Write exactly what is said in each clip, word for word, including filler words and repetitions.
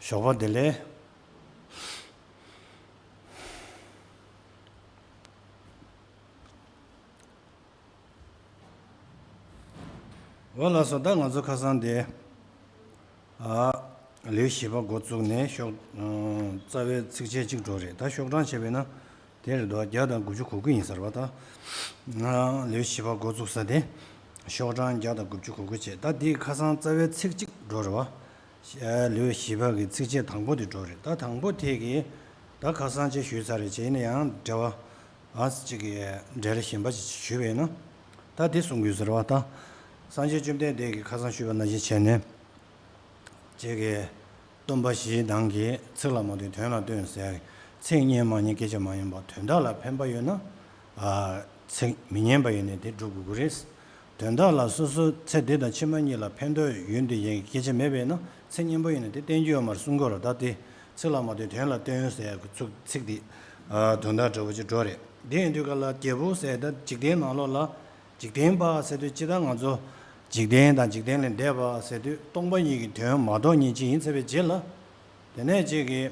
ཞོགས་པ་བདེ་ལེགས། འོ་ལགས་སོ། ད་ང་ཚོ་ཁ་སང་དེ། ཨ། ལེའུ་བཞི་པ་འགོ་བཙུགས་ནས་ཤོག་ཨ། རྩ་བའི་ཚིགས་བཅད་གཅིག་འགྲོ་རེད། ད་ཤོག་གྲངས་བྱས་པས་ན། དེ་རེད་དོ། བརྒྱ་དང་དགུ་བཅུ་གོ་དགུ་ཡིན་ས་རེད་པ། ད། ང་ལེའུ་བཞི་པ་འགོ་བཙུགས་ས་དེ། ཤོག་གྲངས་བརྒྱ་དང་དགུ་བཅུ་གོ་དགུ་བྱས། ད་དེ་ཁ་སང་རྩ་བའི་ཚིག་གཅིག་འགྲོ་རེད་པ། ལེའུ་བཞི་པ་གི་ཚིགས་བཅད་དང་པོ་དེ་འགྲོ་རེད། ད་དང་པོ་དེ་གི། ད་ཁ་སང་ཅིག་ཞུས་ཚར་རེད། བྱས་ན་ཡང་འགྲེལ་བ། ཨ། ཅིག་གི་འགྲེལ་བཤད་གཞན་པ་ཅིག་ཞུས་པས་ན། ད་དེ་གསུང་གི་ཡོད་ཟེར་བ་ད། སངས་རྒྱས་བཅོམ་ལྡན་འདས་ཀྱིས་ཁ་སང་ཞུས་པ་ནང་བཞིན་བྱས་ནས། ཅིག་གི། སྟོན་པ་བཞིའི་ནང་གི་ཚིག་ལ་མ་བརྟེན་དོན་ལ་བརྟེན་ཟེར། ཚིག་སྙན་མ་སྙན་སྐད་ཆ་མ་སྙན་པ། དོན་དག་ལ་ཕན་པ་ཡོད་ན། ཨ། ཚིག་མི་སྙན་པ་ཡིན་ནའི་དེ་སྒྲུབ་དགོས་ཀྱི་རེད། དོན་དག་ལ་སོ་སོ་ཚེ་འདི་དང་ཕྱི་མ་གཉིས་ལ་ཕན་ཐོགས་ཡོད་འདོད་ཡིན་སྐད་ཆ་མེད་པས་ན། ཚིག་སྙན་པོ་ཡིན་ན་དེ་བསྟན་རྒྱུ་ཡོད་མ་རེད་གསུང་གི་ཡོད་རེད། ད་དེ་ཚིག་ལ་མ་བརྟེན་དོན་ལ་བརྟེན་ཟེར་ཡག་གི་ཚིག་ཚིག་དེ། ཨ། དོན་དག་འདྲ་བོ་ཅིག་འགྲོ་རེད། དེ་ཡིན་དུས་ག་ལ་རྒྱལ་པོ་ཟེར། ད་འཇིག་རྟེན་ནང་ལོགས་ལ། འཇིག་རྟེན་པ་ཟེར་དུས་སྤྱིར་བཏང་ང་ཚོ་འཇིག་རྟེན་དང་འཇིག་རྟེན་ལས་འདས་པ་ཟེར་དུས་སྟོང་པ་ཉིད་ཀྱི་དོན་མ་རྟོགས་མཁན་ཅིག་ཡིན་ཚར་བའི་རྗེས་ལ། དེ་ནས་ཅིག་གི་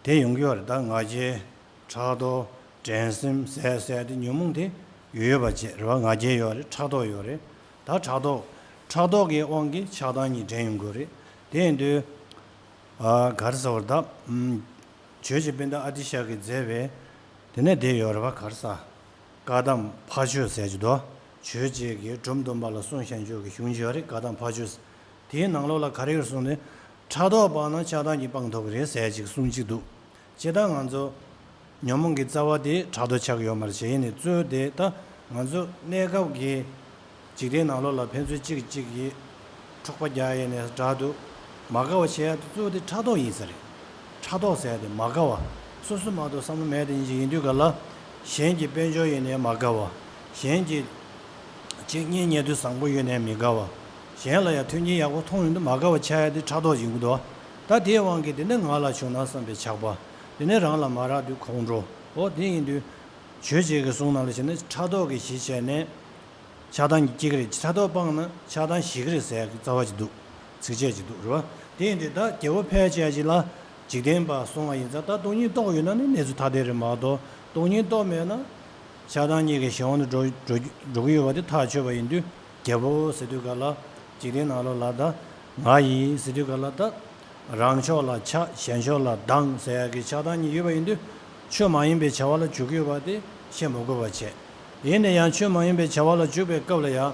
དེ་ཡོང་གི་ཡོད་རེད། ད་ང་རྒྱལ། ཕྲག་དོག་འགྲན་སེམས་ཟེར་ཟེར་དེ་ཉོན་མོངས་དེ་ཡོད་ཡོད་པ་བྱས་རེད་པ། ང་རྒྱལ་ཡོད་རེད། ཕྲག་དོག་ཡོད་རེད། ད་ཕྲག་དོག་ཕྲག་དོག་གི་དབང་གིས་ཆགས་སྡང་གཉིས་འདྲེན་ཡོང་གི་རེད། དེ་ཡིན་དུས། ཨ། ག་རེ་ཟེར་བ་རེད་ད། ཨམ། ཆོས་རྗེ་དཔལ་ལྡན་ཨ་ཏི་ཤ་གིས་མཛད་པའི། དེ་ནས་དེ་ཡོད་རེད་པ། ག་རེ་ཟ། བཀའ་གདམས་ཕ་ཆོས་ཟེར་གྱི་འདུག་ཆོས་རྗེ་གིས་འབྲོམ་སྟོན་པ་ལ་གསུངས་བཞག་ཆོག་གི་གཞུང་ཅིག་ཡོད་རེད། བཀའ་གདམས་ཕ་ཆོས། དེའི་ནང་ལོགས་ལ་ག་རེ་ཡོད་གསུངས་ནས། ཕྲག་དོག་སྤངས་ན་ཆགས་སྡང་གཉིས་སྤང་ཐུབ་ཀྱི་རེད་ཟེར་ཅིག་གསུང་གཅིག་འདུག་སྤྱིར་བཏང་ང་ཚོ་ཉོན་མོངས་ཀྱི་རྩ་བ་དེ་ཕྲག་དོག་ཆགས་ཀྱི་ཡོད་མ་རེད། བྱས་ཡིན་ནའི་གཙོ་བོ་དེ་ད་ང་ཚོ་གནས་སྐབས་ཀྱི་འཇིག་རྟེན་ནང་ལོགས་ལ་ཕན་ཚུན་གཅིག་གིས་གཅིག་གི་འཁྲུག་པ་རྒྱག་ཡས་ནས་དྲག་ཏུ་མ་དགའ་བ་བྱེད་ཡ་དེ་གཙོ་བོ་དེ་ཕྲག་དོག་ཡིན་ས་རེད། ཕྲག་དོག་ཟེར་ཡ་དེ་མ་དགའ་བ། སོ་སོ་མ་གཏོགས་བསམ་བློ་མེད་དེ་ཡིན་ཅིག་ཡིན་དུས་ག་ལ། གཞན་གྱི་དཔལ་འབྱོར་ཡོད་ནའི་མ་དགའ་བ། གཞན་གྱི་ཅིག་གཉེན་ཉེ་དུ་བཟང་པོ་ཡོད་ནའི་མི་དགའ་བ། གཞན་ལ་ཡང་མཐུན་རྐྱེན་ཡག་པོ་མཐོང་ཡོང་དུས་མ་དགའ་བ་ཆགས་ཡ་དེ་ཕྲག་དོག་ཡིན་གྱི་འདུག་ད་དེའི་དབང་གིས་དེ་ནས་ང་ལ་བྱུང་ན་བསམ་པའི་ཆགས་པ། དེ་ནས་རང་ལ་མ་རག་དུས་ཁོང་ཁྲོ། འོ་དེ་ཡིན་དུས། ཆོས་རྗེ་གི་གསུང་ནང་ལ་བྱས་ན་ཕྲག་དོག་གི་གཞི་བྱས་ནས། ཆགས་སྡང་གི་སྐྱེ་གི་རེད། ཕྲག་དོག་སྤངས་ན་ཆགས་སྡང་ཞི་གི་རེད་ཟེར་ཡག་གི་རྩ་བ་ཅིག་འདུག་ཚིགས་བཅད་ཅིག་འདུག་རེད་པ། དེ་ཡིན་དུས་ད་རྒྱལ་པོ་ཕལ་ཆེར་ཅིག་ལ་འཇིག་རྟེན་པ་གསུང་བ་ཡིན་ཙང་ད་སྟོང་ཉིད་རྟོགས་ཡོད་ན་ནི་གནས་ཚུལ་ཐ་དད་རེད་མ་གཏོགས། སྟོང་ཉིད་རྟོགས་མེད་ན། ཆགས་སྡང་གཉིས་ཀྱི་གཞན་དབང་དུ་འགྲོ་འགྲོ་འགྲོ་གི་ཡོད་པ་དེ་ཐག་ཆོད་པ་ཡིན་དུས། རྒྱལ་པོ་ཟེར་དུས་ག་ལ། འཇིག་རྟེན་ནང་ལོགས་ལ་ད་ང་ཡིན་ཟེར་དུས་ག་ལ་ད། རང་ཕྱོགས་ལ་ཆགས། གཞན་ཕྱོགས་ལ་སྡང་ཟེར་ཡག་གི་ཆགས་སྡང་གཉིས་ཡོད་པ་ཡིན་དུས། ཆོས་མ་ཡིན་པའི་བྱ་བ་ལ་འཇུག་གི་ཡོད་པ་དེ་བཤད་མི་དགོས་པ་བྱས། ཡིན་ན་ཡང་ཆོས་མ་ཡིན་པའི་བྱ་བ་ལ་འཇུག་པའི་སྐབས་ལ་ཡང་།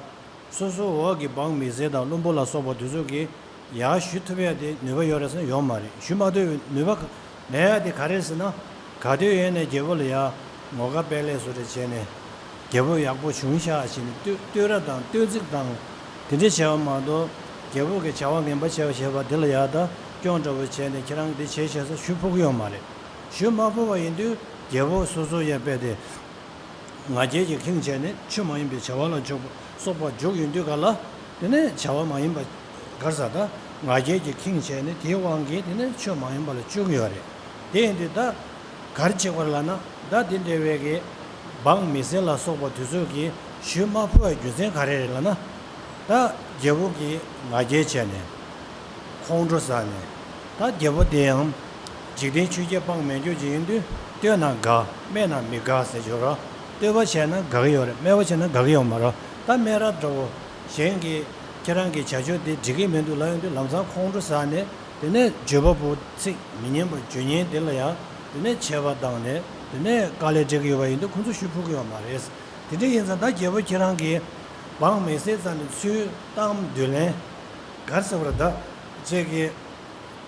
སོ་སོ་འོག་གི་འབངས་མི་སེར་དང་བློན་པོ་ལ་སོགས་པ་དེ་ཚོ་གིས་ཡར་ཞུ་ཐུབ་ཡ་དེ་ནུས་པ་ཡོད་རེད་ཟེར་ན་ཡོད་མ་རེད། ཞུ་མ་ཐུབ་པའི་ནུས་པ་མེད་ཡ་དེ་ག་རེ་རེད་ཟེར་ན། ག་དུས་ཡིན་ནའི་རྒྱལ་པོ་ལ་ཡ་ངོ་དགའ་དཔལ་ལེགས་བཟོ་འདྲ་བྱས་ནས། རྒྱལ་པོ་ཡག་པོ་བྱུང་ཤག་ཟེར་ནས་བསྟོད་བསྟོད་ར་དང་བསྟོད་ཚིག་དང་། དེ་འདྲ་བྱས་པ་མ་གཏོགས། རྒྱལ་པོ་གི་བྱ་བ་ངན་པ་བྱས་པ་བྱས་པ་དེ་ལ་ཡ་ད་སྐྱོན་འདྲ་བོ་བྱས་ནས་ཁྱེད་རང་གིས་འདི་བྱས་ཤག་ཟེར་ཞུ་ཕོད་ཀྱི་ཡོད་མ་རེད། ཞུ་མ་ཕོད་པ་ཡིན་དུས་རྒྱལ་པོ་སོ་སོ་ཡ་དཔེ་དེ། ང་རྒྱལ་གྱིས་ཁེངས་བྱས་ནས་ཆོས་མ་ཡིན་པའི་བྱ་བ་ལ་འཇུག་པ་སོགས་པ་འཇུག་ཡོང་དུས་ག་ལ། དེ་ནས་བྱ་བ་མ་ཡིན་པ་ག་རེ་ཟ། ད་ང་རྒྱལ་གྱིས་ཁེངས་བྱས་ནས་དེའི་དབང་གིས་དེ་ནས་ཆོས་མ་ཡིན་པ་ལ་འཇུག་གི་ཡོད་རེད། དེ་ཡིན་དུས་ད་ག་རེ་བྱེད་དགོས་རེད་ལབ་ན། ད་དེ་འདྲ་བའི་གི་འབངས་མི་སེར་ལ་སོགས་པ་དེ་ཚོ་གིས་ཞུ་མ་ཕོད་པའི་རྒྱུ་མཚན་ག་རེ་རེད་ལབ་ན། ད་རྒྱལ་པོ་གིས་ང་རྒྱལ་བྱས་ནས། ཁོང་ཁྲོ་ཟ་ནས། ད་རྒྱལ་པོ་དེ་ཡང་འཇིག་རྟེན་ཆོས་བརྒྱད་སྤང་མེད་རྒྱུ་ཅིག་ཡིན་དུས། བསྟོད་ན་དགའ། སྨད་ན་མི་དགའ་ཟེར་གྱི་ཡོད་རེད། བསྟོད་པ་བྱས་ན་དགའ་གི་ཡོད་རེད། སྨད་པ་བྱས་ན་དགའ་གི་ཡོད་མ་རེད། ད་སྨད་ར་འདྲ་བོ། གཞན་གྱིས་ཁྱེད་རང་གི་བྱ་སྤྱོད་དེ་འགྲིག་གི་མི་འདུག་ལབ་ཡོང་དུས་ལམ་སང་ཁོང་ཁྲོ་ཟ་ནས། དེ་ནས་བརྗོད་པ་པོ་ཚིག་མི་སྙན་པ་བརྗོད་མཁན་དེ་ལ་ཡང་དེ་ནས་ཆད་པ་བཏང་ནས། དེ་ནས་དཀའ་ལས་སྤྲད་ཀྱི་ཡོད་པ་ཡིན་དུས་ཁོང་ཚོ་ཞུ་ཕོད་ཀྱི་ཡོད་མ་རེད། དེ་འདྲ་ཡིན་ཙང་ད་རྒྱལ་པོ་ཁྱེད་རང་གིས་འབངས་མི་སེར་རྩ་ནས་ཚུར་གཏམ་བསྡུ་ལེན་ག་རེ་ཟེར་བ་རེད། ད་ཁྱེད་ཀྱིས་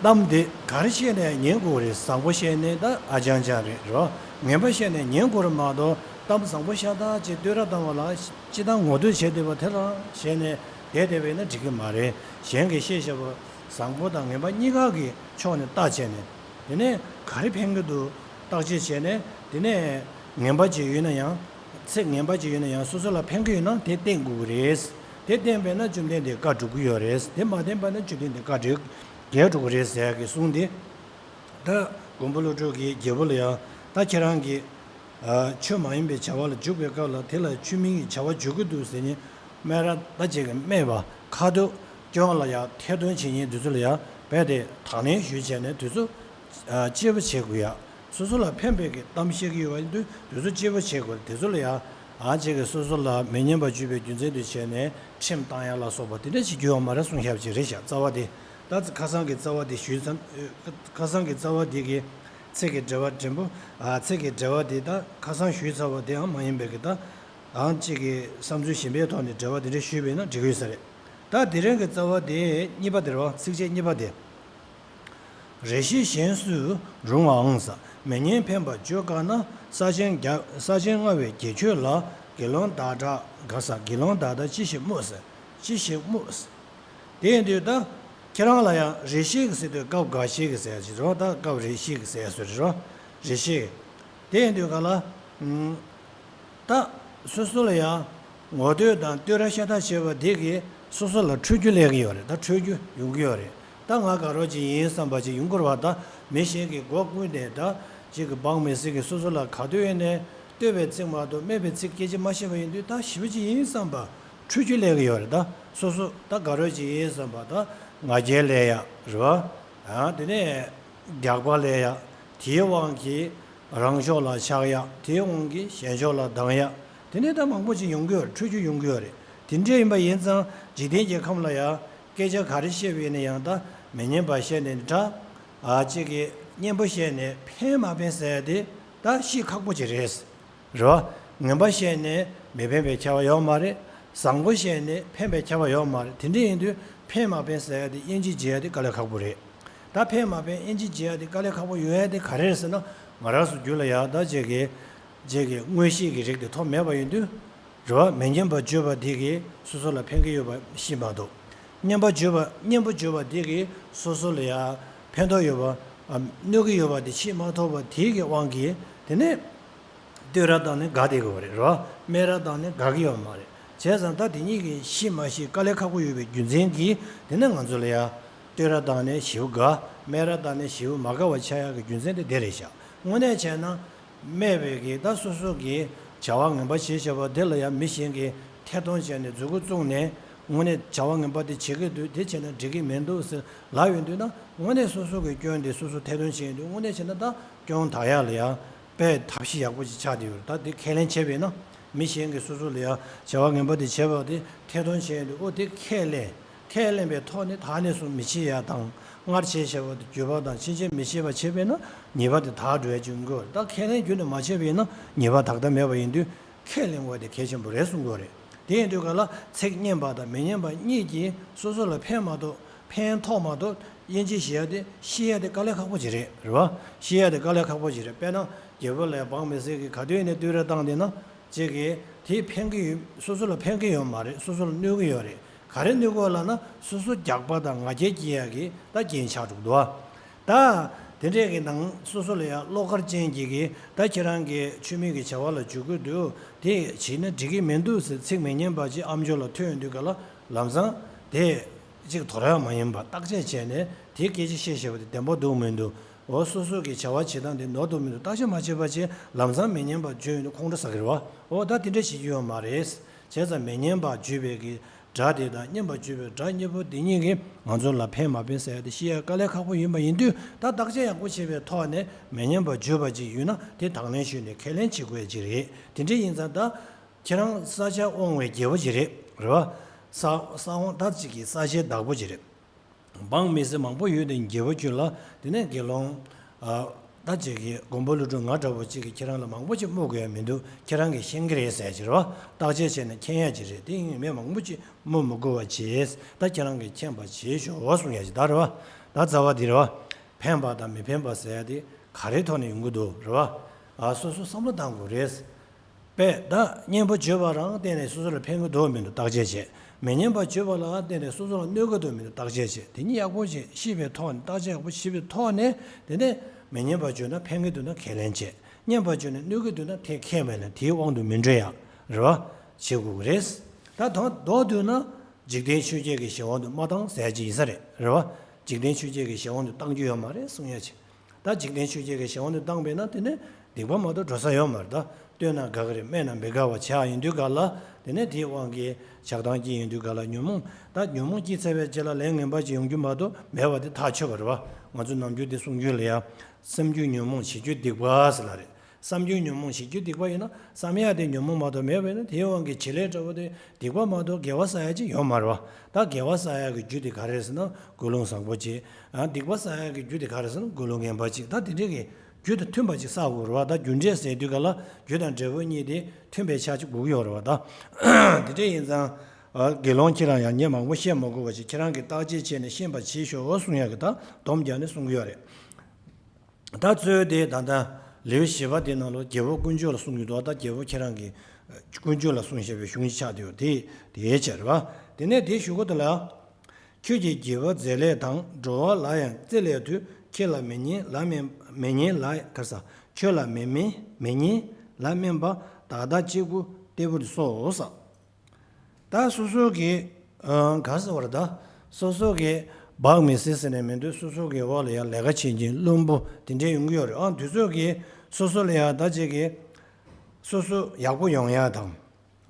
གཏམ་དེ་ག་རེ་བཤད་ནས་ཉན་དགོས་རེད། བཟང་པོ་བཤད་ནས་ད་ཨ་ཅང་ཅང་རེད་རོ། ངན་པ་བཤད་ནས་ཉན་དགོས་རེད་མ་གཏོགས། གཏམ་བཟང་པོ་ཤ་སྟག་ཅིག་བསྟོད་ར་བཏང་བ་ལ་སྤྱིར་བཏང་ངོ་བསྟོད་བྱས་བསྡད་པ་དེ་ལ་བྱས་ནས་བསྡད་བསྡད་པ་ཡིན་ན་འགྲིག་གི་མ་རེད། གཞན་གྱིས་བཤད་བཤད་པ་བཟང་པོ་དང་ངན་པ་གཉིས་ཀ་གི་ཕྱོགས་ནས་བརྟག་བྱས་ནས། དེ་ནས་ག་རེ་ཕན་གྱི་འདུག་བརྟག་དཔྱད་བྱས་ནས། དེ་ནས་ངན་པ་ཅིག་ཡོད་ན་ཡང་། ཚིག་ངན་པ་ཅིག་ཡོད་ན་ཡང་སོ་སོ་ལ་ཕན་གྱི་ཡོད་ན་དེ་བསྟེན་དགོས་ཀྱི་རེད། དེ་བསྟེན་པས་ན་བཅོམ་ལྡན་འདས་བཀའ་སྒྲུབ་ཀྱི་ཡོད་རེད། དེ་མ་བསྟེན་པ་ན་བཅོམ་ལྡན་འདས་བཀའ་སྒྲུབ་རྒྱལ་སྒྲུབ་ཀྱི་རེད་ཟེར་ཡག་གི་གསུང་དེ། ད་མགོན་པོ་ཀླུ་སྒྲུབ་ཀྱིས་རྒྱལ་པོ་ལ་ཡང་། ད་ཁྱེད་རང་གིས་ཨ་ཆོས་མ་ཡིན་པའི་བྱ་བ་ལ་འཇུག་པའི་སྐབས་ལ་དེ་ལ་ཆོས་མིན་གྱི་བྱ་བ་འཇུག་གི་འདུག་ཟེར་ནས། སྨད་ར་ད་ཅིག་གིས་སྨད་པ། ཁ་ཐུག་སྐྱོན་ལ་ཡང་ཐེར་འདོན་བྱེད་མཁན་དེ་ཚོ་ལ་ཡང་ རྦད་དེ་དང་ལེན་ཞུས་བྱས་ནས་དུས་ཚོད་ཨ་གཅིག་པ་བྱེད་དགོས་ཡ། སོ་སོ་ལ་ཕན་པའི་གི་གཏམ་བཤད་ཀྱི་ཡོད་པ་ཡིན་དུས་དུས་ཚོད་གཅིག་པ་བྱེད་དགོས། དེ་ཚོ་ལ་ཡ་ཨ་ཅིག་གི་སོ་སོ་ལ་མི་སྙན་པ་བརྗོད་པའི་རྒྱུ་མཚན་དུ་བྱས་ནས་ཁྲིམས་བཏང་ཡ་ལ་སོགས་པ་དེ་འདྲ་ཞིག་རྒྱུ་ཡོད་མ་རེད་གསུངས་བཞག་པ་ཅིག་རེད་ཤག་རྩ་བ་དེ། ད་ཁ་སང་གི་རྩ་བ་དེ་ཞུས་ཙང་། ཁ་སང་གི་རྩ་བ་དེ་གི་ཚིག་གི་འགྲེལ་པ་འགྲེང་བུ། ཨ་ཚིག་གི་འགྲེལ་པ་དེ་ད་ཁ་སང་ཞུས་ཚར་བ་དེའང་མ་ཡིན་པའི་གི་ད་ཨང་གཅིག་གི་བསམ་ཚུལ་གཞན་པའི་ཐོག་ནས་འགྲེལ་པ་དེ་འདྲ་ཞུས་པས་ན་འགྲིག་གི་ཡོད་ས་རེད། ད་དེ་རིང་གི་རྩ་བ་དེ་གཉིས་པ་དེ་རེད་བ། ཚིགས་བཅད་གཉིས་པ་དེ། རེ་ཞིག་གཞན་སུ་རུང་བའང་ཟེར། མི་སྙན་ཕན་པ་བརྗོད་དཀའ་ན། ས་ཆེན་བརྒྱ། ས་ཆེན་ལྔ་བའི་རྒྱས་ཆོད་ལ། དགེ་སློང་བདག་འདྲ་དགའ་ཟེར། དགེ་སློང་བདག་འདྲ་ཅི་ཞིག་སྨོས་ཟེར། ཅི་ཞིག་སྨོས་ཟེར། དེ་ཡིན་དུས་ད་ཁྱེད་རང་ལ་ཡང་རེ་ཞིག་ཟེར་དུས་སྐབས་འགའ་ཞིག་གི་ཟེར་ཡ་ཅིག་རེད་བ། ད་སྐབས་རེ་ཞིག་གི་ཟེར་ཡ་སུ་རེད་བ། རེ་ཞིག་དེ་ཡིན་དུས་ག་ལ། ད་སོ་སོ་ལ་ཡང་ངོ་བསྟོད་དང་བསྟོད་ར་ཤ་སྟག་བྱེད་པ་དེ་གིས་སོ་སོ་ལ་འཕྲོད་རྒྱུ་སླེབས་ཀྱི་ཡོད་རེད། ད་འཕྲོད་རྒྱུ་ཡོང་གི་ཡོད་རེད། ད་ང་དགའ་རོགས་ཅིག་ཡིན་བསམ་པ་ཅིག་ཡོང་གི་རེད་བ། ད་མི་གཞན་གྱིས་མགོ་བཀུག་ནས་ད་ཅིག་གི་འབངས་མི་སེར་གྱིས་སོ་སོ་ལ་ག་དུས་ཡིན་ནའི་བསྟོད་པའི་ཚིག་མ་གཏོགས་སྨད་པའི་ཚིག་སྐད་ཆ་མ་བཤད་པ་ཡིན་དུས་ད་ཞེ་པོ་ཅིག་ཡིན་བསམ་པ་འཕྲོད་རྒྱུ་སླེབས་ཀྱི་ཡོད་རེད། ད་སོ་སོ་ད་དགའ་རོགས་ཅིག་ཡིན་བསམ་པ་ད་ང་རྒྱལ་སླེབས་ཡ་རེད་བ། ཨ་དེ་ནས་རྒྱགས་པ་སླེབས་ཡ། དེའི་དབང་གིས་རང་ཕྱོགས་ལ་ཆགས་ཡ། དེའི་དབང་གིས་གཞན་ཕྱོགས་ལ་སྡང་ཡ། དེ་ནས་ད་མང་པོ་ཅིག་ཡོང་གི་ཡོད་རེད། འཕྲོད་རྒྱུ་ཡོང་གི་ཡོད་རེད། དེ་འདྲ་ཡིན་པ་ཡིན་ཙང་འཇིག་རྟེན་གྱི་ཁམས་ལ་ཡང་སྐད་ཆ་ག་རེ་བཤད་པ་ཡིན་ན་ཡང་ད་མི་སྙན་པ་བཤད་ནས་འདྲ། ཨ་ཅིག་གིས་སྙན་པོ་བཤད་ནས་ཕན་མ་ཕན་ཟེར་ཡ་དེ་ད་ཤེས་ཁག་པོ་ཅིག་རེད། རེད་བ། ངན་པ་བཤད་ནས་མི་ཕན་པའི་ཁྱབ་པ་ཡོད་མ་རེད། བཟང་པོ་བཤད་ནས་ཕན་པའི་ཁྱབ་པ་ཡོད་མ་རེད། དེ་འདྲ་ཡིན་དུས་ཕན་མ་ཕན་ཟེར་ཡ་དེ་དབྱེ་འབྱེད་བྱེད་ཡ་དེ་དཀའ་ལས་ཁག་པོ་རེད། ད་ཕན་མ་ཕན་དབྱེ་འབྱེད་བྱེད་ཡ་དེ་དཀའ་ལས་ཁག་པོ་ཡོང་ཡ་དེ་ག་རེ་རེད་ཟེར་ན། ང་རང་ཚོ་རྒྱུད་ལ་ཡ་ད་ཅིག་གི་ཅིག་གི་མངོན་ཤེས་ཀྱི་རིགས་དེ་ཐོབ་མེད་པ་ཡིན་དུས། རེད་བ། མི་སྙན་པ་བརྗོད་པ་དེ་གིས་སོ་སོ་ལ་ཕན་གྱི་ཡོད་པ་ཤེས་མ་གཏོགས། སྙན་པ་བརྗོད་པ་སྙན་པོ་བརྗོད་པ་དེ་གིས་སོ་སོ་ལ་ཡ་ཕན་ཐོགས་ཡོད་པ། ཨ་གནོད་ཀྱི་ཡོད་པ་དེ་ཤེས་མ་ཐུབ་པ་དེ་གི་དབང་གིས་དེ་ནས་བསྟོད་ར་བཏང་ནས་དགའ་བསྡད་དགོས་པ་རེད། རེད་བ། སྨད་ར་བཏང་ནས་དགའ་གི་ཡོད་མ་རེད། བྱས་ཙང་ད་དེ་གཉིས་ཀྱི་ཤེས་མ་ཤེས་དཀའ་ལས་ཁག་པོ་ཡོད་པའི་རྒྱུ་མཚན་གྱིས་དེ་ནས་ང་ཚོ་ལ་ཡ་བསྟོད་ར་བཏང་ནས་ཞེ་པོ་དགའ། སྨད་ར་བཏང་ནས་ཞེ་པོ་མ་དགའ་བ་ཆགས་ཡག་གི་རྒྱུ་མཚན་དེ་དེ་རེད་ཤག་དངོས་གནས་བྱས་ན། སྨད་པའི་གི་ད་སོ་སོ་གི་བྱ་བ་ངན་པ་བྱས་བྱས་པ་དེ་ལ་ཡང་མི་གཞན་གྱིས་ཐད་གཏོང་བྱས་ནས་མཛུབ་གུ་བཙུགས་ནས་དངོས་གནས་བྱ་བ་ངན་པ་དེ་བྱེད་ཀྱི་འདུག་དེ་བྱས་ན་འགྲིག་གི་མི་འདུག་ཟེར་ལབ་ཡོང་དུས་ན། དངོས་གནས་སོ་སོ་གི་སྐྱོན་དེ་སོ་སོ་ཐད་གཏོང་བྱས་ཡོང་དུས་དངོས་གནས་བྱས་ན་ད་སྐྱོན་དག་ཡག་ལ་ཡང་དཔེ་ཐབས་ཤེས་ཡག་པོ་ཅིག་ཆགས་བསྡད་ཡོད་རེད། ད་དེ་ཁས་ལེན་བྱས་པས་ན་མི་གཞན་གྱིས་སོ་སོ་ལ་ཡང་བྱ་བ་ངན་པ་དེ་བྱས་པ་དེ་ཐད་གཏོང་བྱས་ཡོང་དུས་ཨོ་དེ་ཁས་ལེན། ཁས་ལེན་པའི་ཐོག་ནས་ད་ནས་བཟུང་མི་བྱེད་ཡ་དང་། སྔར་བྱས་བྱས་པ་དེ་འགྱོད་པ་དང་ཕྱིན་ཆད་མི་བྱེད་པ་བྱས་པས་ན་ཉེས་པ་དེ་དག་འགྲོ་ཡ་ཅིག་ཡོང་གི་ཡོད་རེད། ད་ཁས་ལེན་རྒྱུན་ནས་མ་བྱས་པ་ཡིན་ན་ཉེས་པ་དག་ཐབས་མེད་པ་ཡིན་དུས་ཁས་ལེན་དགོས་པ་དེ་གལ་ཆེན་པོ་རེད་གསུང་གི་ཡོད་རེད། དེ་ཡིན་དུས་ག་ལ་ཚིག་སྙན་པ་དང་མི་སྙན་པ་གཉིས་ཀྱིས་སོ་སོ་ལ་ཕན་མ་གཏོགས་ཕན་ཐོགས་མ་གཏོགས་དབྱེ་འབྱེད་བྱེད་ཡ་དེ་ཤེས་ཡ་དེ་དཀའ་ལས་ཁག་པོ་ཅིག་རེད། རེད་བ། ཤེས་ཡ་དེ་དཀའ་ལས་ཁག་པོ་ཅིག་རེད། དཔེར་ན་རྒྱལ་པོ་ལ་ཡ་འབངས་མི་སེར་གྱིས་ག་དུས་ནས་བསྟོད་ར་བཏང་བསྡད་ན། ཅིག་གིས་དེས་ཕན་གྱི་ཡོད། སོ་སོ་ལ་ཕན་གྱི་ཡོད་མ་རེད། སོ་སོ་ལ་གནོད་ཀྱི་ཡོད་རེད། ག་རེ་གནོད་ཀྱི་ཡོད་ལབ་ན་སོ་སོ་རྒྱགས་པ་དང་ང་རྒྱལ་སྐྱེ་ཡག་གི་ད་རྐྱེན་ཆགས་འགྲོ་གི་འདུག་ཨ། ད་དེ་འདྲས་ཀྱི་ནང་སོ་སོ་ལ་ཡང་བློ་དཀར་ཅན་གྱི་གི་ད་ཁྱེད་རང་གི་ཆོས་མེད་ཀྱི་བྱ་བ་ལ་འཇུག་གི་འདུག་དེ་བྱས་ན་འགྲིག་གི་མི་འདུག་ཟེར་ཚིག་མི་སྙན་པ་ཅིག་ཨ་མཆོག་ལ་ཐོས་ཡོང་དུས་ག་ལ་ལམ་སང་དེ་ཅིག་དོར་ཡག་མ་ཡིན་པ་བརྟག་དཔྱད་བྱས་ནས་དེ་སྐད་ཆ་བཤད་བཤད་པ་དེ་བདེན་པ་འདུག་མི་འདུག་འོ་སོ་སོ་གི་བྱ་བ་བྱེད་སྟངས་དེ་ནོར་འདུག་མི་འདུག་བརྟག་དཔྱད་མ་བྱས་པ་བྱས་ལམ་སང་མི་སྙན་པ་བརྗོད་ཡོང་དུས་ཁོང་ཁྲོ་ཟ་གི་རེད་བ། འོ་ད་དེ་འདྲ་བྱེད་རྒྱུ་ཡོད་མ་རེད། བྱས་ཙང་མི་སྙན་པ་བརྗོད་པའི་གི་སྒྲ་དེ་དང་སྙན་པ་བརྗོད་པའི་སྒྲ་གཉིས་པོ་དེ་གཉིས་ཀྱིས་ང་ཚོ་ལ་ཕན་མ་ཕན་ཟེར་ཡ་དེ་ཤེས་ཡ་དཀའ་ལས་ཁག་པོ་ཡིན་པ་ཡིན་དུས་ད་བརྟག་དཔྱད་ཡག་པོ་བྱས་པའི་ཐོག་ནས་མི་སྙན་པ་བརྗོད་པ་ཅིག་ཡོད་ན་དེ་དང་ལེན་ཞུས་ནས་ཁས་ལེན་བྱེད་དགོས་ཡ་ཅིག་རེད། དེ་འདྲ་ཡིན་ཙང་ད་ཁྱེད་རང་ས་ཆ་དབང་བའི་རྒྱལ་པོ་ཅིག་རེད། རེད་བ། ས་ས་དབང་ད་ཅིག་གི་ས་ཆའི་བདག་པོ་ཅིག་རེད། འབངས་མི་སེར་མང་པོ་ཡོད་དེ་རྒྱལ་པོ་ཁྱོད་ལ་དེ་ནས་དགེ་སློང་། ཨ། ད་ཅིག་གི་མགོན་པོ་ཀླུ་སྒྲུབ་ང་འདྲ་བོ་ཅིག་གིས་ཁྱེད་རང་ལ་མང་པོ་ཅིག་སྨོད་དགོས་ཡ་མི་འདུག་ཁྱེད་རང་གིས་ཤེས་ཀྱི་རེད་ཟེར་གྱི་རེད་བ། བརྟག་དཔྱད་བྱས་ནས་མཁྱེན་ཡ་ཅིག་རེད། དེ་ཡིན་མི་མང་པོ་ཅིག་སྨོད་མི་དགོས་པ་བྱས། ད་ཁྱེད་རང་གིས་མཁྱེན་པ་བྱེད་ཤོག་གསུང་ཡ་ཅིག་ད་རེད་བ། ད་རྩ་བ་འདི་རེད་བ། ཕན་པ་དང་མི་ཕན་པ་ཟེར་ཡ་དེ་ག་རེ་ཐོག་ནས་ཡོང་གི་འདུག་རེད་བ། ཨ། སོ་སོ་བསམ་བློ་བཏང་དགོས་རེད། པས་ད་སྙན་པོ་བརྗོད་པ་རང་བརྟེན་ནས་སོ་སོ་ལ་ཕན་གྱི་འདུག་མི་འདུག་བརྟག་དཔྱད་བྱེད། མི་སྙན་པ་བརྗོད་པ་ལ་བརྟེན་ནས་སོ་སོ་ལ་གནོད་ཀྱི་འདུག་མི་འདུག་བརྟག་དཔྱད་བྱེད། དེ་གཉིས་ཡག་པོ་ཅིག་ཤེས་པའི་ཐོག་ནས་བརྟག་དཔྱད་ཡག་པོ་བྱེད་པའི་ཐོག་ནས་དེ་ནས་མི་སྙན་པ་བརྗོད་ན་ཕན་གྱི་འདུག་ན་ཁས་ལེན་བྱེད། སྙན་པ་བརྗོད་ན་གནོད་ཀྱི་འདུག་ན་དེ་ཁས་མེད་ན་དེའི་དབང་དུ་མི་འགྲོ་ཡ་རེད་བ། བྱེད་དགོས་ཀྱི་རེད། ད་དོན་མདོར་བསྡུས་ན་འཇིག་རྟེན་ཆོས་བརྒྱད་ཀྱི་གཞན་དབང་དུ་མ་བཏང་ཟེར་ཡ་ཅིག་ཡིན་ས་རེད། རེད་བ། འཇིག་རྟེན་ཆོས་བརྒྱད་ཀྱི་གཞན་དབང་དུ་བཏང་རྒྱུ་ཡོད་མ་རེད་གསུང་ཡ་ཅིག་ད་འཇིག་རྟེན་ཆོས་བརྒྱད་ཀྱི་གཞན་དབང་དུ་བཏང་པས་ན་དེ་ནི་སྡིག་པ་མ་གཏོགས་འགྲོ་ས་ཡོད་མ་རེད་ད། བསྟོད་ན་དགའ་གི་རེད། སྨད་ན་མི་དགའ་བ་ཆགས་ཡིན་དུས་ག་ལ། དེ་ནས་དེའི་དབང་གིས་ཆགས་སྡང་སྐྱེ་ཡིན་དུས་ག་ལ། ཉོན་མོངས། ད་ཉོན་མོངས་སྐྱེས་ཚར་བའི་རྗེས་ལ་ལན་ངན་པ་ཅིག་ཡོང་རྒྱུ་མ་གཏོགས་མེད་པ་དེ་ཐག་ཆོད་པ་རེད་བ། ང་ཚོ་ནམ་རྒྱུན་དེ་གསུང་རྒྱུ་ལ་ཡ། བསམ་རྒྱུ་ཉོན་མོངས་བྱེད་རྒྱུ་སྡིག་པ་ཟེར་ལ་རེད། བསམ་རྒྱུ་ཉོན་མོངས་བྱེད་རྒྱུ་སྡིག་པ་ཡིན་ན། བསམ་ཡག་དེ་ཉོན་མོངས་མ་གཏོགས་མེད་པ་ཡིན་ན། དེའི་དབང་གིས་བྱེད་ལས་འདྲ་བོ་དེ་སྡིག་པ་མ་གཏོགས་དགེ་བ་བསགས་ཡག་ཅིག་ཡོད་མ་རེད་བ། ད་དགེ་བ་བསགས་ཡག་གི་རྒྱུ་དེ་ག་རེ་རེད་ཟེར་ན། ཀུན་སློང་བཟང་པོ་ཅིག་ཨ། སྡིག་པ་བསགས་ཡག་གི་རྒྱུ་དེ་ག་རེ་རེད་ཟེར་ན། ཀུན་སློང་ངན་པ་ཅིག་ད་དེ་འདྲས་ཀྱི་རྒྱུ་དང་མཐུན་པ་ཅིག་བསགས་དགོས་རེད་བ། ད་རྒྱུ་འབྲས་ཟེར་དུས་ག་ལ་རྒྱུ་དང་འབྲས་བུ་གཉིས་དེ་མཐུན་པའི་ཆ་ཅིག་དགོས་ཀྱི་ཡོད་རེད་བ། ད་དེ་འདྲས་ཡིན་ཙང་། ཨ། དགེ་སློང་ཁྱེད་རང་ཡང་ངས་མང་པོ་བཤད་མ་དགོས་པ་ཞིག་ཁྱེད་རང་གིས་བརྟག་དཔྱད་བྱས་ནས་ཤེས་པ་བྱེད་ཤོག་གསུང་ཡག་གི་ད་སྡོམ་རྒྱག་ནས་གསུང་གི་ཡོད་རེད། ད་གཙོ་བོ་དེ་ད་ལྟ་ལེའུ་བཞི་པ་དེ་ནང་ལ་རྒྱལ་པོ་དཀོན་མཆོག་ལ་གསུང་གི་འདུག་ད་རྒྱལ་པོ་ཁྱེད་རང་གི་དཀོན་མཆོག་ལ་གསུང་བཞིན་པའི་གཞུང་ཆགས་བསྡད་ཡོད་དེ། དེའི་ཕྱིར་བ། དེ་ནས་དེའི་གཞུག་གུ་དེ་ལ། ཁྱོད་ཀྱིས་དགེ་བ་མཛད་ལས་དང་། འགྲོ་བ་ལ་ཡང་བརྩེ་ལས་དུས། ཁྱོད་ལ་མི་སྙན་ལ་དམན། མི་སྙན་ལ་ག་རེ་ཟ། ཁྱོད་ལ་མི་སྨན། མི་སྙན་ལ་དམན་པ། བདག་ལྟ་གཅིག་པུ་ལྟ་བུ་སོ་ཟེར། ད་སོ་སོ་གི། ཨ། ག་རེ་ཟེར་བ་རེད། ད་སོ་སོ་གི་བག་མི་ཟིན་ཟེར་ནས་མི་འདུག་སོ་སོ་གི་འོག་ལ་ཡང་ལས་ཀ་བྱེད་མཁན་བློན་པོ་དེ་འདྲས་ཡོང་གི་ཡོད་རེད། ཨ། དེ་ཚོ་གིས་སོ་སོ་ལ་ཡང་ད་ཅིག་གིས་སོ་སོ་ཡག་པོ་ཡོང་ཡག་དང་།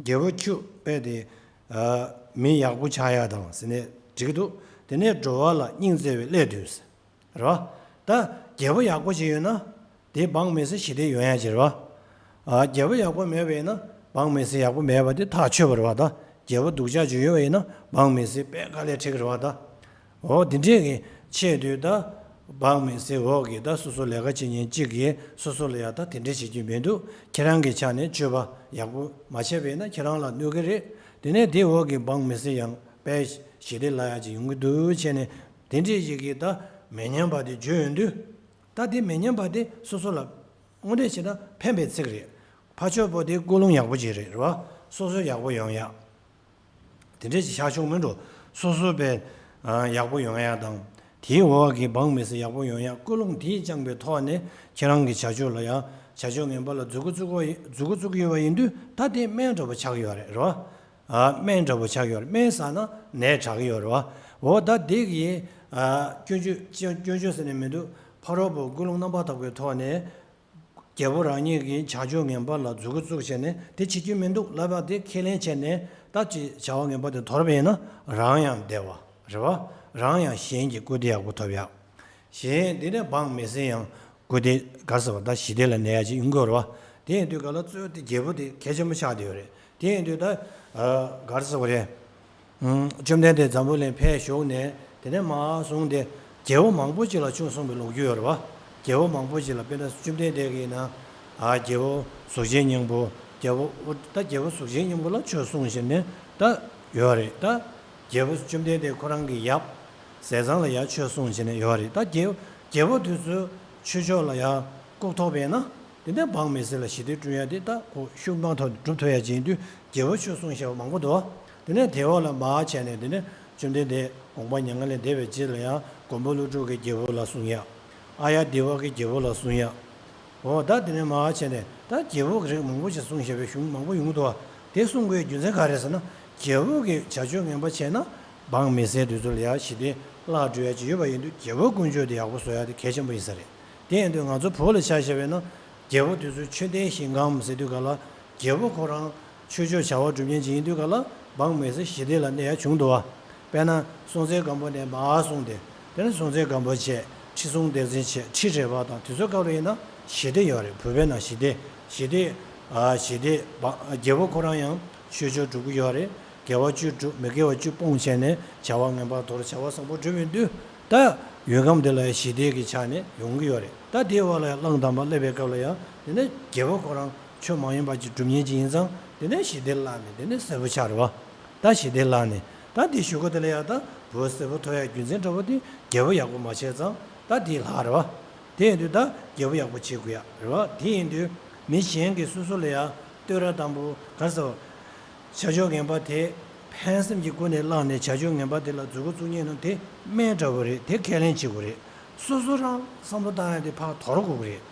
རྒྱལ་པོ་ཁྱོད་དཔེ་དེ། ཨ། མི་ཡག་པོ་ཆགས་ཡག་དང་ཟེར་ནས་འགྲིག་གི་འདུག་དེ་ནས་འགྲོ་བ་ལ་སྙིང་བརྩེ་བའི་སླད་དུ། རེད་བ། ད་རྒྱལ་པོ་ཡག་པོ་ཞིག་ཡོད་ན། དེ་བག་མེད་སའི་ཞི་བདེ་ཡོང་ཡག་ཅིག་རེད་བ། ཨ། རྒྱལ་པོ་ཡག་པོ་མེད་པ་ཡིན་ན་བག་མེད་སའི་ཡག་པོ་མེད་པ་དེ་ཐག་ཆོད་པ་རེད་བ། ད་རྒྱལ་པོ་སྡུག་ཅག་ཅིག་ཡོད་པ་ཡིན་ན་བག་མེད་སའི་དཔེ་དཀའ་ལས་འཕྲད་ཀྱི་རེད་བ། ད། འོ། དེ་འདྲས་ཀྱི་ཆེད་དུ་ད་བག་མེད་སའི་འོག་གི་ད་སོ་སོ་ལས་ཀ་བྱེད་མཁན་གཅིག་གིས་སོ་སོ་ལ་ཡང་ད་དེ་འདྲས་བྱེད་རྒྱུ་མི་འདུག་ཁྱེད་རང་གི་ཆ་ནས་སྤྱོད་པ་ཡག་པོ་མ་བྱས་པ་ཡིན་ན་ཁྱེད་རང་ལ་གནོད་ཀྱི་རེད། དེ་ནས་དེའི་འོག་གི་བག་མེད་སའི་ཡང་དཔེ་ཞི་བདེ་ལ་ཡག་ཅིག་ཡོང་གི་འདུག་བྱས་ནས། དེ་འདྲས་ཞིག་གིས་ད་མི་སྙན་པ་དེ་བརྗོད་ཡོང་དུས། ད་དེ་མི་སྙན་པ་དེ་སོ་སོ་ལ་དངོས་གནས་བྱས་ན་ཕན་པའི་ཚིག་རེད། ཕར་ཕྱོགས་པོ་དེ་ཀུན་སློང་ཡག་པོ་ཅིག་རེད། རེད་བ། སོ་སོ་ཡག་པོ་ཡོང་ཡག་དེ་འདྲས་ཅིག་ཆགས་ཆོག་མི་འགྲོ། སོ་སོ་དཔེ། ཨ། ཡག་པོ་ཡོང་ཡག་དང་། དེའི་འོག་གི་བག་མེད་སའི་ཡག་པོ་ཡོང་ཡག་ཀུན་སློང་དེས་བསྐྱངས་པའི་ཐོག་ནས་ཁྱེད་རང་གི་བྱ་སྤྱོད་ལ་ཡང་བྱ་སྤྱོད་ངན་པ་ལ་འཛུལ་འགོ་བཙུགས་པ་ཡིན། འཛུལ་འགོ་བཙུགས་ཀྱི་ཡོད་པ་ཡིན་དུས་ད་དེ་སྨན་འདྲ་པོ་ཆགས་ཀྱི་ཡོད་རེད། རེད་བ། ཨ། སྨན་འདྲ་པོ་ཆགས་ཀྱི་ཡོད་རེད། སྨན་ཟ་ན་ནད་དྲག་གི་ཡོད་རེད་བ། འོ། ད་དེ་གི། ཨ། སྐྱོན་བརྗོད། སྐྱོན་བརྗོད་ཟེར་ནས་མི་འདུག་ཕ་རོལ་པོ་ཀུན་སློང་རྣམ་པར་དག་པའི་ཐོག་ནས། རྒྱལ་པོ་རང་ཉིད་ཀྱི་བྱ་སྤྱོད་ངན་པ་ལ་འཛུལ་འགོ་བཙུགས་བྱས་ནས་དེ་བྱེད་རྒྱུ་མི་འདུག་ལབ་པ་དེ་ཁས་ལེན་བྱས་ནས། ད་ཅིག་བྱ་བ་ངན་པ་དེ་དོར་བ་ཡིན་ན་རང་ཡང་བདེ་བ་རེད་བ། རང་ཡང་གཞན་གྱི་སྐུར་སྟི་ཡག་པོ་ཐོབ་ཡག་གཞན་དེ་ནས་བག་མེད་སའི་ཡང་སྐུར་སྟི། ག་རེ་ཟེར་བ། ད་ཞི་བདེ་ལ་གནས་ཡག་ཅིག་ཡོང་གི་ཡོད་རེད་བ། དེ་ཡིན་དུས་ག་ལ་གཙོ་བོ་དེ་རྒྱལ་པོ་དེ་གལ་ཆེན་པོ་ཆགས་བསྡད་ཡོད་རེད། དེ་ཡིན་དུས་ད། ཨ། ག་རེ་ཟེར་བ་རེད། ཨུམ། བཅོམ་ལྡན་འདས་འཛམ་བུ་གླིང་ཕེབས་བཞུགས་ནས་དེ་ནས་མར་སོང་སྟེ་རྒྱལ་པོ་མང་པོ་ཅིག་ལ་ཆོས་གསུངས་པའི་ལོ་རྒྱུས་ཡོད་རེད་བ། རྒྱལ་པོ་མང་པོ་ཅིག་ལ། དཔེར་ན་བཅོམ་ལྡན་འདས་ཀྱིས་ན། ཨ། རྒྱལ་པོ་གཟུགས་ཅན་སྙིང་པོ། རྒྱལ་པོ་ཨུ། ད་རྒྱལ་པོ་གཟུགས་ཅན་སྙིང་པོ་ལ་ཆོས་གསུངས་བྱས་ནས་ད་ཡོད་རེད། ད་རྒྱལ་པོ་བཅོམ་ལྡན་འདས་ཁོ་རང་གི་ཡབ་ཟས་གཙང་ལ་ཡང་ཆོས་གསུངས་བྱས་ནས་ཡོད་རེད། ད་རྒྱལ། རྒྱལ་པོ་དེ་ཚོའི་ཆོས་ཕྱོགས་ལ་ཡང་བཀུག་ཐུབ་པ་ཡིན་ན། དེ་ནས་བག་མེད་ཟས་ལ་ཞི་བདེ་བསྐྲུན་ཡ་དེ་ད་ཁོ་ཤུགས་མང་ཐོག་ཏུ་སྒྲུབ་ཐུབ་ཡ་ཅིག་ཡིན་དུས་རྒྱལ་པོ་ཆོས་གསུང་ཤེས་པ་མང་པོ་འདུག་དེ་ནས་དེའི་འོག་ལ་མར་བྱས་ནས། དེ་ནས་བཅོམ་ལྡན་འདས་དགོངས་པ་མྱ་ངན་ལས་འདས་པའི་རྗེས་ལ་ཡང་མགོན་པོ་ཀླུ་སྒྲུབ་ཀྱི་རྒྱལ་པོ་ལ་གསུང་ཡ། ཨཱརྱ་དེ་བ་གི་རྒྱལ་པོ་ལ་གསུང་ཡ། འོ། ད་དེ་ནས་མར་བྱས་ནས་ད་རྒྱལ་པོ་གི་རིགས་མང་པོ་ཞིག་གསུངས་བཞག་པའི་གཞུང་མང་པོ་ཡོང་གི་འདུག་བ། དེ་གསུང་དགོས་རྒྱུ་མཚན་ག་རེ་ཟེར་ན། རྒྱལ་པོ་གི་བྱ་སྤྱོད་ངན་པ་བྱས་ན་བག་མེད་ཟས་དེ་ཚོ་ལ་ཡང་ཞི་བདེ་བརླག་འགྲོ་ཡ་ཅིག་ཡོད་པ་ཡིན་དུས་རྒྱལ་པོ་དཀོན་མཆོག་དེ་ཡག་པོ་བཟོ་ཡ་དེ་གལ་ཆེན་པོ་ཡིན་ས་རེད། དེ་ཡིན་དུས་ང་ཚོ་བོད་ལ་ཆ་བཞག་པ་ཡིན་ན། རྒྱལ་པོ་དེ་ཚོའི་མཆོད་རྟེན་ཞིང་ཁམས་ཟེར་དུས་ག་ལ། རྒྱལ་པོ་ཁོ་རང་ཆོས་སྤྱོད་བྱ་བ་སྒྲུབ་མཁན་ཅིག་ཡིན་དུས་ག་ལ། བག་མེད་ཟས་ཞི་བདེ་ལ་གནས་ཡ་བྱུང་འདུག་བ། དཔེར་ན་སྲོང་བཙན་སྒམ་པོ་ནས་མར་སོང་སྟེ། དེ་ནས་སྲོང་བཙན་སྒམ་པོ་བྱས། ཁྲི་སྲོང་ལྡེ་བཙན་བྱས། ཁྲི་རལ་པ་དང་དེ་ཚོའི་སྐབས་ལ་ཡིན་ན་ཞི་བདེ་ཡོད་རེད། བོད་པའི་ནང་ཞི་བདེ། ཞི་བདེ། ཨ། ཞི་བདེ་བ། རྒྱལ་པོ་ཁོ་རང་ཡང་ཆོས་སྤྱོད་སྒྲུབ་ཀྱི་ཡོད་རེད། དགེ་བ་བཅུ་སྒྲུབ། མི་དགེ་བ་བཅུ་སྤོང་བྱས་ནས་བྱ་བ་ངན་པ་དོར། བྱ་བ་བཟང་པོ་སྒྲུབ་ཡོང་དུས། ད་ཡུལ་ཁམས་འདི་ལ་ཞི་བདེ་གི་ཆ་ནས་ཡོང་གི་ཡོད་རེད། ད་དེའི་འོག་ལ་ཡང་གླང་དར་མ་སླེབས་པའི་སྐབས་ལ་ཡང་དེ་ནས་རྒྱལ་པོ་ཁོ་རང་ཆོས་མ་ཡིན་པ་ཅིག་སྒྲུབ་མཁན་ཅིག་ཡིན་ཙང་། དེ་ནས་ཞི་བདེ་བརླག་ནས་དེ་ནས་སེར་པོ་ཆགས་རེད་བ། ད་ཞི་བདེ་བརླག་ནས། ད་དེ་གཞུག་གུ་དེ་ལ་ཡང་ད་བོད་སེར་པོ་ཐོར་ཡ་རྒྱུ་མཚན་འདྲ་བོ་དེ་རྒྱལ་པོ་ཡག་པོ་མ་བྱས་ཙང་ད་དེ་ལྷག་རེད་བ། དེ་ཡིན་དུས་ད་རྒྱལ་པོ་ཡག་པོ་བྱེད་དགོས་ཡ་རེད་བ། དེ་ཡིན་དུས་མི་གཞན་གྱིས་སོ་སོ་ལ་ཡ་བསྟོད་ར་དང་པོ་ག་རེ་ཟེར། བྱ་སྤྱོད་ངན་པ་དེ་ཕན་སེམས་ཀྱི་སྒོ་ནས་བླངས་ནས་བྱ་སྤྱོད་ངན་པ་དེ་ལ་འཛུལ་འགོ་བཙུགས་མཁན་ནི་དེ་སྨན་འདྲ་བོ་རེད། དེ་ཁས་ལེན་བྱེད་དགོས་རེད། སོ་སོ་རང་བསམ་བློ་བཏང་ཡ་དེ་ཕར་དོར་དགོས་ཀྱི་རེད།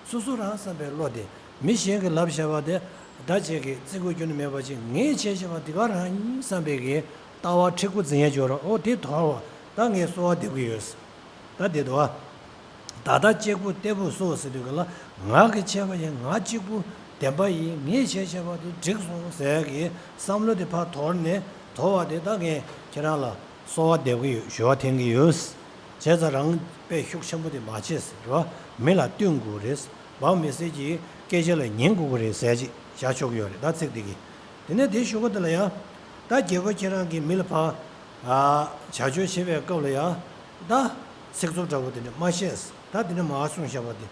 སོ་སོ་རང་བསམ་པའི་བློ་དེ། མི་གཞན་གྱིས་ལབ་བྱས་པ་དེ་ད་ཁྱེད་ཀྱིས་བརྩི་དགོས་རྒྱུ་ནི་མེད་པ་ཅིག་ངས་བྱས་བྱས་པ་དེ་ག་རང་ཡིན་བསམ་པའི་གི་ལྟ་བ་མཁྲེགས་པོ་འཛིན་ཡ་ཅིག་ཡོད་རེད། ཨོ། དེ་དོར་བ། ད་ངས་གསོལ་བ་འདེབས་ཀྱི་ཡོད། ད་དེ་དོར་བ། བདག་ལྟ་གཅིག་པུ་ལྟ་བུ་སོ་ཟེར་དུས་ག་ལ། ང་གིས་བྱས་པ་ཡིན། ང་གཅིག་པུ་ བདེན་པ་ཡིན། ངས་བྱས་བྱས་པ་དེ་འགྲིག་སོང་ཟེར་གྱི་བསམ་བློ་དེ་ཕར་དོར་ནས། དོར་བ་དེ་ད་ངས་ཁྱེད་རང་ལ་གསོལ་བ་འདེབས་ཀྱི་ཡོད། ཞུ་བ་འཐེན་གྱི་ཡོད། བྱས་ཙང་རང་དཔེ་ཤུགས་ཆེན་པོ་དེ་མ་བྱེད་ཟེར་བ། མི་ལ་བསྟུན་དགོས་རེད། འབངས་མི་སེར་གྱི་སྐད་ཆ་ལ་ཉན་དགོས་ཀྱི་རེད་ཟེར་ཅིག་བཞག་ཆོག་གི་ཡོད་རེད། ད་ཚིག་དེ་གིས། དེ་ནས་དེའི་གཞུག་གུ་དེ་ལ་ཡང་། ད་རྒྱལ་པོ་ཁྱེད་རང་གིས་མི་ལ་ཕར་ཨ་བྱ་སྤྱོད་བྱེད་པའི་སྐབས་ལ་ཡང་། ད་ཚིག་རྩུབ་འདྲ་པོ་དེ་འདྲ་མ་བཤད། ད་དེ་འདྲ་མ་གསུངས་བཞག་པ་དེ།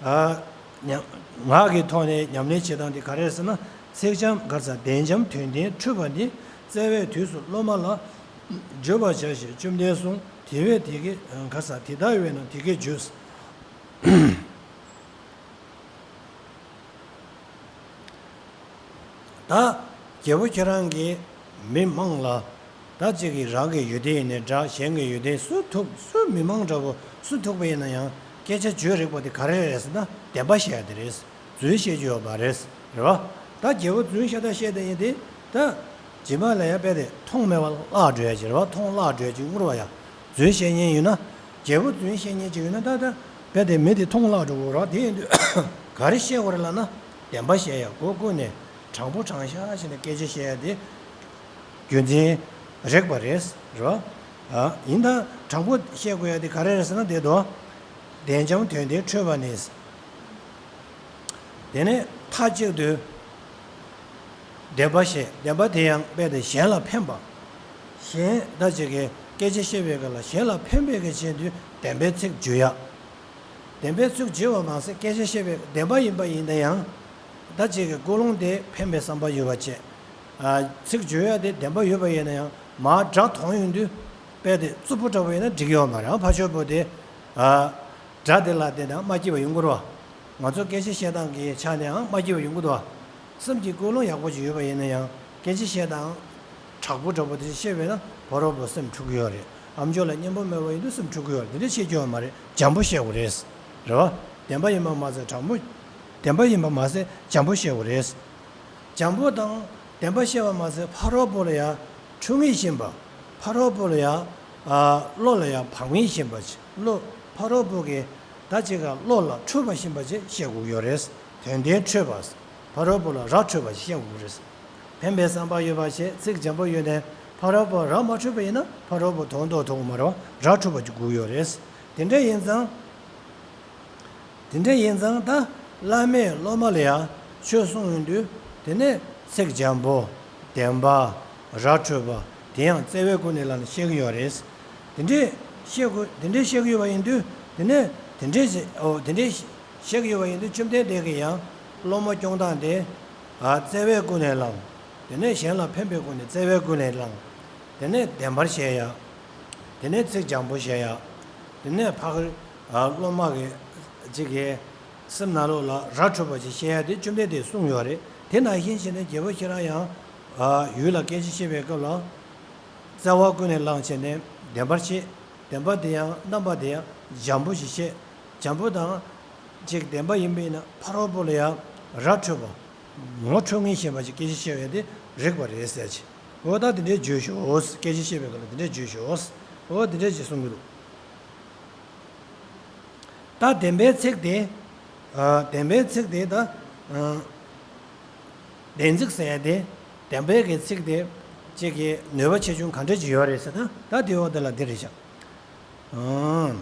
ཨ་ཉམས། ངག་གི་ཐོག་ནས་ཉམས་ལེན་བྱེད་སྟངས་དེ་ག་རེ་རེད་ཟེར་ན། ཚིག་འཇམ་ག་རེ་ཟེར། བདེན་འཇམ་དོན་ལྡན་འཁྲུལ་པ་ནི། བཙལ་བའི་དུས་སུ་སློབ་མ་ལ། བརྗོད་པར་བྱ་ཞེས་བཅོམ་ལྡན་གསུངས། དེ་བས་དེ་སྐད་ག་རེ་ཟེར། དེ་ལྟ་བས་ན་དེ་སྐད་བརྗོད། ད་རྒྱལ་པོ་ཁྱེད་རང་གིས་མི་མང་ལ། ད་གཅིག་གིས་རང་གི་ཡོན་ཏན་ཡིན་ནའི་འདྲ། གཞན་གྱི་ཡོན་ཏན་སུ་ཐུག་སུ་མི་མང་འདྲ་པོ་སུ་ཐུག་པ་ཡིན་ན་ཡང་སྐད་ཆ་བརྗོད་རིགས་པ་དེ་ག་རེ་རེད་ཟེར་ན། བདེན་པ་བཤད་ཡ་དེ་རེད། རྫུན་བཤད་རྒྱུ་ཡོད་མ་རེད། རེད་བ། ད་རྒྱལ་པོ་རྫུན་བཤད་ད་བཤད་ད་ཡིན་དེ། ད་རྗེས་མ་ལ་ཡང་རྦད་དེ་མཐོང་མེད་པ་བརླག་འགྲོ་ཡ་ཅིག་རེད་བ། མཐོང་བརླག་འགྲོ་ཡ་ཅིག་ངུར་བ་ཡ། རྫུན་བཤད་མཁན་ཡོད་ན། རྒྱལ་པོ་རྫུན་བཤད་མཁན་ཅིག་ཡོད་ན། ད་ད་རྦད་དེ་མི་དེ་མཐོང་བརླག་འགྲོ་གི་རེད་བ། དེ་ཡིན་དུས་ག་རེ་བཤད་དགོས་རེད་ལབ་ན། བདེན་པ་བཤད་ཡ། མགོ་ཀུན་ནས་དྲང་པོ་དྲང་བཞག་བྱས་ནས་སྐད་ཆ་བཤད་ཡ་དེ་རྒྱུ་མཚན་རིག་པ་རེད། རེད་བ། ཨ་ཡིན་ད་དྲང་པོ་བཤད་དགོས་ཡ་དེ་ག་རེ་རེད་ཟེར་ན། དེ་དོ། བདེན་འཇམ་དོན་ལྡན་འཁྲུལ་པ་ནི། དེ་ནས་མཐའ་གཅིག་ཏུ་བདེན་པ་བཤད། བདེན་པ་དེ་ཡང་རྦད་དེ་གཞན་ལ་ཕན་པ། གཞན་ད་ཅིག་གིས་སྐད་ཆ་བཤད་པའི་སྐབས་ལ་གཞན་ལ་ཕན་པའི་གི་ཆེད་དུ་བདེན་པའི་ཚིག་བརྗོད་ཡ། བདེན་པའི་ཚིག་བརྗོད་པ་མ་ཟད། སྐད་ཆ་བཤད་པའི་བདེན་པ་ཡིན་པ་ཡིན་ན་ཡང་། ད་ཅིག་གི་ཀུན་སློང་དེ་ཕན་པའི་བསམ་པ་ཡོད་པ་བྱས། ཨ་ཚིག་བརྗོད་ཡ་དེ་བདེན་པ་ཡོད་པ་ཡིན་ན་ཡང་། མར་སྒྲ་མཐོང་ཡོང་དུས་རྦད་དེ་རྩུབ་པོ་འདྲ་པོ་ཡིན་ན་འགྲིག་ཡོད་མ་རེད། ཨ་ཕར་ཕྱོགས་པོ་དེ་ཨ་སྒྲ་དེ་ལ་བལྟས་ནས་མ་སྐྱིད་པ་ཡོང་གི་རེད་བ། ང་ཚོ་སྐད་ཆ་བཤད་སྟངས་ཀྱི་ཆ་ནས་ཡང་མ་སྐྱིད་པ་ཡོང་གི་འདུག་བ། སེམས་ཀྱི་ཀུན་སློང་ཡག་པོ་ཅིག་ཡོད་པ་ཡིན་ན་ཡང་། སྐད་ཆ་བཤད་སྟངས་དྲག་པོ་འདྲ་པོ་དེ་བཤད་པས་ན་ཕ་རོལ་པོ་སེམས་འཁྲུག་གི་ཡོད་རེད། ཨ་མཆོག་ལ་སྙན་པོ་སྨྲས་པ་ཡིན་དུས་སེམས་འཁྲུག་གི་ཡོད་རེད། དེ་འདྲ་བཤད་རྒྱུ་ཡོད་མ་རེད། འཇམ་པོ་བཤད་དགོས་རེད། རེད་བ། བདེན་པ་ཡིན་པ་མ་ཟད་དྲང་པོ། བདེན་པ་ཡིན་པ་མ་ཟད་འཇམ་པོ་བཤད་དགོས་རེད། འཇམ་པོ་དང་བདེན་པ་བཤད་པ་མ་ཟད་ཕ་རོལ་པོ་ལ་ཡང་འཁྲུལ་ངེས་བཞིན་པ། ཕ་རོལ་པོ་ལ་ཡང་ཨ་བློ་ལ་ཡང་བག་མེད་བཞིན་པ་ཅིག་བློ་ཕ་རོལ་པོ་གི་ད་ཅིག་ག་བློ་ལ་འཁྲུལ་པ་བཞིན་པ་ཅིག་བཤད་དགོས་ཡོད་རེད། དོན་ལྡན་འཁྲུལ་པ། ཕ་རོལ་པོ་ལ་ར་འཕྲོད་པ་ཞིག་བཤད་དགོས་རེད། ཕན་པའི་བསམ་པ་ཡོད་པ་ཞིག་ཚིག་འཇམ་པོ་ཡོད་ནས་ཕ་རོལ་པོ་ར་མ་འཕྲོད་པ་ཡིན་ན་ཕ་རོལ་པོ་དོན་རྟོགས་ཐུབ་ཀྱི་མ་རེད་བ། ར་འཕྲོད་པ་ཅིག་དགོས་ཡོད་རེད། དེ་འདྲ་ཡིན་ཙང་། དེ་འདྲ་ཡིན་ཙང་ད་བླ་མས་སློབ་མ་ལ་ཡང་ཆོས་གསུངས་ཡོང་དུས། དེ་ནས་ཚིག་འཇམ་པོ། བདེན་པ། ར་འཕྲོད་པ། དེ་ཡང་བརྩེ་བའི་ཀུན་ནས་བསླངས་ནས་བཤད་ཀྱི་ཡོད་རེད། དེ་འདྲས་བཤད་དགོས། དེ་འདྲས་བཤད་ཀྱི་ཡོད་པ་ཡིན་དུས། དེ་ནས་དེ་འདྲས་བྱས། ཨོ་དེ་འདྲས་བཤད་ཀྱི་ཡོད་པ་ཡིན་དུས། བཅོམ་ལྡན་འདས་ཀྱིས་ཡང་སློབ་མ་སྐྱོང་སྟངས་དེ། ཨ་བརྩེ་བའི་ཀུན་ནས་བསླངས། དེ་ནས་གཞན་ལ་ཕན་པའི་སྒོ་ནས་བརྩེ་བའི་ཀུན་ནས་བསླངས། དེ་ནས་བདེན་པར་བཤད་ཡ། དེ་ནས་ཚིག་འཇམ་པོ་བཤད་ཡ། དེ་ནས་ཕ་གིར་ཨ་སློབ་མ་གི་ཅིག་གི་སེམས་ནང་ལོགས་ལ་ར་འཕྲོད་པ་ཅིག་བཤད་ཡ་དེ་བཅོམ་ལྡན་འདས་གསུངས་ཡོད་རེད། དེ་ནང་བཞིན་བྱས་ནས་རྒྱལ་པོ་ཁྱེད་རང་ཡང་ཨ་ཡུལ་ལ་སྐད་ཆ་བཤད་པའི་སྐབས་ལ། བརྩེ་བ་ཀུན་ནས་བསླངས་བྱས་ནས་བདེན་པར་བཤད། བདེན་པ་དེ་ཡང་རྣམ་པ་དེ་ཡང་འཇམ་པོ་ཞིག་བཤད། འཇམ་པོ་དང་། ཅིག་བདེན་པ་ཡིན་པ་ཡིན་ན་ཕ་རོལ་པོ་ལ་ཡང་ར་འཕྲོད་པ། ངོ་འཕྲོད་ངེས་ཤེས་པ་ཅིག་སྐད་ཆ་བཤད་ཡ་དེ་རིགས་པ་རེད་ཟེར་ཅིག་འོ་ད་དེ་འདྲའི་བརྗོད་ཤོག་སྐད་ཆ་བཤད་པའི་སྐབས་ལ་དེ་འདྲའི་བརྗོད་ཤོག་འོ་དེ་འདྲའི་ཅིག་གསུང་གི་འདུག་ད་བདེན་པའི་ཚིག་དེ། ཨ་བདེན་པའི་ཚིག་དེ་ད། ཨ་བདེན་ཚིག་ཟེར་ཡ་དེ། བདེན་པའི་གི་ཚིག་དེ། ཅིག་གི་ནུས་པ་ཆེ་ཆུང་ག་འདྲ་ཅིག་ཡོད་རེད་ཟེར་ན། ད་དེའི་འོག་དེ་ལ་འདི་རེད་ཤག་ཨང་།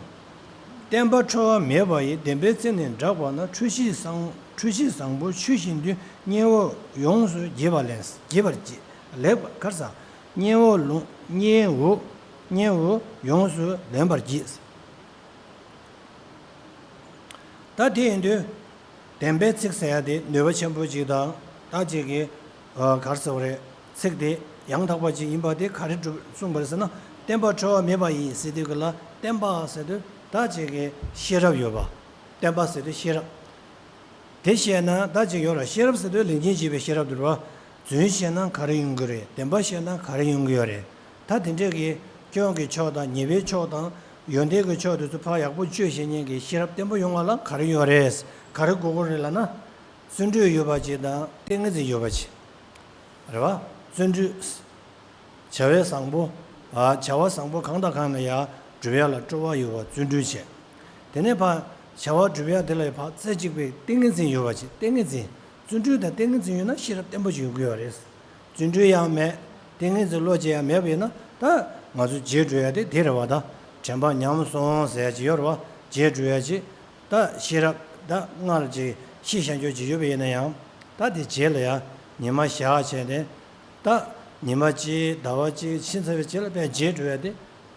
བརྟན་པ་འཕྲོ་བ་མེད་པ་ཡི། བདེན་པའི་ཚིག་ནི་བསྒྲགས་པ་ན། འཁྲུལ་གཞི་བཟང་འཁྲུལ་གཞི་བཟང་པོ་ཆུ་བཞིན་དུ། གཉེན་བོ་ཡོངས་སུ་བགྱིས་པ་ལེན། བགྱིས་པར་བགྱི། ལེགས་པར་ག་རེ་ཟ། གཉེན་བོ་ལོངས་གཉེན་བོ། གཉེན་བོ་ཡོངས་སུ་ལེན་པར་བགྱི། ད་དེ་ཡིན་དུས། བདེན་པའི་ཚིག་ཟེར་ཡ་དེ་ནུས་པ་ཆེན་པོ་ཅིག་དང་། ད་ཅིག་གི་ཨ་ག་རེ་ཟེར་བ་རེད། ཚིག་དེ་ཡང་དག་པ་ཅིག་ཡིན་པ་དེ་ག་རེ་སྒྲུབ་གསུངས་པ་རེད་ཟེར་ན། བརྟན་པ་འཕྲོ་བ་མེད་པ་ཡིན་ཟེར་དུས་ཀྱི་ལ། བརྟན་པ་ཟེར་དུས་ད་ཅིག་གི་ཤེས་རབ་ཡོད་པ། བརྟན་པ་ཟེར་དུས་ཤེས་རབ། དེ་བཤད་ན་ད་ཅིག་ཡོད་ར། ཤེས་རབ་ཟེར་དུས་ལན་གཉིས་བྱས་པའི་ཤེས་རབ་དེ་རེད་བ། རྫུན་བཤད་ན་ག་རེ་ཡོང་གི་རེད། བདེན་པ་བཤད་ན་ག་རེ་ཡོང་གི་ཡོད་རེད། ད་དེ་འདྲས་ཀྱི་སྐྱོན་གྱི་ཕྱོགས་དང་ཉེས་པའི་ཕྱོགས་དང་། ཡོན་ཏན་གྱི་ཕྱོགས་དེ་ཚོ་ཕར་ཡག་པོ་བཅོས་བྱེད་མཁན་གྱི་ཤེས་རབ་བརྟན་པོ་ཡོང་བ་ལ་ག་རེ་ཡོད་རེད། ག་རེ་དགོས་ཀྱི་རེད་ལབ་ན། བརྩོན་འགྲུས་ཡོད་པ་ཅིག་དང་ཏིང་ངེ་འཛིན་ཡོད་པ་ཅིག་རེད་བ། བརྩོན་འགྲུས། བྱ་བའི་བཟང་པོ། ཨ་བྱ་བ་བཟང་པོ་གང་དང་གང་ལ་ཡང་སྒྲུབ་ཡ་ལ་སྤྲོ་བ་ཡོད་པ་བརྩོན་འགྲུས་བྱས། དེ་ནས་ཕར། བྱ་བ་སྒྲུབ་ཡག་དེ་ལ་ཕར་རྩེ་གཅིག་པའི་ཏིང་ངེ་འཛིན་ཡོད་པ་ཅིག་ཏིང་ངེ་འཛིན། བརྩོན་འགྲུས་དང་ཏིང་ངེ་འཛིན་ཡོད་ན་ཤེས་རབ་བརྟན་པོ་ཅིག་ཡོང་གི་ཡོད་རེད། བརྩོན་འགྲུས་ཡང་མེད། ཏིང་ངེ་འཛིན་བློ་ཅིག་ཡང་མེད་པ་ཡིན་ན་ད་ང་ཚོ་རྗེས་འགྲོ་ཡག་དེ་དེ་རེད་བ། ད་དྲན་པ་ཉམས་སོང་ཟེར་ཡག་ཅིག་ཡོད་རེད་བ། རྗེས་འགྲོ་ཡག་ཅིག་ད་ཤེས་རབ་ད་སྔར་ཅིག་ཤི་ཤ་འགྱོ་ཅིག་ཡོད་པ་ཡིན་ན་ཡང་། ད་དེ་རྗེས་ལ་ཡང་ཉི་མ་ཞག་བྱས་ནས། ད་ཉི་མ་གཅིག་ཟླ་བ་གཅིག་ཕྱིན་ཚར་བའི་རྗེས་ལ་དཔེ་རྗེས་འགྲོ་ཡག་དེ་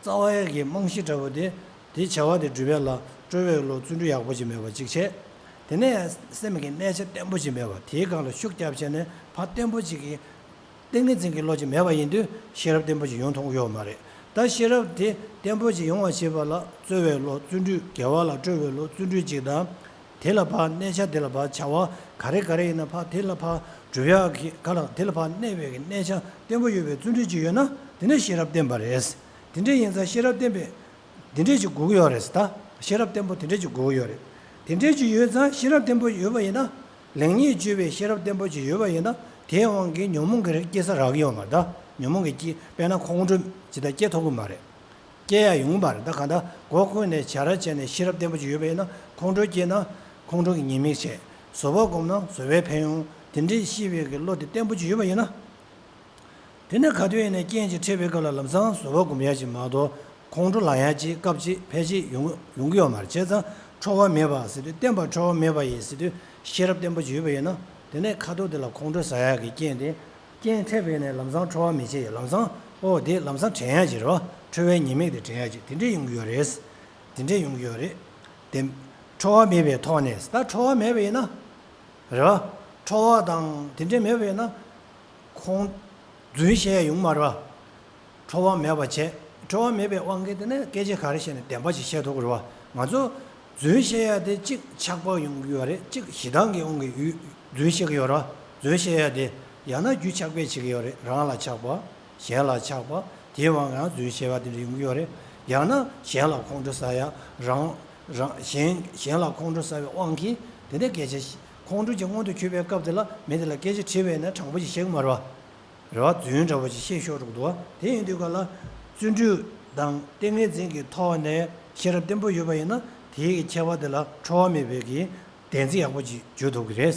རྩ་བ་ཡག་གི་རྨང་གཞི་འདྲ་བོ་དེ། དེ་བྱ་བ་དེ་སྒྲུབ་ཡག་ལ་སྤྲོ་བའི་བློ་བརྩོན་འགྲུས་ཡག་པོ་ཅིག་མེད་པ་གཅིག་བྱས། དེ་ནས་སེམས་ཀྱི་གནས་ཆ་བརྟན་པོ་ཅིག་མེད་པ། དེའི་སྒང་ལ་ཤུགས་རྒྱབ་བྱས་ནས་ཕར་བརྟན་པོ་ཅིག་གི་ཏིང་ངེ་འཛིན་གྱི་བློ་ཅིག་མེད་པ་ཡིན་དུས་ཤེས་རབ་བརྟན་པོ་ཅིག་ཡོང་ཐུབ་ཀྱི་ཡོད་མ་རེད། ད་ཤེས་རབ་དེ་བརྟན་པོ་ཅིག་ཡོང་བ་བྱེད་པ་ལ་རྩོལ་བའི་བློ་བརྩོན་འགྲུས། དགེ་བ་ལ་སྤྲོ་བའི་བློ་བརྩོན་འགྲུས་ཅིག་དང་། དེ་ལ་ཕར་གནས་ཆ་དེ་ལ་ཕར་བྱ་བ་ག་རེ་ག་རེ་ཡིན་ན་ཕར་དེ་ལ་ཕར་སྒྲུབ་ཡག་གི་ག་ལ་དེ་ལ་ཕར་གནས་པའི་གི་གནས་ཆ་བརྟན་པོ་ཡོད་པའི་བརྩོན་འགྲུས་ཅིག་ཡོད་ན་དེ་ནས་ཤེས་རབ་བརྟན་པ་རེད། དེ་འདྲ་ཡིན་ཙང་ཤེས་རབ་བརྟན་པའི་དེ་འདྲས་ཅིག་དགོས་ཀྱི་ཡོད་རེད། ད་ཤེས་རབ་བརྟན་པོ་དེ་འདྲས་ཅིག་དགོས་ཀྱི་ཡོད་རེད། དེ་འདྲས་ཅིག་ཡོད་ཙང་ཤེས་རབ་བརྟན་པོ་ཡོད་པ་ཡིན་ན། ལེགས་ཉེས་དཔྱོད་པའི་ཤེས་རབ་བརྟན་པོ་ཅིག་ཡོད་པ་ཡིན་ན་དེའི་དབང་གིས་ཉོན་མོངས་ཀྱི་རིགས་སྐྱེ་ས་རག་གི་ཡོད་མ་རེད། ད་ཉོན་མོངས་ཀྱི་སྐྱེ་དཔེར་ན་ཁོང་ཁྲོ་ཇི་ལྟར་སྐྱེ་ཐུབ་ཀྱི་མ་རེད། སྐྱེ་ཡག་ཡོང་གི་མ་རེད། ད་གང་ལྟར་སྒོ་ཀུན་ནས་བྱ་ར་བྱས་ནས་ཤེས་རབ་བརྟན་པོ་ཅིག་ཡོད་པ་ཡིན་ན་ཁོང་ཁྲོ་སྐྱེས་ན་ཁོང་ཁྲོ་གི་ཉེས་དམིགས་བྱས། བཟོད་པ་སྒོམ་ན་བཟོད་པའི་ཕན་ཡོན་དེ་འདྲས་ཤེས་པའི་གི་བློ་དེ་བརྟན་པོ་ཅིག་ཡོད་པ་ཡིན་ན། དེ་ནས་ག་དུས་ཡིན་ནའི་རྐྱེན་ཅིག་འཕྲད་པའི་སྐབས་ལ་ལམ་སང་བཟོད་པ་སྒོམ་ཡག་ཅིག་མ་གཏོགས་ཁོང་ཁྲོ་ལངས་ཡག་ཅིག་སྐབས་ཅིག་ཕལ་ཆེར་ཡོང་ཡོང་གི་ཡོད་མ་རེད། བྱས་ཙང་ཁྲོ་བ་མེད་པ་ཟེར་དུས་བརྟན་པ་ཁྲོ་བ་མེད་པ་ཡིན་ཟེར་དུས་ཤེས་རབ་བརྟན་པོ་ཅིག་ཡོད་པ་ཡིན་ན་དེ་ནས་ཁ་དོག་དེ་ལ་ཁོང་ཁྲོ་ཟ་ཡག་གི་རྐྱེན་དེ་རྐྱེན་འཕྲད་པ་ཡིན་ནའི་ལམ་སང་ཁྲོ་བ་མི་བྱེད། ལམ་སང་ཨོ་དེ་ལམ་སང་དྲན་ཡག་ཅིག་རེད་བ། ཁྲོ་བའི་ཉེས་དམིགས་དེ་དྲན་ཡག་ཅིག་དེ་འདྲས་ཡོང་གི་ཡོད་རེད། དེ་འདྲས་ཡོང་གི་ཡོད་རེད། དེ་ཁྲོ་བ་མེད་པའི་ཐོག་ནས་ད་ཁྲོ་བ་མེད་པ་ཡིན་ན། རེད་བ། ཁྲོ་བ་དང་དེ་འདྲས་མེད་པ་ཡིན་ན། ཁོང་རྫུན་བཤད་ཡག་ཡོང་མ་རེད་བ། ཁྲོ་བ་མེད་པ་བྱས། ཁྲོ་བ་མེད་པའི་དབང་གིས་དེ་ནས་སྐད་ཆ་ག་རེ་བཤད་ནས་བདེན་པ་ཞིག་བཤད་ཐུབ་ཀྱི་རེད་བ། ང་ཚོ་རྫུན་བཤད་ཡག་དེ་གཅིག་ཆགས་པ་ཡོང་གི་ཡོད་རེད། གཅིག་ཞེ་སྡང་གི་དབང་གིས་ཡུ་རྫུན་བཤད་ཀྱི་ཡོད་རེད་བ། རྫུན་བཤད་ཡག་དེ་ཡང་ན་རྒྱུ་ཆགས་པས་བྱེད་ཀྱི་ཡོད་རེད། རང་ལ་ཆགས་པ། གཞན་ལ་ཆགས་པ། དེའི་དབང་གིས་ཡང་རྫུན་བཤད་པ་དེ་འདྲ་ཡོང་གི་ཡོད་རེད། ཡང་ན་གཞན་ལ་ཁོང་ཁྲོ་ཟ་ཡག་རང་རང་གཞན་གཞན་ལ་ཁོང་ཁྲོ་ཟ་བའི་དབང་གིས་དེ་འདྲའི་སྐད་ཆ་ཞིག་ཁོང་ཁྲོ་ཅིག་མངོན་དུ་གྱུར་པའི་སྐབས་དེ་ལ་མི་དེ་ལ་སྐད་ཆ་དྲིས་པས་ན་དྲང་པོ་ཞིག་བཤད་ཀྱི་མ་རེད་བ། རེད་བ། རྫུན་འདྲ་བོ་ཞིག་བཤད་ཤོར་འགྲོ་གི་འདུག་བ། དེ་ཡིན་དུས་ག་ལ་བརྩོན་འགྲུས་དང་ཏིང་ངེ་འཛིན་གྱི་ཐོག་ནས་ཤེས་རབ་བརྟན་པོ་ཡོད་པ་ཡིན་ན་དེའི་ཁྱད་པར་དེ་ལ་ཁྲོ་བ་མེད་པའི་གི་བདེན་ཚིག་ཡག་པོ་ཅིག་བརྗོད་ཐུབ་ཀྱི་རེད།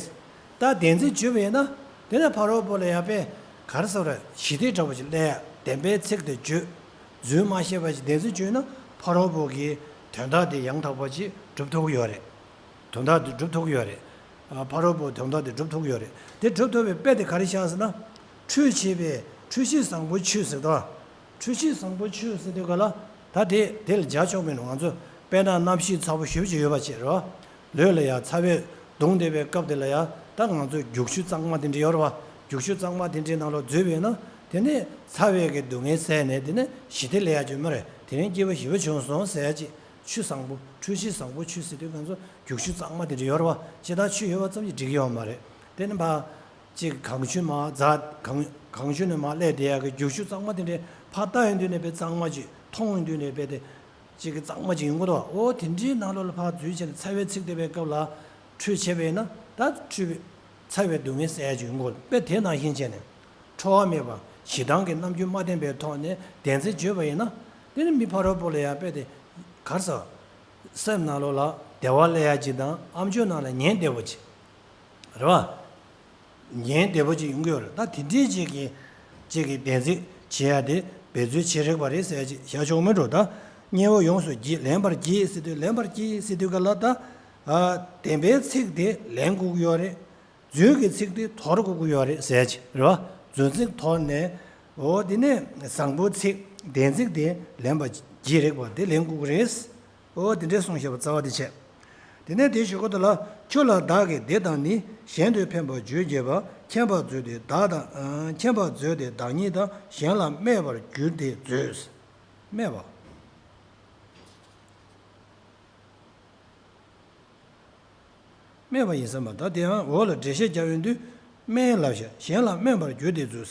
ད་བདེན་ཚིག་བརྗོད་པ་ཡིན་ན་དེ་ནས་ཕ་རོལ་པོ་ལ་ཡང་དཔེ་ག་རེ་ཟེར་བ་རེད། ཞི་བདེ་འདྲ་བོ་ཅིག་སླེབས་ཡག་བདེན་པའི་ཚིག་དེ་བརྗོད། རྫུན་མ་བཤད་པ་ཅིག་བདེན་ཚིག་བརྗོད་ན་ཕ་རོལ་པོ་གི་དོན་དག་དེ་ཡང་དག་པ་ཅིག་སྒྲུབ་ཐུབ་ཀྱི་ཡོད་རེད། དོན་དག་དེ་སྒྲུབ་ཐུབ་ཀྱི་ཡོད་རེད། ཨ། ཕ་རོལ་པོའི་དོན་དག་དེ་སྒྲུབ་ཐུབ་ཀྱི་ཡོད་རེད། དེ་སྒྲུབ་ཐུབ་པའི་དཔེ་དེ་ག་རེ་བཞག་ཟེར་ན། ཁྲུས་བྱེད་པའི་ཁྲུས་གཞི་བཟང་པོ་ཆུ་ཟེར་དོ། ཁྲུས་གཞི་བཟང་པོ་ཆུ་ཟེར་དུས་ག་ལ་ད་དེ་དེ་ལ་སྦྱར་ཆོག་མིན་ནོ། ང་ཚོ་དཔེར་ན་གནམ་གཤིས་ཚ་པོ་ཞེ་པོ་ཅིག་ཡོད་པ་བྱས་རེད་བ། ལུས་ལ་ཡང་ཚ་བས་གདུང་བསྡད་པའི་སྐབས་དེ་ལ་ཡང་ད་ང་ཚོས་རྒྱུག་ཆུ་གཙང་མ་དེ་འདྲ་ཡོད་རེད་བ། རྒྱུག་ཆུ་གཙང་མ་དེ་འདྲའི་ནང་ལ་འཛུལ་བས་ན་དེ་ནས་ཚ་བའི་གི་སྡུག་བསྔལ་བསལ་ནས་དེ་ནས་ཞི་བདེ་སླེབས་ཡག་ཅིག་མ་རེད། དེ་རིང་སྐྱིད་པ་ཞེ་པོ་བྱུང་སོང་ཟེར་ཡག་ཅིག་ཆུ་བཟང་པོ་ཁྲུས་གཞི་བཟང་པོ་ཆུ་ཟེར་དུས་ང་ཚོ་རྒྱུག་ཆུ་གཙང་མ་དེ་འདྲ་ཡོད་རེད་བ། སྤྱིར་བཏང་ཆུ་ཡོད་པ་ཙམ་གྱིས་འགྲིག་གི་ཡོད་མ་རེད། དེ་ནི་ཕ། ཅིག་གངས་ཆུ་མར་འཛག་གངས་གངས་ཆུ་ནས་མར་བསླེབས་བསྡད་ཡག་གི་རྒྱུག་ཆུ་གཙང་མ་དེ་འདྲས་ཕར་ལྟ་ཡོང་དུས་ནས་དཔེ་གཙང་མ་ཅིག་མཐོང་ཡོང་དུས་ནས་དཔེ་དེ་ཅིག་གི་གཙང་མ་ཅིག་ཡོང་གི་འདུག་ཨོ་དེ་འདྲའི་ནང་ལོགས་ལ་ཕར་འཛུལ་བྱས་ནས་ཚ་བའི་ཚིགས་བསྡད་པའི་སྐབས་ལ་ཁྲུས་བྱས་པས་ན་ད་ཁྲུས་པའི་ཚ་བའི་སྡུག་བསྔལ་སེལ་ཡག་ཅིག་ཡོང་གི་འདུག་དཔེ་དེ་ནང་བཞིན་བྱས་ནས་ཁྲོ་བ་མེད་པ་ཞེ་སྡང་གི་རྣམ་འགྱུར་མ་བསྟན་པའི་ཐོག་ནས་བདེན་ཚིག་བརྗོད་པ་ཡིན་ན་དེ་ནི་མི་ཕ་རོལ་པོ་ལ་ཡང་དཔེ་དེ་ག་རེ་ཟེར། སེམས་ནང་ལོགས་ལ་བདེ་བ་སླེབས་ཡག་ཅིག་དང་ཨ་མཆོག་ནང་ལ་ཉན་བདེ་བོ་ཅིག་རེད་བ། ཉན་བདེ་པོ་ཅིག་ཡོང་གི་ཡོད་རེད། ད་དེ་འདྲའི་ཅིག་གི་ཅིག་གི་བདེན་ཚིག་བྱེད་ཡ་དེ་འབད་རྩོལ་བྱེད་རིགས་པ་རེད་ཟེར་ཡ་ཅིག་བཞག་ཆོག་མིན་འགྲོ། ད་དམྱལ་བ་ཡོངས་སུ་བགྱིས་ལེན་པར་བགྱིས་ཟེར་དུས་ལེན་པར་བགྱིས་ཟེར་དུས་ག་ལ་ད་ཨ་བདེན་པའི་ཚིག་དེ་ལེན་དགོས་ཀྱི་ཡོད་རེད། རྫུན་གྱི་ཚིག་དེ་དོར་དགོས་ཀྱི་ཡོད་རེད་ཟེར་ཡ་ཅིག་རེད་བ། རྫུན་ཚིག་དོར་ནས་འོ་དེ་ནས་བཟང་པོའི་ཚིག་བདེན་ཚིག་དེ་ལེན་པར་བགྱིས་རིགས་པ་དེ་ལེན་དགོས་ཀྱི་རེད། ཨོ་དེ་འདྲས་གསུངས་བཞག་པ་རྩ་བ་དེ་བྱས། དེ་ནས་དེའི་གཞུག་གུ་དེ་ལ་ཆུ་ལ་བདག་གིས་འདི་དང་ནི། གཞན་དུ་ཕན་པར་བརྗོད་བགྱིས་པ། མཁྱེན་པར་མཛོད་དེ་བདག་དང་། མཁྱེན་པར་མཛོད་དེ་བདག་ཉིད་དང་། གཞན་ལ་སྨད་པར་འགྱུར་ཏེ་མཛོད། སྨད་པ། སྨད་པ་ཡིན་ས་མ་ད་དེའང་འོག་ལ་འགྲེལ་བཤད་རྒྱག་ཡོང་དུས་སྨད་ལབ་བཞག་གཞན་ལ་སྨད་པར་འགྱུར་ཏེ་མཛོད།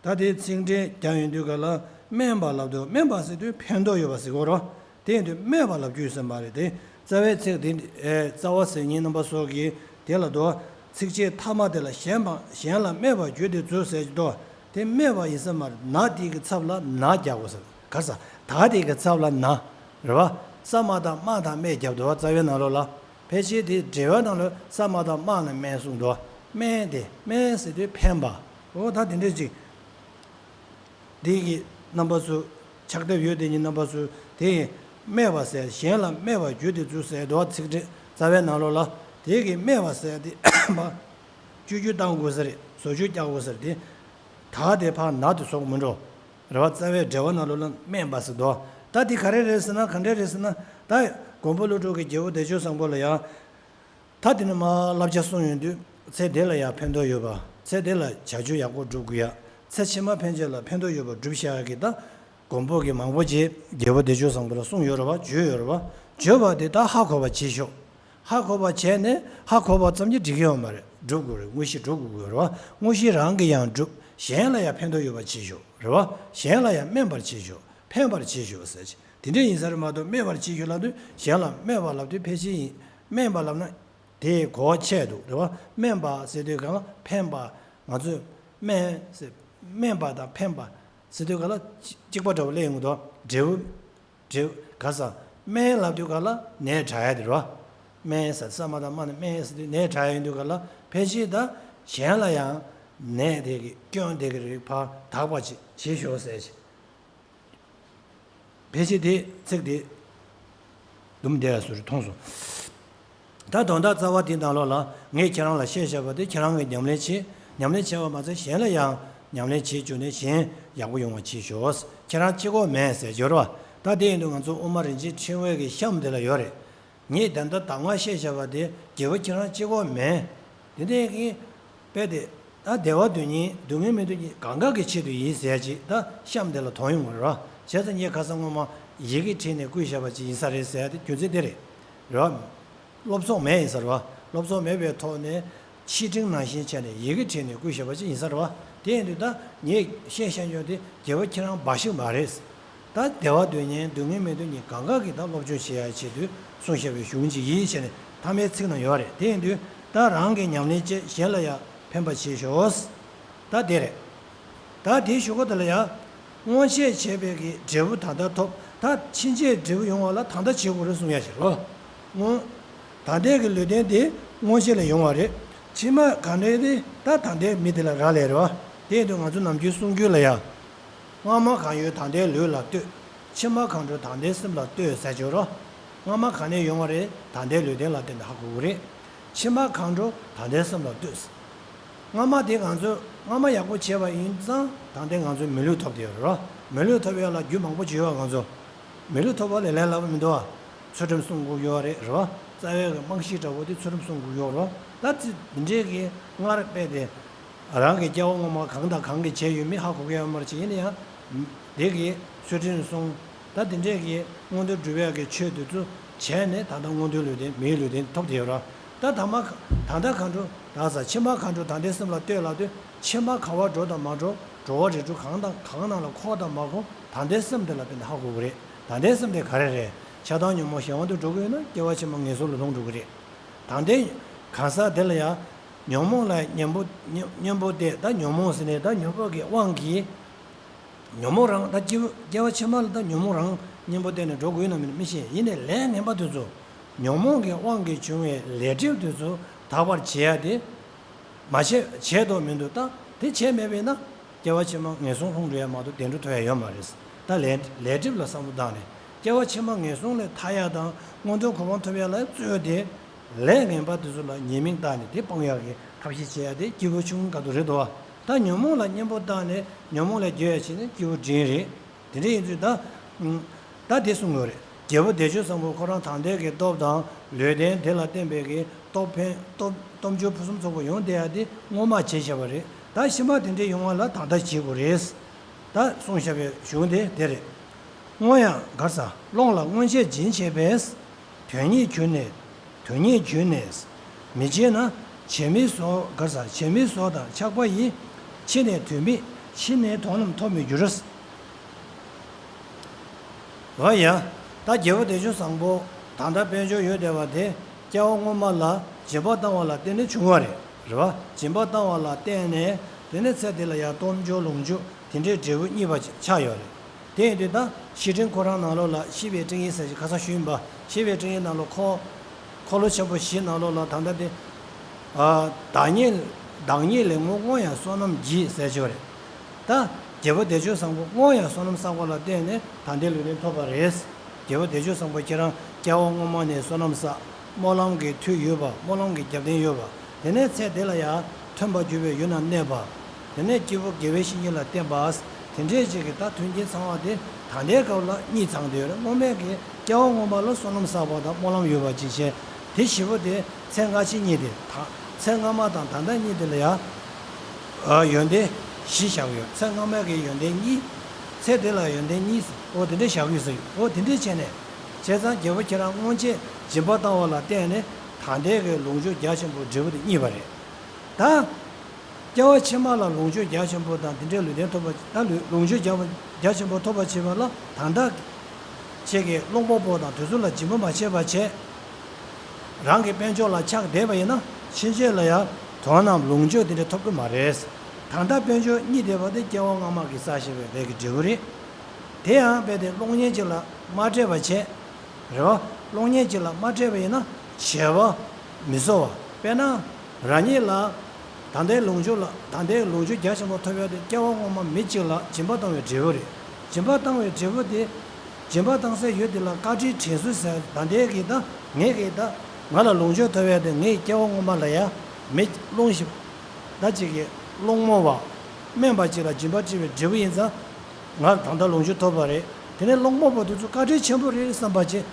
ད་དེ་ཚིག་འགྲེལ་རྒྱག་ཡོང་དུས་ག་ལ་སྨད་པ་ལབ་དུས་སྨད་པ་ཟེར་དུས་ཕན་ཐོགས་ཡོད་པ་ཟེར་གོ་རོ། དེ་ཡིན་དུས་སྨད་པ་ལབ་རྒྱུ་ཡོད་ས་མ་རེད་དེ། རྩ་བའི་ཚིག་དེ་ཨེ་རྩ་བ་ཟེར་མཁན་རྣམ་པ་སོགས་ཀྱིས་དེ་ལ་དོ། ཚིགས་བཅད་ཐ་མ་དེ་ལ་གཞན་པ་གཞན་ལ་སྨད་པར་བརྗོད་དེ་མཛོད་ཟེར་གྱི་འདུག་དེ་སྨད་པ་ཡིན་ས་མ་རེད། ན་དེ་གི་ཚབ་ལ་ན་རྒྱག་དགོས་ཟེར། ག་རེ་ཟ། ད་དེ་གི་ཚབ་ལ་ན་རེད་བ། ས་མ་དང་མ་དང་སྨད་རྒྱབ་འདུག་བ། རྩ་བའི་ནང་ལོགས་ལ། ཕལ་ཆེར་དེ་འགྲེལ་པ་ནང་ལོགས་ས་མ་དང་མ་ནས་སྨད་གསུངས་འདུག་བ། སྨད་དེ་སྨད་ཟེར་དུས་འཕེན་པ། འོ་ད་དེ་འདྲས་ཅིག་འདི་གི་རྣམ་པ་ཚོ། ཕྱག་དེབ་ཡོད་དེ་གཉིས་རྣམ་པ་ཚོ། དེ་ཡི་སྨད་པ་ཟེར། གཞན་ལ་སྨད་པར་འགྱུར་ཏེ་འཇུག་ཟེར་འདུག་བ། ཚིག་འགྲེལ་རྩ་བའི་ནང་ལོགས་ལ། དེ་གི་སྨད་པ་ཟེར་དེ་མ་བཅུ་བཅུ་བཏང་དགོས་ས་རེད། བཟོ་བཅོས་རྒྱག་དགོས་ས་རེད་དེ། ད་དེ་ཕར་ན་དེ་བཟོ་དགོས་མི་འགྲོ། རེད་བ། རྩ་བའི་འགྲེལ་པ་ནང་ལོགས་ལ་སྨད་པ་ཟེར་འདུག་ད་དེ་ག་རེ་རེད་ཟེར་ན། ག་འདྲ་རེད་ཟེར་ན། ད་མགོན་པོ་ཀླུ་སྒྲུབ་ཀྱི་རྒྱལ་པོ་བདེ་སྤྱོད་བཟང་པོ་ལ་ཡང་། ད་དེ་ནས་མར་བསླབ་བྱ་གསུངས་ཡོང་དུས། ཚེ་འདི་ལ་ཡང་ཕན་ཐོགས་ཡོད་པ། ཚེ་འདི་ལ་བྱ་སྤྱོད་ཡག་པོ་སྒྲུབ་དགོས་ཡ། ཚེ་ཕྱི་མ་ཕན་ཆད་ལ་ཕན་ཐོགས་ཡོད་པ་སྒྲུབ་བྱ་གི་ད་མགོན་པོ་གིས་མང་པོ་ཅིག་རྒྱལ་པོ་བདེ་སྤྱོད་བཟང་པོ་ལ་གསུངས་ཡོད་རེད་བ། བརྗོད་ཡོད་རེད་བ། བརྗོད་པ་དེ་ད་ཧ་གོ་བ་བྱེད་ཤོག་ཧ་གོ་བ་བྱས་ནས། ཧ་གོ་བ་ཙམ་གྱིས་འགྲིག་གི་ཡོད་མ་རེད། སྒྲུབ་དགོས་རེད། དངོས་གཞི་སྒྲུབ་དགོས་རེད་བ། དངོས་གཞི་རང་གིས་ཡང་སྒྲུབ། གཞན་ལ་ཡང་ཕན་ཐོགས་ཡོད་པ་བྱེད་ཤོག་རེད་བ། གཞན་ལ་ཡང་སྨན་པར་བྱེད་ཤོག་ཕན་པར་བྱེད་ཤོག་ཟེར་གྱི། དེ་འདྲ་ཡིན་ས་རེད་མ་གཏོགས། སྨད་པར་བྱེད་ཤོག་ལབ་དུས། གཞན་ལ་སྨད་པ་ལབ་དུས་ཕལ་ཆེར་ཡིན། སྨན་པ་ལབ་ན་དེའི་གོ་བ་ཆད་འདུག་རེད་བ། སྨན་པ་ཟེར་དུས་སྒང་ལ་ཕན་པ། ང་ཚོས་སྨན་ཟེར། སྨན་པ་དང་ཕན་པ་ཟེར་དུས་སྒང་ལ་གཅིག་པ་འདྲ་བོ་སླེབས་ཡོང་གི་འདུག་འབྲས་བུ། འབྲས་བུ། ག་ས། སྨན་ལབ་དུས་སྒང་ལ་ནད་དྲག་ཡ་དེ་རེད་བ། སྨན་ཟེར། ས་མ་དང་མ་ནས་སྨན་ཟེར་དུས་ནད་དྲག་ཡ་ཡིན་དུས་སྒང་ལ། ཕལ་ཆེར་ད་གཞན་ལ་ཡང་ནད་དེ་གི་སྐྱོན་དེ་གི་རིགས་ཕར་དག་པ་ཅིག་བྱེད་ཤོག་ཟེར་ཅིག་ཕལ་ཆེར་དེ་ཚིག་དེ་དུམ་བསྡད་ཡ་བཟོ་འདྲ་མཐོང་སོང་། ད་དོན་དག་རྩ་བ་དེའི་ནང་ལོགས་ལ། ངས་ཁྱེད་རང་ལ་བཤད་བཞག་པ་དེ་ཁྱེད་རང་གིས་ཉམས་ལེན་བྱེད། ཉམས་ལེན་བྱས་པ་མ་ཚད་གཞན་ལ་ཡང་ཉམས་ལེན་བྱེད་བཅུག་ནས་གཞན་ཡག་པོ་ཡོང་བ་བྱེད་ཤོག་ཁྱེད་རང་གཅིག་པོ་མིན་ཟེར་གྱི་ཡོད་རེད་བ། ད་དེ་ཡིན་དུས་ང་ཚོ་དབུ་མ་རིན་ཆེན་ཕྲེང་བའི་གི་གཤམ་དེ་ལ་ཡོད་རེད། ངས་ད་ལྟ་གདམས་ངག་བཤད་བཞག་པ་དེ་རྒྱལ་པོ་ཁྱེད་རང་གཅིག་པོ་མིན། དེ་འདྲའི་གི་དཔེ་དེ། ད་བདེ་བ་འདོད་མཁན་སྡུག་བསྔལ་མི་འདོད་མཁན་གང་ག་གི་ཆེད་དུ་ཡིན་ཟེར་ཅིག་ད་གཤམ་དེ་ལ་དོན་ཡོང་གི་རེད་བ། བྱས་ཙང་ངས་ཁ་སང་སྔོན་མ་ཡི་གེ་བྲིས་ནས་བསྐུར་བཞག་པ་ཅིག་ཡིན་ས་རེད་ཟེར་ཡ་དེ་རྒྱུ་མཚན་དེ་རེད། རེད་བ། སློབ་ཚོགས་མེད་ཡིན་ས་རེད་བ། སློབ་ཚོགས་མེད་པའི་ཐོག་ནས་ཕྱིར་དྲན་ནང་བཞིན་བྱས་ནས་ཡི་གེ་བྲིས་ནས་བསྐུར་བཞག་པ་ཅིག་ཡིན་ས་རེད་བ། དེ་ཡིན་དུས་ད་ངས་བཤད་བཤད་ཡོད་དེ་རྒྱལ་པོ་ཁྱེད་རང་འབའ་ཞིག་མ་རེད། ད་བདེ་བ་འདོད་མཁན་སྡུག་བསྔལ་མི་འདོད་མཁན་གང་ག་གིས་ད་སློབ་སྦྱོང་བྱེད་ཡ་ཆེད་དུ་གསུངས་བཞག་པའི་གཞུང་ཅིག་ཡིན་བྱས་ནས་མཐའ་མའི་ཚིག་ནང་ཡོད་རེད། དེ་ཡིན་དུས་ད་རང་གིས་ཉམས་ལེན་བྱས། གཞན་ལ་ཡང་ཕན་པ་བྱེད་ཤོག་ད་དེ་རེད། ད་དེའི་གཞུག་གུ་དེ་ལ་ཡང་། སྔོན་ཆད་བྱས་པའི་གི་འབྲས་བུ་ད་ལྟ་ཐོབ། ད་ཕྱིན་ཆད་འབྲས་བུ་ཡོང་བ་ལ་ད་ལྟ་བྱེད་དགོས་རེད་གསུང་ཡ་ཞིག་རེད། སྔོན། ད་ལྟའི་གི་ལུས་རྟེན་དེ་སྔོན་ཆད་ལ་ཡོང་བ་རེད། ཕྱི་མ་གང་འདྲ་དེ་ད་ད་ལྟའི་མི་དེ་ལ་རག་ལས་རེད་བ། དེ་ཡིན་དུས་ང་ཚོ་ནམ་རྒྱུན་གསུང་རྒྱུན་ལ་ཡང་། སྔ་མ་གང་ཡོད་ད་ལྟའི་ལུས་ལ་ལྟོས། ཕྱི་མ་གང་འགྲོ་ད་ལྟའི་སེམས་ལ་ལྟོས་ཟེར་གྱི་ཡོད་རེད། སྔ་མ་གང་ནས་ཡོང་བ་རེད། ད་ལྟའི་ལུས་རྟེན་ལ་བརྟེན་ནས་ཧ་གོ་གི་རེད། ཕྱི་མ་གང་འགྲོ་ད་ལྟའི་སེམས་ལ་ལྟོས། སྔ་མ་དེ་ང་ཚོས་སྔ་མ་ཡག་པོ་བྱས་པ་ཡིན་ཙང་ད་ལྟའི་ང་ཚོས་མི་ལུས་ཐོབ་བསྡད་ཡོད་རེད། མི་ལུས་ཐོབ་ཡག་ལ་རྒྱུ་མང་པོ་བྱས་ཡོད། ང་ཚོ་མི་ལུས་ཐོབ་པ་ལས་ལས་སླ་པོ་མི་འདུག་ཨ། ཚུལ་ཁྲིམས་སྲུང་དགོས་ཡོད་རེད། རེད་བ། རྩ་བའི་གི་རྨང་གཞི་འདྲ་བོ་དེ་ཚུལ་ཁྲིམས་སྲུང་དགོས་ཡོད་རེད་བ། ད་ཚེ་འདི་འདྲའི་གི་སྔར་དཔེ་དེ་རང་གི་སྐྱེ་བ་སྔོན་མ་གང་དང་གང་གིས་བྱས་ཡོད་མེད་ཧ་གོ་གི་ཡོད་མ་རེད་ཅེས། ཡིན་ན་ཡང་དེ་གི་ཚུལ་ཁྲིམས་སྲུང་། ད་དེ་འདྲས་ཀྱི་མངོན་མཐོ་སྒྲུབ་ཡག་གི་ཆོས་དེ་ཚོ་བྱས་ནས་ད་ལྟ་མངོན་མཐོའི་ལུས་རྟེན། མིའི་ལུས་རྟེན་ཐོབ་བསྡད་ཡོད་ར། ད་ད་མ་ད་ལྟ་གང་འགྲོ་ད་ས། ཕྱི་མ་གང་འགྲོ་ད་ལྟའི་སེམས་ལ་ལྟོས་ལབ་དུས། ཕྱི་མ་ག་བར་འགྲོ་དང་མ་འགྲོ། འགྲོ་བ་རིགས་དྲུག་གང་དང་གང་ནང་ལ་འཁོར་དང་མ་འཁོར། ད་ལྟའི་སེམས་དེ་ལ་བརྟེན་ནས་ཧ་གོ་གི་རེད། ད་ལྟའི་སེམས་དེ་ག་རེ་རེད། ཆགས་སྡང་ཉོན་མོངས་གཞན་དབང་དུ་འགྲོ་གི་ཡོད་ན་སྐྱེ་བ་ཕྱི་མ་ངན་སོང་ལ་ལྷུང་འགྲོ་གི་རེད། ད་ལྟའི་གང་ཟག་དེ་ལ་ཡང་ཉོན་མོངས་ལ་གཉེན་པོ་གཉེན་པོ་བསྟེན། ད་ཉོན་མོངས་ཟེར་ནས་ད་ཉོན་མོངས་ཀྱི་དབང་གིས། ཉོན་མོངས་རང་ད་སྐྱེ་བ་སྐྱེ་བ་ཕྱི་མ་ལ་ད་ཉོན་མོངས་རང་གཉེན་པོ་བསྟེན་ནས་འགྲོ་དགོས་ན་མི་མི་ཤེས། ཡིན་ནའི་ལས་ངན་པ་དེ་ཚོ། ཉོན་མོངས་ཀྱི་དབང་གིས་བྱུང་བའི་ལས་སྒྲིབ་དེ་ཚོ་དག་པར་བྱེད་ཡ་དེ། མ་བྱས་བྱས་དོ་མི་འདུག་ད་དེ་བྱས་མེད་པས་ན། སྐྱེ་བ་ཕྱི་མ་ངན་སོང་ལྷུང་འགྲོ་ཡ་མ་གཏོགས་བདེ་འགྲོ་ཐོབ་ཡ་ཡོད་མ་རེད། ད་ལས་ལས་སྒྲིབ་ལ་བསམ་བློ་བཏང་ནས། སྐྱེ་བ་ཕྱི་མ་ངན་སོང་ལས་ཐར་ཡ་དང་མངོན་མཐོའི་གོ་འཕང་ཐོབ་ཡ་ལ་རྩོད་དེ། ལས་ངན་པ་དེ་ཚོ་ལ་ཉེས་དམིགས་བཏགས་ནས་དེ་སྤང་ཡག་གི་ཐབས་ཤེས་བྱེད་ཡ་དེ་སྐྱེས་བུ་ཆུང་ཀུན་དགའ་སྟོབས་རེད་དོ། ད་ཉོན་མོངས་ལ་གཉེན་པོ་བཏགས་ནས་ཉོན་མོངས་ལས་སྐྱོབ་ཡ་བྱས་ནས་སྐྱེས་བུ་འབྲིང་རེད། དེ་འདྲ་ཡིན་ཚུལ་ད། ད་དེ་གསུང་དགོས་རེད། རྒྱལ་པོ་བདེ་སྤྱོད་བཟང་པོ་ཁོ་རང་དང་ལྡན་གྱི་སྟོབས་དང་ལུས་རྟེན་དེ་ལ་བརྟེན་པའི་གི་སྟོབས་འཕེན་སྟོབས་སྟོབས་འབྱོར་ཕུན་སུམ་ཚོགས་པ་ཡོང་བསྡད་ཡ་དེ་སྔོན་མ་བྱས་བཞག་པ་རེད། ད་ཕྱི་མ་དེ་འདྲའི་ཡོང་བ་ལ་ད་ལྟ་བྱེད་དགོས་རེད། ད་གསུངས་བཞག་པའི་གཞུང་དེ་དེ་རེད། སྔོན་ཡང་གར་ས་སློང་ལ་སྔོན་ཆད་སྦྱིན་བྱས་པས། དོན་ཉིད་གྱུར་ནས་དོན་ཉིད་གྱུར་ནས། མི་བྱེད་ན་བྱེད་མི་བཟོ་གར་ས་བྱེད་མི་བཟོ་དང་ཆགས་པ་ཡིས། ཕྱི་ནས་དོན་མེད་ཕྱི་ནས་དོན་རྣམས་ཐོབ་མི་འགྱུར། འོ་ཡ། ད་རྒྱལ་པོ་བདེ་སྤྱོད་བཟང་པོ་ད་ལྟ་དཔལ་འབྱོར་ཡོད་བསྡད་པ་དེ་སྐྱེ་བ་སྔོན་མ་ལ་སྦྱིན་པ་བཏང་བ་ལ་བརྟེན་ནས་བྱུང་བ་རེད། རེད་བ། སྦྱིན་པ་བཏང་བ་ལ་བརྟེན་ནས་དེ་ནས་ཚེ་འདི་ལ་ཡང་སྟོབས་འབྱོར་ལོངས་སྤྱོད་དེ་འདྲའི་འབྲས་བུ་བརྙེས་པ་ཅིག་ཆགས་ཡོད་རེད། དེ་ཡིན་དུས་ད་བཤེས་སྤྲིང་ཁོ་རང་ནང་ལོགས་ལ་ཤེས་པའི་སྤྲིང་ཡིག་ཟེར་ཞིག་ཁ་སང་ཞུས་ཡིན་པ། ཤེས་པའི་སྤྲིང་ཡིག་ནང་ལོགས་འཁོར་འཁོར་ལོ་ཆེན་པོ་བཞི་ནང་ལོགས་ལ་ད་ལྟ་དེ། ཨ། བདག་ཉིད་བདག་ཉིད་ལས་ངོ་བོ་ཡང་བསོད་ནམས་ཀྱིས་ཟེར་ཞིག་རེད། ད་རྒྱལ་པོ་བདེ་སྤྱོད་བཟང་པོ་སྔོན་ཡང་བསོད་ནམས་བསགས་པ་ལ་བརྟེན་ནས་ད་ལྟའི་ལུས་རྟེན་ཐོབ་པ་རེད། རྒྱལ་པོ་བདེ་སྤྱོད་བཟང་པོ་ཁྱེད་རང་སྐྱེ་བ་སྔོན་མ་ནས་བསོད་ནམས་བསགས། སྨོན་ལམ་གྱི་མཐུ་ཡོད་པ། སྨོན་ལམ་གྱི་རྒྱབ་རྟེན་ཡོད་པ། དེ་ནས་ཚེ་འདི་ལ་ཡང་མཐུན་པར་གྱུར་པའི་ཡུལ་ན་གནས་པ། དེ་ནས་སྐྱེས་བུ་དགེ་བའི་བཤེས་གཉེན་ལ་བསྟེན་པ། དེ་འདྲའི་ཅིག་གི་ད་མཐུན་རྐྱེན་ཚང་བ་དེ་ད་ལྟའི་སྐབས་ལ་གཉིས་ཚང་བསྡད་ཡོད་རེད། སྔོན་མའི་གི་སྐྱེ་བ་སྔོན་མ་ལ་བསོད་ནམས་བསགས་པ་དང་སྨོན་ལམ་ཡོད་པ་ཅིག་བྱས། དེ་བཞི་པོ་དེ་ཚེ་སྔ་ཕྱི་གཉིས་དེ་ད་ཚེ་སྔ་མ་དང་ད་ལྟ་གཉིས་དེ་ལ་ཡང་། ཨ། ཡོན་ཏན་བཞི་བཞག་ཡོད། ཚེ་སྔ་མའི་གི་ཡོན་ཏན་གཉིས། ཚེ་འདི་ལ་ཡོན་ཏན་གཉིས། འོ་དེ་འདྲ་བཞག་ཡོད་ཟེར། འོ་དེ་འདྲ་བྱས་ནས། བྱས་ཙང་རྒྱལ་པོ་ཁྱེད་རང་སྔོན་ཆད་སྦྱིན་པ་བཏང་བ་ལ་བརྟེན་ནས་ད་ལྟའི་གི་ལོངས་སྤྱོད་རྒྱ་ཆེན་པོ་འབྲས་བུ་དེ་རྙེད་པ་རེད། ད་སྐྱེ་བ་ཕྱི་མ་ལ་ལོངས་སྤྱོད་རྒྱ་ཆེན་པོ་དང་དེ་འདྲའི་ལུས་རྟེན་ཐོབ་པ། ད་ལུས་ལོངས་སྤྱོད་རྒྱ་རྒྱ་ཆེན་པོ་ཐོབ་པ་བྱེད་པ་ལ་ད་ལྟ་ཁྱེད་ཀྱིས་སློང་པོ་པོ་དང་དེ་ཚོ་ལ་སྦྱིན་པ་མ་བྱས་པ་བྱས། རང་གི་དཔལ་འབྱོར་ལ་ཆགས་བསྡད་པ་ཡིན་ན། ཕྱིན་ཆད་ལ་ཡང་དོན་རྣམས་ལོངས་སྤྱོད་དེ་འདྲ་ཐོབ་ཀྱི་མ་རེད། ད་ལྟ་དཔལ་འབྱོར་རྙེད་བསྡད་པ་དེ་སྐྱེ་བ་སྔ་མ་གི་བསགས་བཞག་པའི་ལས་ཀྱི་འབྲས་བུ་རེད། དེ་ཡང་རྦད་དེ་གློག་བརྙན་ཅིག་ལ་མ་སྤྲད་པ་བྱས། རེད་བ། གློག་བརྙན་ཅིག་ལ་མ་སྤྲད་པ་ཡིན་ན་བྱས་པ་མི་གསོ་བ། དཔེར་ན། རང་ཉིད་ལ་ད་ལྟའི་ལོངས་སྤྱོད་ལ། ད་ལྟའི་ལོངས་སྤྱོད་རྒྱ་ཆེན་པོ་ཐོབ་ཡག་དེ་སྐྱེ་བ་སྔོན་མ་མི་གཅིག་ལ་སྦྱིན་པ་བཏང་བའི་འབྲས་བུ་རེད། སྦྱིན་པ་བཏང་བའི་འབྲས་བུ་དེ། སྦྱིན་པ་བཏང་སའི་ཡུལ་དེ་ལ་བཀའ་དྲིན་དྲན་གསོ་ཟེར། ད་ལྟའི་གི་ད་ངས་གི་ད་ང་ལ་ལོངས་སྤྱོད་ཐོབ་ཡག་དེ་ངས་སྐྱེ་བ་སྔོན་མ་ལ་ཡང་མི་སློང་ཞིག་ད་ཅིག་གི་སློང་མོ་བ། སྨན་པ་ཅིག་ལ་སྦྱིན་པ་སྤྲད་པའི་འབྲས་བུ་ཡིན་ཙང་། ང་ད་ལྟ་ལོངས་སྤྱོད་ཐོབ་པ་རེད། དེ་ནས་སློང་མོ་བ་དེ་ཚོ་བཀའ་དྲིན་ཆེན་པོ་རེད་བསམ་པ་བྱས།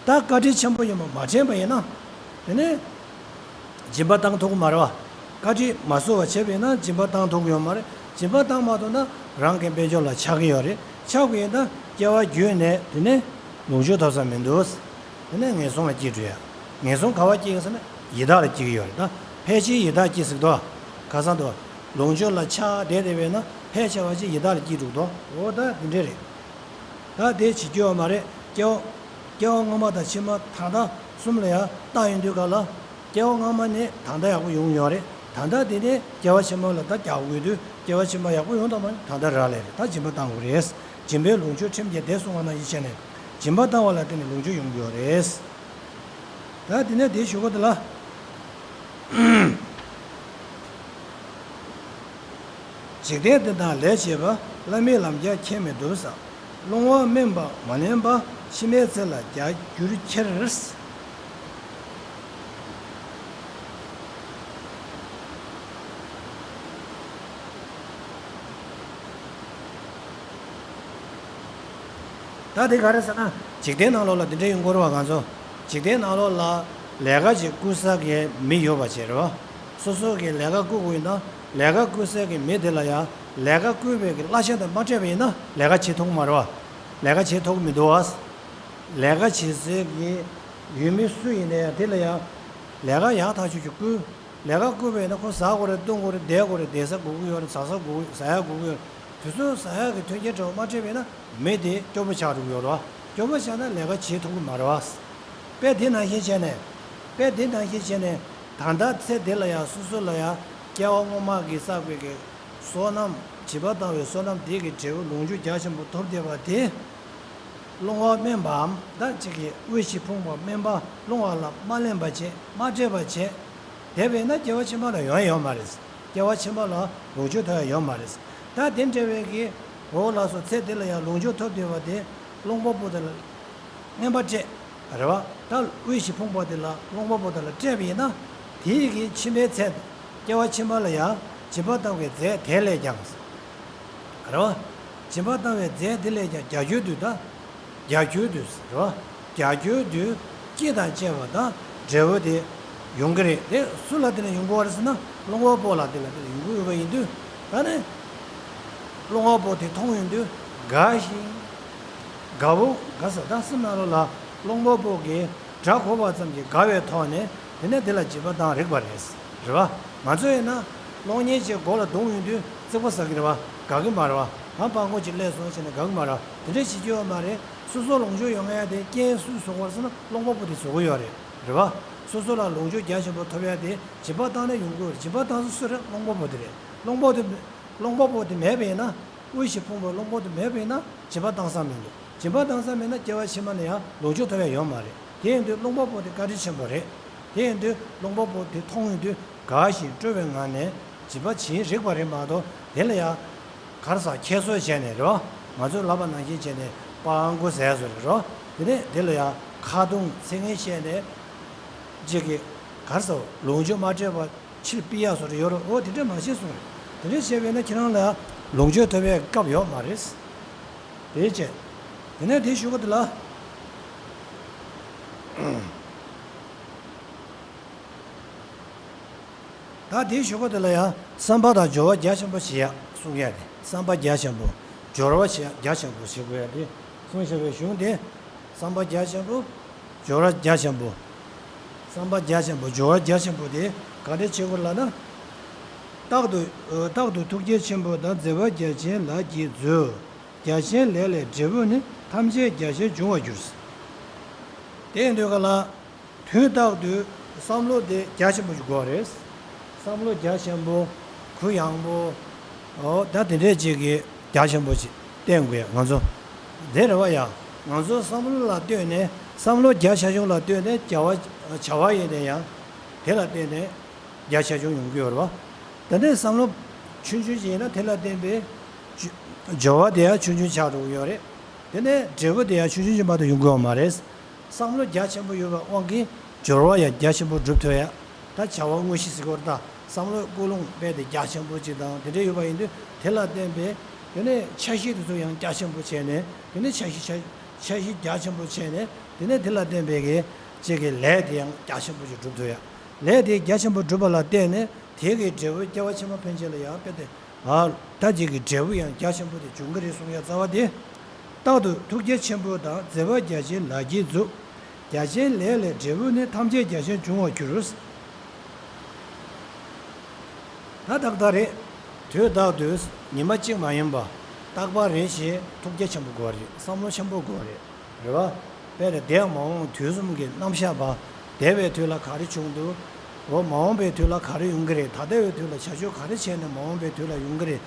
ད་བཀའ་དྲིན་ཆེན་པོ་ཡིན་པ་མ་དྲན་པ་ཡིན་ན། དེ་ནས་སྦྱིན་པ་བཏང་ཐུབ་ཀྱི་མ་རེད་བ། བཀའ་དྲིན་མ་གསོ་བ་བྱས་པ་ཡིན་ན་སྦྱིན་པ་བཏང་ཐུབ་ཀྱི་ཡོད་མ་རེད། སྦྱིན་པ་བཏང་མ་ཐུབ་ན་རང་གི་དཔལ་འབྱོར་ལ་ཆགས་ཀྱི་ཡོད་རེད། ཆགས་པ་ཡིན་ན་སྐྱེ་བ་བརྒྱུད་ནས་དེ་ནས་ལོངས་སྤྱོད་ཐོབ་ས་མི་འདུག་དེ་ནས་ངན་སོང་ལ་སྐྱེ་འགྲོ་ཡ། ངན་སོང་ག་བ་སྐྱེ་ཡིན་ཟེར་ན་ཡི་དྭགས་ལ་སྐྱེ་གི་ཡོད་རེད། ད་ཕལ་ཆེར་ཡི་དྭགས་སྐྱེ་སྲིད་དོ། ཁ་སང་དུ་ལོངས་སྤྱོད་ལ་ཆགས་བསྡད་བསྡད་པས་ན་ཕལ་ཆེ་བ་ཅིག་ཡི་དྭགས་ལ་སྐྱེ་འགྲོ་གི་འདུག་འོ་ད་དེ་འདྲ་རེད། ད་དེ་བྱེད་རྒྱུ་ཡོད་མ་རེད། སྐྱེ་བ། སྐྱེ་བ་སྔོན་མ་དང་ཕྱི་མ་ད་ལྟ་གསུམ་ལ་ཡང་བལྟ་ཡོང་དུས་ག་ལ། སྐྱེ་བ་སྔ་མ་ནས་ད་ལྟ་ཡག་པོ་ཡོང་ཡོད་རེད། ད་ལྟ་དེ་ནས་སྐྱེ་བ་ཕྱི་མ་ལ་ད་རྒྱག་དགོས་དུས་སྐྱེ་བ་ཕྱི་མ་ཡག་པོ་ཡོང་དང་མ་ཡོང་ད་ལྟ་རག་ལས་རེད། ད་སྦྱིན་པ་བཏང་དགོས་རེད། སྦྱིན་པས་ལོངས་སྤྱོད་ཁྲིམས་བརྒྱད་དེ་གསུངས་པ་ནང་བཞིན་བྱས་ནས་སྦྱིན་པ་བཏང་བ་ལ་བརྟེན་ནས་ལོངས་སྤྱོད་ཡོང་གི་ཡོད་རེད། ད་དེ་ནས་དེའི་གཞུག་གུ་དེ་ལ། འཇིག་རྟེན་འདི་དག་ལས་བྱེད་པ། བླ་མེད་ལམ་རྒྱགས་ཁྱད་མི་འདུག་ས། སློང་བ་དམན་པ་མ་ལེན་པ། ཕྱི་མའི་ཚེ་ལ་རྒྱ་འགྱུར་ཁྱེར། ད་དེ་ག་རེ་ཟེར་ན། འཇིག་རྟེན་ནང་ལོགས་ལ་དེ་འདྲ་ཡོང་གི་རེད་བ། ང་ཚོ་འཇིག་རྟེན་ནང་ལོགས་ལ་ལས་ཀ་ཅིག་བསྐུལ་ས་གི་མི་ཡོད་པ་བྱས་རེད་བ། སོ་སོ་གི་ལས་ཀ་བསྐུལ་དགོས་ཡིན་ན་ལས་ཀ་བསྐུལ་ས་གི་མི་དེ་ལ་ཡང་ལས་ཀ་བསྐུལ་བའི་གི་གླ་ཆ་དེ་མ་སྤྲད་པ་ཡིན་ན་ལས་ཀ་བྱེད་ཐུབ་ཀྱི་མ་རེད་བ། ལས་ཀ་བྱེད་ཐུབ་ཀྱི་མི་འདུག་བ། ལས་ཀ་བྱེད་སའི་གི་ཡུལ་མི་སུ་ཡིན་ན་ཡང་དེ་ལ་ཡང་ལས་ཀ་ཡག་ཐག་ཆོད་ཅིག་བསྐུལ། ལས་ཀ་བསྐུལ་བས་ན་ཁོ་ཟ་དགོས་རེད། བཏུང་དགོས་རེད། བསྡད་དགོས་རེད། བསྡད་ས་དགོས་ཀྱི་ཡོད་རེད། ཟ་ས་དགོས་ཀྱི་ཟ་ཡ་དགོས་ཀྱི་ཡོད་རེད། དེ་ཚོ་ཟ་ཡ་གི་མཐུན་རྐྱེན་འདྲ་བོ་མ་སྤྲད་པས་ན་མི་དེ་སྐྱོ་པོ་ཆགས་འགྲོ་གི་ཡོད་རེད་བ། སྐྱོ་པོ་ཆགས་ན་ལས་ཀ་བྱེད་ཐུབ་ཀྱི་མ་རེད་བ། དཔེ་དེ་ནང་བཞིན་བྱས་ནས། དཔེ་དེ་ནང་བཞིན་བྱས་ནས་ད་ལྟ་ཚེ་འདི་ལ་ཡང་སོ་སོ་ལ་ཡང་སྐྱེ་བ་སྔོན་མ་གི་བསགས་པའི་གི་བསོད་ནམས། སྦྱིན་པ་བཏང་བའི་བསོད་ནམས་དེ་གི་འབྲས་བུ་ལོངས་སྤྱོད་རྒྱ་ཆེན་པོ་ཐོབ་བསྡད་པ་དེ། སློང་བ་དམན་པའམ་ད་ཅིག་གིས་དབུལ་ཞིང་ཕོངས་པ་དམན་པ་སློང་བ་ལ་མ་ལེན་པ་བྱས། མ་སྤྲད་པ་བྱས། དེ་བས་ན་སྐྱེ་བ་ཕྱི་མ་ལ་ཡོང་ཡ་ཡོད་མ་རེད། སྐྱེ་བ་ཕྱི་མ་ལ་ལོངས་སྤྱོད་ཐོབ་ཡ་ཡོད་མ་རེད། ད་དེ་འདྲ་བའི་གི་འོ་ལགས་སོ། ཚེ་འདི་ལ་ཡང་ལོངས་སྤྱོད་ཐོབ་བསྡད་པ་དེ་སློང་པོ་པོ་དེ་ལ་རྔན་པ་སྤྲད། རེད་བ། ད་དབུལ་ཞིང་ཕོངས་པ་དེ་ལ་སློང་པོ་པོ་དེ་ལ་སྤྲད་པ་ཡིན་ན། དེའི་གི་ཕྱི་མའི་ཚེ། སྐྱེ་བ་ཕྱི་མ་ལ་ཡང་སྦྱིན་པ་བཏང་བའི་རྫས་དེ་ལས་ཀྱང་། རེད་བ། སྦྱིན་པ་བཏང་བའི་རྫས་དེ་ལས་ཀྱང་བརྒྱ་འགྱུར་དུ་ད། བརྒྱ་འགྱུར་དུ་རེད་བ། བརྒྱ་འགྱུར་དུ་སྐྱིད་དང་བཅས་པ་དང་འབྲས་བུ་དེ་ཡོང་གི་རེད། དེ་སུ་ལ་དེ་ལ་ཡོང་གི་ཡོད་རེད་ཟེར་ན་སློང་བ་པོ་ལ་དེ་ལ་དེ་ལ་ཡོང་གི་ཡོད་པ་ཡིན་དུས། ད་ནི་སློང་བ་པོ་དེ་མཐོང་ཡོང་དུས་དགའ་ཞིང་། དགའ་བོ་དགའ་ས་ད་སེམས་ནང་ལོགས་ལ་སློང་བ་པོ་གི་སྒྲ་གོ་བ་ཙམ་གྱིས་དགའ་བའི་ཐོག་ནས་དེ་ནས་དེ་ལ་སྦྱིན་པ་བཏང་རིགས་པ་རེད། རེད་བ། ང་ཚོ་ཡིན་ན་གློག་བརྙན་ཅིག་མགོ་ལ་རྡུང་ཡོང་དུས་རྩིག་པ་ཟ་གི་རེད་བ། དགའ་གི་མ་རེད་བ། ང་སྤྲང་པོ་ཅིག་སླེབས་སོང་ཟེར་ནས་དགའ་གི་མ་རེད་བ། དེ་འདྲ་བྱེད་རྒྱུ་ཡོད་མ་རེད། སོ་སོ་ལོངས་སྤྱོད་ཡོང་ཡ་དེ་རྐྱེན་སུས་བཟོ་དགོས་ཟེར་ན་སློང་བ་པོ་དེ་བཟོ་གི་ཡོད་རེད། རེད་བ། སོ་སོ་ལ་ལོངས་སྤྱོད་རྒྱ་ཆེན་པོ་ཐོབ་ཡ་དེ་སྦྱིན་པ་བཏང་ནས་ཡོང་གི་ཡོད་རེད། སྦྱིན་པ་བཏང་ས་སུ་རེད། སློང་བ་པོ་དེ་རེད། སློང་བ་དེ། སློང་བ་པོ་དེ་མེད་པ་ཡིན་ན། དངོས་གཞི་ཕུང་པོ་རླུང་པོ་དེ་མེད་པ་ཡིན་ན་སྦྱིན་པ་བཏང་ས་མི་འདུག་སྦྱིན་པ་བཏང་ས་མེད་ན་སྐྱེ་བ་ཕྱི་མ་ལ་ཡང་ལོངས་སྤྱོད་ཐོབ་ཡ་ཡོད་མ་རེད། དེ་ཡིན་དུས་རླུང་པ་པོ་དེ་བཀའ་དྲིན་ཆེན་པོ་རེད། དེ་ཡིན་དུས་རླུང་པ་པོ་དེ་མཐོང་ཡོང་དུས་དགའ་ཞིང་སྤྲོ་བའི་ངང་ནས་སྦྱིན་པ་བྱེད་རིགས་པ་རེད་མ་གཏོགས། དེ་ལ་ཡང་ག་རེ་ཟ་ཁྱད་གསོད་བྱས་ནས་རེད་བ། ང་ཚོས་ལབ་པ་ནང་བཞིན་བྱས་ནས་སྤྲང་པོ་ཟས་བཟོ་རེད་རོ། དེ་ནས་དེ་ལ་ཡང་ཁ་རྡུང་ཚིག་ངན་བཤད་ནས་ཅིག་གི་ག་རེ་ཟ་ལོངས་སྤྱོད་མ་སྤྲད་པ་ཕྱིར་ཕུད་ཡ་བཟོ་འདྲ་ཡོད་རེད། འོ་དེ་འདྲ་མ་བྱེད་གསུངས་རེད། དེ་འདྲ་བྱས་པས་ན་ཁྱེད་རང་ལ་ལོངས་སྤྱོད་ཐོབ་པའི་སྐབས་ཡོད་མ་རེད། དེ་བྱས། དེ་ནས་དེའི་གཞུག་གུ་དེ་ལ། ད་དེའི་གཞུག་གུ་དེ་ལ་ཡང་བསམ་པ་དང་སྦྱོར་བ་རྒྱ་ཆེན་པོ་བྱེད་ཡ་གསུང་ཡ་དེ། བསམ་པ་རྒྱ་ཆེན་པོ། སྦྱོར་བ་བྱེད་ཡ་རྒྱ་ཆེན་པོ་བྱེད་དགོས་ཡ་དེ་གསུངས་བཞག་པའི་གཞུང་དེ། བསམ་པ་རྒྱ་ཆེན་པོ། སྦྱོར་བ་རྒྱ་ཆེན་པོ། བསམ་པ་རྒྱ་ཆེན་པོ་སྦྱོར་བ་རྒྱ་ཆེན་པོ་དེ་ག་འདྲ་བྱེད་དགོས་ལབ་ན། རྟག་ཏུ་རྟག་ཏུ་ཐུགས་རྗེ་ཆེན་པོ་དང་མཛད་པ་རྒྱ་ཆེན་ལགས་ཀྱིས་མཛོད། རྒྱ་ཆེན་ལས་ལས་འབྲས་བུ་ནི། ཐམས་ཅད་རྒྱ་ཆེར་འབྱུང་བར་འགྱུར། དེ་ཡིན་དུས་ག་ལ། དུས་རྟག་ཏུ་བསམ་བློ་དེ་རྒྱ་ཆེན་པོ་ཞིག་དགོས་རེད། བསམ་བློ་རྒྱ་ཆེན་པོ། གུ་ཡངས་པོ། འོ་ད་དེ་འདྲས་ཅིག་གི་རྒྱ་ཆེན་པོ་ཞིག་བསྟེན་དགོས་ང་ཚོ། དེ་རེད་བ་ཡ། ང་ཚོ་བསམ་བློ་ལ་ལྟོས་ནས་བསམ་བློ་རྒྱ་ཆེ་ཆུང་ལ་ལྟོས་ནས་བྱ་བ་བྱ་བ་ཡིན་ན་ཡང་། དེ་ལ་བརྟེན་ནས་རྒྱ་ཆེ་ཆུང་ཡོང་གི་ཡོད་རེད་བ། དེ་ནས་བསམ་བློ་ཆུང་ཆུང་ཞིག་ཡིན་ན་དེ་ལ་བརྟེན་པའི་སྦྱོར་བ་དེ་ཡང་ཆུང་ཆུང་ཆགས་འགྲོ་གི་ཡོད་རེད། དེ་ནས་འབྲས་བུ་དེ་ཡང་ཆུང་ཆུང་ཞིག་མ་གཏོགས་ཡོང་གི་ཡོད་མ་རེད། བསམ་བློ་རྒྱ་ཆེན་པོ་ཡོད་པའི་དབང་གིས་སྦྱོར་བ་ཡང་རྒྱ་ཆེན་པོ་སྒྲུབ་ཐུབ་ཡ། ད་བྱ་བ་དངོས་གཞི་ཟེར་གྱི་ཡོད་རེད། ད་བསམ་བློའི་ཀུན་སློང་དཔེ་དེ་རྒྱ་ཆེན་པོ་ཅིག་དང་དེ་འདྲ་ཡོད་པ་ཡིན་དུས་དེ་ལ་བརྟེན་པའི་དེ་ནས་འཆར་གཞི་དེ་ཚོ་ཡང་རྒྱ་ཆེན་པོ་བྱས་ནས་དེ་ནས་འཆར་གཞི་འཆར་འཆར་གཞི་རྒྱ་ཆེན་པོ་བྱས་ནས་དེ་ནས་དེ་ལ་བརྟེན་པའི་གི་ཅིག་གི་ལས་དེ་ཡང་རྒྱ་ཆེན་པོ་ཅིག་སྒྲུབ་ཐུབ་ཡ། ལས་དེ་རྒྱ་ཆེན་པོ་སྒྲུབ་པ་ལ་བརྟེན་ནས་དེ་གི་འབྲས་བུ་སྐྱེ་བ་ཕྱི་མ་ཕན་ཆད་ལ་ཡང་དཔེ་དེ། ཨ། ད་ཅིག་གི་འབྲས་བུ་ཡང་རྒྱ་ཆེན་པོ་དེ་འབྱུང་གི་རེད་གསུང་ཡ་རྩ་བ་དེ། རྟག་ཏུ་ཐུགས་རྗེ་ཆེན་པོ་དང་མཛད་པ་རྒྱ་ཆེན་ལགས་ཀྱིས་མཛོད། རྒྱ་ཆེན་ལས་ལས་འབྲས་བུ་ནི། ཐམས་ཅད་རྒྱ་ཆེར་འབྱུང་བར་འགྱུར། ད་ཏག་ཏག་རེད། དུས་རྟག་ཏུ་ཉི་མ་གཅིག་མ་ཡིན་པ། རྟག་པར་རེ་ཞིག་ཐུགས་རྗེ་ཆེན་པོ་དགོས་རེད། བསམ་བློ་ཆེན་པོ་དགོས་རེད། རེད་བ། དཔེར་ན་འདས་མ་འོངས་དུས་གསུམ་གྱི་རྣམ་གཞག་པ། འདས་པའི་དུས་ལ་ག་རེ་བྱུང་འདུག་འོ་མ་འོངས་པའི་དུས་ལ་ག་རེ་ཡོང་གི་རེད། ད་ལྟ་བའི་དུས་ལ་བྱ་སྤྱོད་ག་རེ་བྱས་ནས་མ་འོངས་པའི་དུས་ལ་ཡོང་གི་རེད།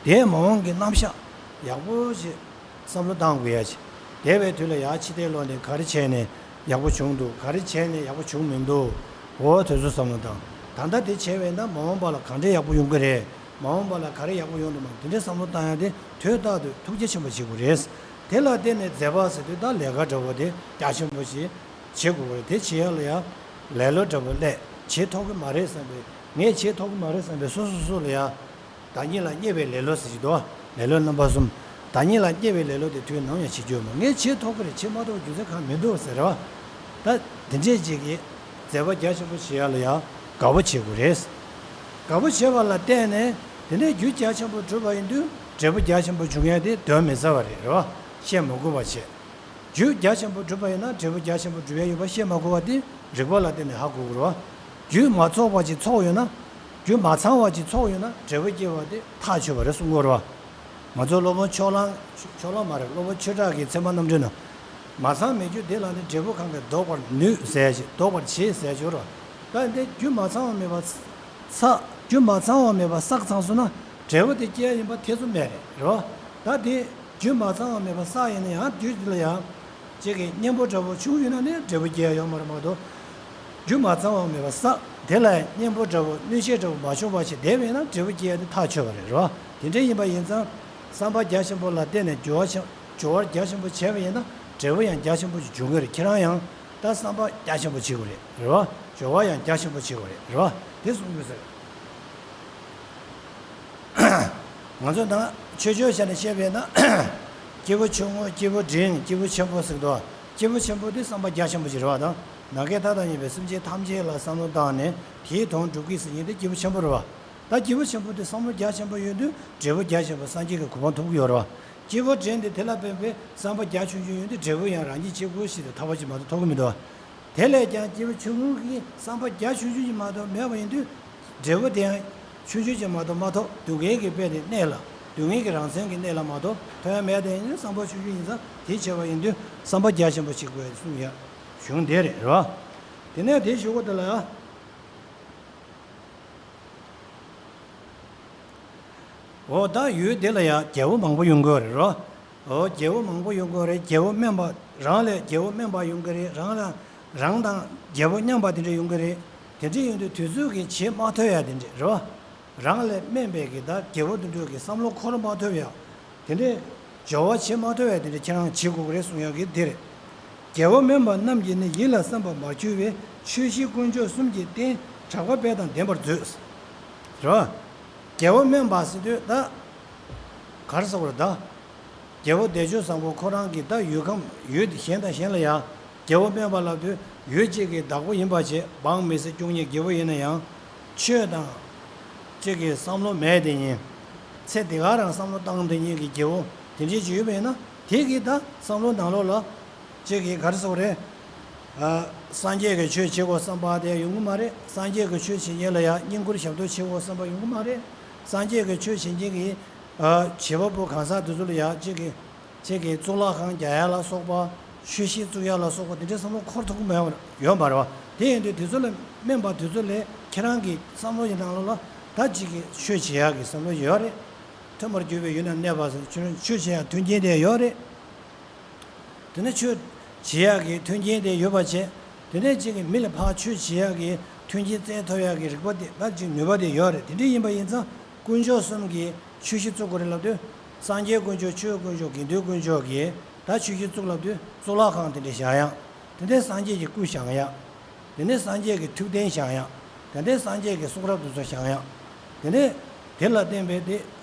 འདས་མ་འོངས་ཀྱི་རྣམ་གཞག་ཡག་པོ་ཞིག་བསམ་བློ་བཏང་དགོས་ཡ་ཞིག་འདས་པའི་དུས་ལ་ཡར་ཕྱི་བལྟས་ལོག་ནས་ག་རེ་བྱས་ནས་ཡག་པོ་བྱུང་འདུག་ག་རེ་བྱས་ནས་ཡག་པོ་བྱུང་མི་འདུག་འོ་དེ་ཚོ་བསམ་བློ་བཏང་། ད་ལྟ་དེ་བྱས་པས་ན་མ་འོངས་པ་ལ་ག་འདྲས་ཡག་པོ་ཡོང་གི་རེད། མ་འོངས་པ་ལ་ག་རེ་ཡག་པོ་ཡོང་འདུག་མ་དེ་འདྲའི་བསམ་བློ་བཏང་ཡ་དེ་དུས་རྟག་ཏུ་ཐུགས་རྗེ་ཆེན་པོ་བྱེད་དགོས་རེད། དེ་ལ་བརྟེན་ནས་མཛད་པ་ཟེར་དུས་ད་ལས་ཀ་འདྲ་བོ་དེ་རྒྱ་ཆེན་པོ་ཞིག་བྱེད་དགོས་རེད། དེ་བྱེད་ཡ་ལ་ཡ་ལེ་ལོ་འདྲ་བོ་སླེབས། བྱེད་ཐུབ་ཀྱི་མ་རེད་བསམ་པའི་ངས་བྱེད་ཐུབ་ཀྱི་མ་རེད་བསམ་པའི་སོ་སོ་སོ་ལ་ཡ། བདག་ཉིད་ལ་བརྙས་པའི་ལེ་ལོ་ཟེར་གྱི་འདུག་ལེ་ལོ་རྣམ་པ་གསུམ། བདག་ཉིད་ལ་བརྙས་པའི་ལེ་ལོ་དེ་དུས་ནམ་ཡང་བྱེད་རྒྱུ་ཡོད་མ་རེད། ངས་བྱེད་ཐུབ་ཀྱི་རེད། བྱེད་མ་ཐུབ་རྒྱུ་མཚན་གང་མི་འདུག་ཟེར་བ། ད་དེ་འདྲས་ཅིག་གིས་མཛད་པ་རྒྱ་ཆེན་པོ་བྱེད་ཡ་ལ་ཡང་དགའ་པོ་བྱེད་དགོས་རེད། དགའ་པོ་བྱེད་པ་ལ་བརྟེན་ནས་དེ་ནས་རྒྱུ་རྒྱ་ཆེན་པོ་སྒྲུབ་པ་ཡིན་དུས་འབྲས་བུ་རྒྱ་ཆེན་པོ་འབྱུང་ཡ་དེ་གདོན་མི་ཟ་བ་རེད། རེད་བ། བཤད་མ་དགོས་པ་བྱས། རྒྱུ་རྒྱ་ཆེན་པོ་སྒྲུབ་པ་ཡིན་ན་འབྲས་བུ་རྒྱ་ཆེན་པོ་སྒྲུབ་ཡ་ཡོད་པ་བཤད་མ་དགོས་པ་དེ་རིགས་པ་ལ་བརྟེན་ནས་ཧ་གོ་དགོས་རེད་བ། རྒྱུ་མ་ཚོགས་པ་ཅིག་ཚོགས་ཡོད་ན། རྒྱུ་མ་ཚང་བ་ཅིག་ཚོགས་ཡོད་ན་འབྲས་བུ་སྐྱེ་བ་དེ་ཐག་ཆོད་པ་རེད་གསུང་གི་ཡོད་རེད་བ། ང་ཚོ་སློབ་དཔོན་ཕྱོགས་གླང་། ཕྱོགས་གླང་མ་རེད། སློབ་དཔོན་ཆོས་གྲགས་ཀྱི་ཚད་མ་རྣམ་འགྲེལ་ནང་། མ་ཚང་མེད་རྒྱུ་དེ་ལ་ནི་འབྲས་བུ་གང་གིས་ལྡོག་པར་ནུས་ཟེར་ཞིག་ལྡོག་པར་བྱེད་ཟེར་ཞིག་ཡོད་རེད་བ། ད་འདི་རྒྱུ་མ་ཚང་བ་མེད་པ་ཚ། རྒྱུ་མ་ཚང་བ་མེད་པ་བསགས་ཚང་སོང་ན་འབྲས་བུ་དེ་སྐྱེ་ཡ་ཡིན་པ་ཐེ་ཚོམ་མེད་རེད། རེད་བ། ད་དེ། རྒྱུ་མ་ཚང་བ་མེད་པ་བསགས་ཡིན་ན་ཡང་དུས་འདི་ལ་ཡང་། ཅིག་གི་གཉེན་པོ་འདྲ་བོ་བྱུང་ཡོད་ན་ནི་འབྲས་བུ་སྐྱེ་ཡ་ཡོད་མ་རེད་མ་གཏོགས། རྒྱུ་མ་ཚང་བ་མེད་པ་བསགས། དེ་ལ་ཡང་གཉེན་པོ་འདྲ་བོ་གནོད་བྱེད་འདྲ་བོ་མ་བྱུང་བ་ཞིག་བསྡད་པ་ཡིན་ན་འབྲས་བུ་སྐྱེ་ཡ་དེ་ཐག་ཆོད་པ་རེད། རེད་བ། དེ་འདྲ་ཡིན་པ་ཡིན་ཙང་། བསམ་པ་རྒྱ་ཆེན་པོ་ལ་བརྟེན་ནས་སྦྱོར་བ་ཆེན། སྦྱོར་བ་རྒྱ་ཆེན་པོ་བྱས་པ་ཡིན་ན་འབྲས་བུ་ཡང་རྒྱ་ཆེན་པོ་ཞིག་འབྱུང་གི་རེད། ཁྱེད་རང་ཡང་ད་བསམ་པ་རྒྱ་ཆེན་པོ་བྱེད་དགོས་རེད། རེད་བ། སྦྱོར་བ་ཡང་རྒྱ་ཆེན་པོ་བྱེད་དགོས་རེད། རེད་བ། དེ་གསུང་དགོས་ཟེར། ང་ཚོ་ནང་ཆོས་ཆོས་བྱས་ནས་བཤད་པས་ན། སྐྱེས་བུ་ཆུང་ངུ། སྐྱེས་བུ་འབྲིང་། སྐྱེས་བུ་ཆེན་པོ་ཟེར་འདུག་སྐྱེས་བུ་ཆེན་པོ་དེ་བསམ་པ་རྒྱ་ཆེན་པོ་ཞིག་རེད་བ་དང་། ནམ་མཁའི་མཐའ་དང་མཉམ་པའི་སེམས་ཅན་ཐམས་ཅད་ལ་བསམ་བློ་བཏང་ནས་དེའི་དོན་སྒྲུབ་ཀྱི་ཟེར་མཁན་དེ་སྐྱེས་བུ་ཆེན་པོ་རེད་བ། ད་སྐྱེས་བུ་ཆེན་པོ་དེ་བསམ་བློ་རྒྱ་ཆེན་པོ་ཡོད་དུས་འབྲས་བུ་རྒྱ་ཆེན་པོ་སངས་རྒྱས་ཀྱི་གོ་འཕང་ཐོབ་ཀྱི་ཡོད་རེད་བ། སྐྱེས་བུ་འབྲིང་དེ་དེ་ལ་ཕན་པའི་བསམ་པ་རྒྱ་ཆུང་ཆུང་ཡོད་དུས་འབྲས་བུ་ཡང་རང་ཉིད་གཅིག་པུ་ཞིག་ཏུ་ཐར་པ་ཞིག་མ་གཏོགས་ཐོབ་ཀྱི་མི་འདུག་བ། དེ་ལས་ཀྱང་སྐྱེས་བུ་ཆུང་ངུ་གི་བསམ་པ་རྒྱ་ཆུང་ཆུང་ཞིག་མ་གཏོགས་མེད་པ་ཡིན་དུས། འབྲས་བུ་དེ་ཡང་ཆུང་ཆུང་ཞིག་མ་གཏོགས་མ་ཐོབ། སྡུག་བསྔལ་གྱི་དཔེ་དེ་གནས་ལ། སྡུག་བསྔལ་གྱི་རང་མཚན་གྱི་གནས་ལ་མ་གཏོགས་ཐོབ་ཡ་མེད། དེ་ཡིན་ན་བསམ་པ་ཆུང་ཆུང་ཡིན་ཙང་དེ་བྱས་པ་ཡིན་དུས་བསམ་པ་རྒྱ་ཆེན་པོ་ཞིག་དགོས་གསུངས་ཡ་གཞུང་དེ་རེད། རེད་བ། དེ་ནས་དེའི་གཞུག་གུ་དེ་ལ། འོ་ད་ཡུལ་དེ་ལ་ཡང་རྒྱལ་པོ་མང་པོ་ཡོང་གི་ཡོད་རེད་རོ། འོ་རྒྱལ་པོ་མང་པོ་ཡོང་གི་ཡོད་རེད། རྒྱལ་པོ་དམན་པ་རང་ལས་རྒྱལ་པོ་དམན་པ་ཡོང་གི་རེད། རང་ལ་རང་དང་རྒྱལ་པོ་མཉམ་པ་དེ་འདྲ་ཡོང་གི་རེད། དེ་འདྲ་ཡོང་དུས་དུས་ཚོད་ཀྱི་བྱེད་མ་ཐུབ་ཡ་དེ་འདྲ་རོ། རང་ལས་དམན་པའི་གི་ད་རྒྱལ་པོ་དེ་འདྲ་གི་བསམ་བློ་འཁོར་མ་ཐུབ་ཡ། དེ་འདྲའི་སྦྱོར་བ་བྱེད་མ་ཐུབ་ཡ་དེ་འདྲ་ཁྱེད་རང་བྱེད་དགོས་ཀྱི་རེད་གསུང་ཡ་གི་དེ་རེད། རྒྱལ་པོ་དམན་པ་རྣམས་ཀྱིས་ནི་ཡིད་ལ་བསམ་པ་མ་འཁྱོལ་བའི་ཆོས་བཞི་དཀོན་མཆོག་གསུམ་གྱི་རྟེན་དྲེགས་པ་དཔལ་དང་ལྡན་པར་མཛོད། རེད་བ། རྒྱལ་པོ་དམན་པ་ཟེར་དུས་ད། ག་རེ་ཟེར་དགོས་རེད་ད། རྒྱལ་པོ་བདེ་སྤྱོད་བཟང་པོ་ཁོ་རང་གི་ད་ཡུལ་ཁམས་ཡུལ་གཞན་དང་གཞན་ལ་ཡང་རྒྱལ་པོ་དམན་པ་ལབ་དུས་ཡུལ་གཅིག་གི་བདག་པོ་ཡིན་པ་བྱས། འབངས་མི་སེར་སྐྱོང་མཁན་རྒྱལ་པོ་ཡིན་ན་ཡང་། ཆོས་དང་གཅིག་གི་བསམ་བློ་མེད་དེ་ཉིད། ཚེ་འདི་ག་རང་བསམ་བློ་བཏང་དེ་ཉིད་ཀྱི་རྒྱལ་པོ་དེ་འདྲས་ཅིག་ཡོད་པ་ཡིན་ན། དེ་གི་ད་བསམ་བློ་ནང་ལོགས་ལ་གཅིག་གི་ག་རེ་ཟེར་དགོས་རེད། ཨ། སངས་རྒྱས་ཀྱི་ཆོས་བྱེད་དགོས་བསམ་པ་དེ་ཡོང་གི་མ་རེད། སངས་རྒྱས་ཀྱི་ཆོས་བྱེད་མཁན་ལ་ཡང་བསྙེན་བཀུར་ཞབས་ཏོག་བྱེད་དགོས་བསམ་པ་ཡོང་གི་མ་རེད། སངས་རྒྱས་ཀྱི་ཆོས་བྱེད་མཁན་གྱི། ཨ། བྱེད་པ་པོ་གང་ཟག་དེ་ཚོ་ལ་ཡང་གཅིག་གི། གཅིག་གི་གཙུག་ལག་ཁང་རྒྱག་ཡ་ལ་སོགས་པ། ཆོས་གཞིས་བཙུགས་ཡ་ལ་སོགས་པ་དེ་འདྲའི་བསམ་བློ་འཁོར་ཐུབ་ཀྱི་མེད་པ་ཡོད་མ་རེད་བ། དེ་ཡིན་དུས་དེ་ཚོ་ལ་དམན་པ་དེ་ཚོ་ལས་ཁྱེད་རང་གི་བསམ་བློ་ཡི་ནང་ལོགས་ལ་ད་གཅིག་གི་ཆོས་བྱེད་ཡ་གི་བསམ་བློ་ཡོད་རེད། ཐོག་མར་གྱུར་པའི་ཡུལ་ན་གནས་པ་ཟེར་ཆོས་ཆོས་བྱེད་ཡ་མཐུན་རྐྱེན་དེ་ཡོད་རེད། དེ་ནས་ཆོས་བྱེད་ཡག་གི་མཐུན་རྐྱེན་དེ་ཡོད་པ་བྱས། དེ་ནས་གཅིག་གི་མི་ལ་ཕར་ཆོས་བྱེད་ཡག་གི་མཐུན་རྐྱེན་བཙལ་ཐུབ་ཡག་གི་རིག་པ་དེ་ད་ཅིག་ནུས་པ་དེ་ཡོད་རེད། དེ་འདྲ་ཡིན་པ་ཡིན་ཙང་དཀོན་མཆོག་གསུམ་གྱི་ཆོས་གཞི་བཙུགས་དགོས་རེད་ལབ་དུས། སངས་རྒྱས་དཀོན་མཆོག་ཆོས་དཀོན་མཆོག་དགེ་འདུན་དཀོན་མཆོག་གི་ད་ཆོས་གཞི་བཙུགས་ལབ་དུས་གཙུག་ལག་ཁང་དེ་འདྲ་བཞེངས་ཡག་དེ་ནས་སངས་རྒྱས་ཀྱི་སྐུ་བཞེངས་ཡག་དེ་ནས་སངས་རྒྱས་ཀྱི་ཐུགས་རྟེན་བཞེངས་ཡག་དེ་ནས་སངས་རྒྱས་ཀྱི་གསུང་རབ་དེ་ཚོ་བཞེངས་ཡག་དེ་ནས་དེ་ལ་བརྟེན་པའི་དེ་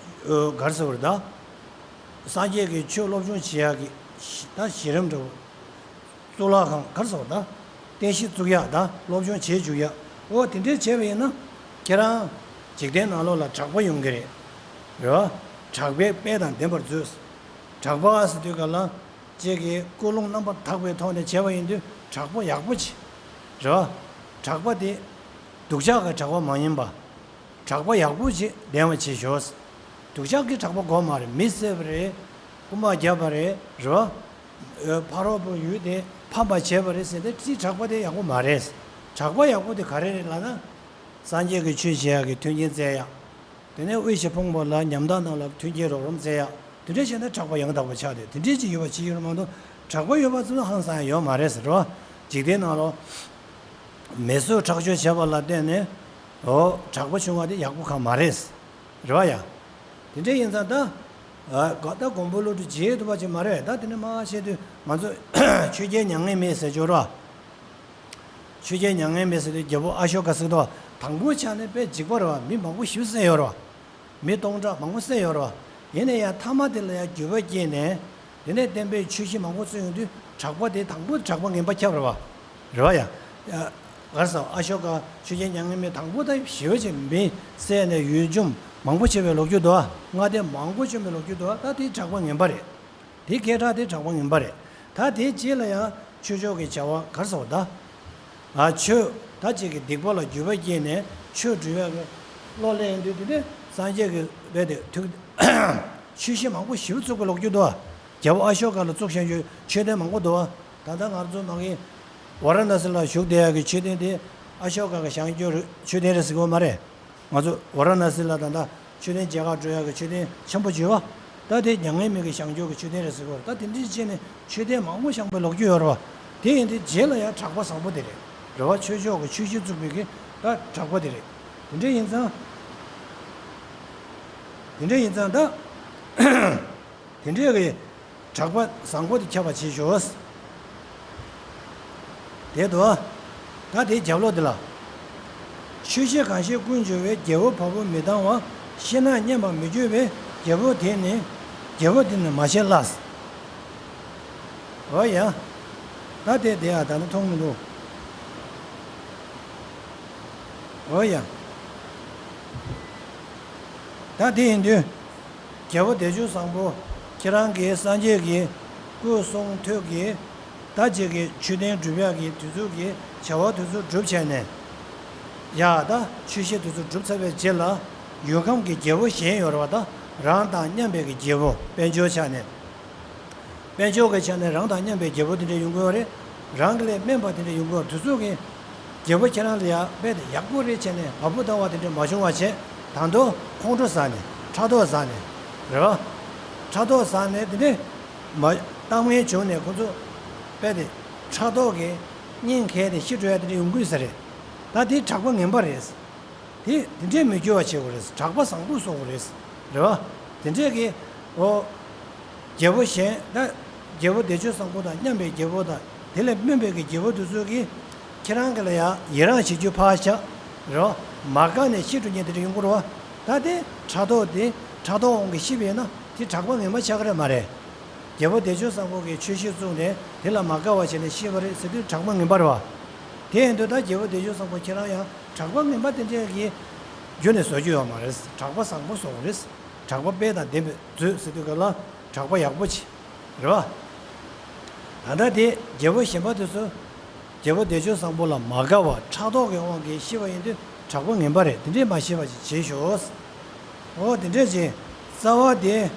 ག་རེ་ཟེར་བ་རེད་ད། སངས་རྒྱས་ཀྱི་ཆོས་སློབ་སྦྱོང་བྱེད་ཡག་གི་ད་གཞི་རིམ་འདྲ་བོ། གཙུག་ལག་ཁང་ག་རེ་ཟེར་བ་ད། རྟེན་གཞི་བཙུགས་ཡག་ད་སློབ་སྦྱོང་བྱེད་འཇུག་ཡག་འོ་དེ་འདྲས་བྱས་པ་ཡིན་ན། ཁྱེད་རང་འཇིག་རྟེན་ནང་ལོགས་ལ་དྲེགས་པ་ཡོང་གི་རེད། རེད་བ། དྲེགས་པའི་དཔལ་དང་ལྡན་པར་མཛོད། དྲེགས་པ་ཟེར་དུས་ག་ལ། ཅིག་གི་ཀུན་སློང་རྣམ་པར་དག་པའི་ཐོག་ནས་བྱས་པ་ཡིན་དུས་དྲེགས་པ་ཡག་པོ་བྱེད། རེད་བ། དྲེགས་པ་དེ། སྡུག་ཅག་གི་དྲེགས་པ་མ་ཡིན་པ། དྲེགས་པ་ཡག་པོ་ཅིག་ལྡན་པ་བྱེད་ཤོག་སྡུག་ཅག་གི་དྲེགས་པ་དགོས་མ་རེད། མི་བསད་པ་རེད། རྐུན་མ་བརྒྱབ་པ་རེད། རེད་བ། ཕ་རོལ་པོ་ཡུལ་དེ་ཕམ་པ་བྱས་པ་རེད་ཟེར་ཏེ་དེ་དྲེགས་པ་དེ་ཡག་པོ་མ་རེད། དྲེགས་པ་ཡག་པོ་དེ་ག་རེ་རེད་ལབ་ན། སངས་རྒྱས་ཀྱི་ཆོས་བྱེད་ཡག་གི་མཐུན་རྐྱེན་བཙལ་ཡག་དེ་ནས་དབུལ་ཞིང་ཕོངས་པ་ལ་ཉམ་ཐག་རྣམས་ལ་མཐུན་རྐྱེན་རོགས་རམ་བཙལ་ཡག་དེ་འདྲས་བྱས་ན་དྲེགས་པ་ཡང་དག་པ་ཆགས་ཏེ་དེ་འདྲས་ཅིག་ཡོད་པ་ཅིག་ཡོད་མ་གཏོགས་དྲེགས་པ་ཡོད་པ་ཙམ་ལ་ཧང་སང་ཡ་ཡོད་མ་རེད་ཟེར་རོ། འཇིག་རྟེན་ནང་ལོ། མི་གསོད་ཁྲག་སྦྱོར་བྱས་པ་ལ་བརྟེན་ནས། འོ། དྲེགས་པ་བྱུང་བ་དེ་ཡག་པོ་གང་མ་རེད། རེད་བ་ཡ། དེ་འདྲས་ཡིན་ཙང་ད། ཨ། ད་དགོན་པ་སློབ་ཕྲུག་བྱེད་ཐུབ་པ་ཅིག་མ་རེད། ད་དེ་འདྲས་མ་བྱེད་དུས་ང་ཚོ་ཆོས་རྒྱལ་མྱ་ངན་མེད་ཟེར་ཆོག་རོ། ཆོས་རྒྱལ་མྱ་ངན་མེད་ཟེར་དུས་རྒྱལ་པོ་ཨ་ཤོ་ཀ་ཟེར་དོ། དང་པོའི་ཆ་ནས་དཔེ་འཇིགས་པ་རེད་བ། མི་མང་པོ་ཞེ་པོ་བསད་ཡོད་རེད་བ། མི་སྟོང་ཕྲག་མང་པོ་བསད་ཡོད་རེད་བ། ཡིན་ན་ཡང་མཐའ་མ་དེ་ལ་ཡང་འགྱུར་བ་སྐྱེས་ནས། དེ་ནས་བསྟན་པའི་ཆོས་གཞི་མང་པོ་བཙུགས་ཡོང་དུས་དྲེགས་པ་དེ་དང་པོ་དྲེགས་པ་ངན་པ་ཁྱབ་རེད་བ། རེད་བ་ཡ། ཡ། ག་རེ་ཟེར། ཨ་ཤོ་ཀ་ཆོས་རྒྱལ་མྱ་ངན་མེད་དང་པོ་ད་ཞེ་པོ་ཅིག་མི་བསད་ནས་ཡུལ་འཇོམས་མང་པོ་བྱས་པའི་ལོ་རྒྱུས་འདུག་བ། མངའ་སྡེ་མང་པོ་བཅོམ་པའི་ལོ་རྒྱུས་འདུག་བ། ད་དེ་དྲེགས་པ་ངན་པ་རེད། དེ་སྐད་གྲགས་དེ་དྲེགས་པ་ངན་པ་རེད། ད་དེའི་རྗེས་ལ་ཡང་ཆོས་ཕྱོགས་ཀྱི་བྱ་བ་ག་རེ་ཟེར་བ་ད། ཨ། ཆོས་ད་ཅིག་གི་སྡིག་པ་ལ་འགྱུར་བ་སྐྱེས་ནས་ཆོས་སྒྲུབ་ཡག་གི་བློ་སླེབས་ཡོང་དུས་དེ་ནས་སངས་རྒྱས་ཀྱི་དཔེ་དེ་ཐུགས། ཆོས་གཞི་མང་པོ་ཞེ་པོ་བཙུགས་པའི་ལོ་རྒྱུས་འདུག་བ། རྒྱལ་པོ་ཨ་ཤོ་ཀ་ལ་བཙུགས་བཞག་རྒྱུ་མཆོད་རྟེན་མང་པོ་འདུག་བ། ད་ལྟ་ང་ཚོ་མ་གི་ཝཱ་ར་ཎ་སི་ལ་བཞུགས་བསྡད་ཡག་གི་མཆོད་རྟེན་དེ་ཨ་ཤོ་ཀ་གི་བཞེངས་རྒྱུ་རེད། མཆོད་རྟེན་རེད་ཟེར་གི་ཡོད་མ་རེད། ང་ཚོ་ཝཱ་ར་ཎ་སི་ལ་ད་ལྟ་མཆོད་རྟེན་མཇལ་ཁ་འགྲོ་ཡག་གི་མཆོད་རྟེན་ཆེན་པོ་བྱས་བ། ད་དེ་མྱ་ངན་མེད་ཀྱི་བཞེངས་རྒྱུ་གི་མཆོད་རྟེན་རེད་ཟེར་གི་ཡོད་རེད། ད་དེ་འདྲའི་བྱས་ནས་མཆོད་རྟེན་མང་པོ་བཞེངས་པའི་ལོ་རྒྱུས་ཡོད་རེད་བ། དེ་ཡིན་དུས་རྗེས་ལ་ཡང་དྲེགས་པ་བཟང་པོ་དེ་རེད། རེད་བ། ཆོས་ཕྱོགས་ཀྱི་ཆོས་གཞི་བཙུགས་པའི་གི་ད་དྲེགས་པ་དེ་རེད། དེ་འདྲ་ཡིན་ཙང་། དེ་འདྲ་ཡིན་ཙང་ད། དེ་འདྲའི་གི་དྲེགས་པ་བཟང་པོ་དེ་ཁྱབ་པ་བྱེད་ཤོག་དེ་དུ། ད་དེའི་རྒྱབ་ལོགས་དེ་ལ། ཆོས་བཤད་གང་བཤད་ཀུན་སྦྱོར་བའི། རྒྱལ་པོ་བ་སྤུ་མི་གཏང་བ། ཤེས་ན་སྙན་པར་མི་འགྱུར་བའི། རྒྱལ་པོ་དེ་ནི། རྒྱལ་པོ་དེ་ནི་མ་བྱེད་ལ། འོ་ཡ། ད་དེ་དེ་ཡ་ད་ནི་མཐོང་མི་འདུག་འོ་ཡ། ད་དེ་ཡིན་དུས། རྒྱལ་པོ་བདེ་སྤྱོད་བཟང་པོ། ཁྱེད་རང་གིས་སངས་རྒྱས་ཀྱི་སྐུ་གསུང་ཐུགས་ཀྱི་ད་ཅིག་གི་མཆོད་རྟེན་སྒྲུབ་ཡག་གི་དུས་ཚོད་ཀྱི་བྱ་བ་དུས་ཚོད་སྒྲུབ་བྱས་ནས། ཡ། ད་ཆོས་བཤད་དུས་ཚོད་སྒྲུབ་ཚར་བའི་རྗེས་ལ་ཡུལ་ཁམས་ཀྱི་རྒྱལ་པོ་གཞན་ཡོད་རེད་བ། ད་རང་དང་མཉམ་པའི་གི་རྒྱལ་པོ་དཔལ་འབྱོར་ཆ་ནས། དཔལ་འབྱོར་གྱི་ཆ་ནས་རང་དང་མཉམ་པའི་རྒྱལ་པོ་དེ་འདྲ་ཡོང་གི་ཡོད་རེད། རང་གི་ལས་དམན་པ་དེ་འདྲ་ཡོང་གི་ཡོད་རེད། དུས་ཚོད་ཀྱི་རྒྱལ་པོ་ཁྱེད་རང་ལ་ཡ་དཔེ་དེ་ཡག་པོ་རེད་བྱས་ནས་བ་སྤུ་ལྡང་བ་དེ་འདྲ་མ་བྱུང་བ་བྱས། ད་དུང་ཁོང་ཁྲོ་ཟ་ནས་ ཕྲག་དོག་ཟ་ནས་རེད་བ། ཕྲག་དོག་ཟ་ནས་དེ་ནས་མ་གཏམ་ངན་བྱུང་ནས་ཁོ་ཚོ་དཔེ་དེ་ཕྲག་དོག་གིས་གཉེན་ཁེལ་ནས་ཤི་འགྲོ་ཡ་དེ་འདྲ་ཡོང་གི་ཡོད་ས་རེད། ད་དེ་གྲགས་པ་ངན་པ་རེད། དེ་དེ་འདྲས་མི་འགྱུར་བ་བྱེད་དགོས་རེད། གྲགས་པ་བཟང་པོ་བཟོ་དགོས་རེད། རེད་བ། དེ་འདྲས་ཀྱི་འོ། རྒྱལ་པོ་གཞན་ད་རྒྱལ་པོ་བདེ་སྤྱོད་བཟང་པོ་དང་མཉམ་པའི་རྒྱལ་པོ་དང་དེ་ལས་སྨོན་པའི་གི་རྒྱལ་པོ་དེ་ཚོ་གིས་ཁྱེད་རང་གི་ལ་ཡ་ཡི་རང་བྱེད་རྒྱུ་ཕར་བཞག་རོ། མ་དགའ་ནས་ཤི་འགྲོ་མཁན་དེ་འདྲ་ཡོང་གི་རེད་བ། ད་དེ་ཕྲག་དོག་དེ་ཕྲག་དོག་དབང་གིས་ཤི་བས་ན་དེ་གྲགས་པ་ངན་པ་ཆགས་ཀྱི་རེད་མ་རེད། རྒྱལ་པོ་བདེ་སྤྱོད་བཟང་པོ་གིས་ཆོས་གཞིས་བཙུགས་ནས་དེ་ལ་མ་དགའ་བ་བྱས་ནས་ཤི་བ་རེད་ཟེར་དུས་གྲགས་པ་ངན་པ་རེད་བ། དེ་ཡིན་དུས་ད་རྒྱལ་པོ་བདེ་སྤྱོད་བཟང་པོ་ཁྱེད་རང་ཡང་གྲགས་པ་ངན་པ་དེ་འདྲས་ཀྱི་རྒྱུ་ནས་བཟོ་རྒྱུ་ཡོད་མ་རེད། གྲགས་པ་བཟང་པོ་བཟོ་དགོས་རེད། གྲགས་པ་དཔལ་དང་ལྡན་པའི་མཛོད་ཟེར་དུས་ག་ལ་གྲགས་པ་ཡག་པོ་བྱེད། རེད་བ། ད་ལྟ་དེ་རྒྱལ་པོ་གཞན་པ་དེ་ཚོ་རྒྱལ་པོ་བདེ་སྤྱོད་བཟང་པོ་ལ་མ་དགའ་བ་ཕྲག་དོག་གི་དབང་གིས་ཤི་བ་ཡིན་དུས་གྲགས་པ་ངན་པ་རེད། དེ་འདྲས་མ་ཤེས་པ་ཞིག་བྱེད་ཤོག་འོ་དེ་འདྲས་ཀྱི་རྩ་བ་དེ།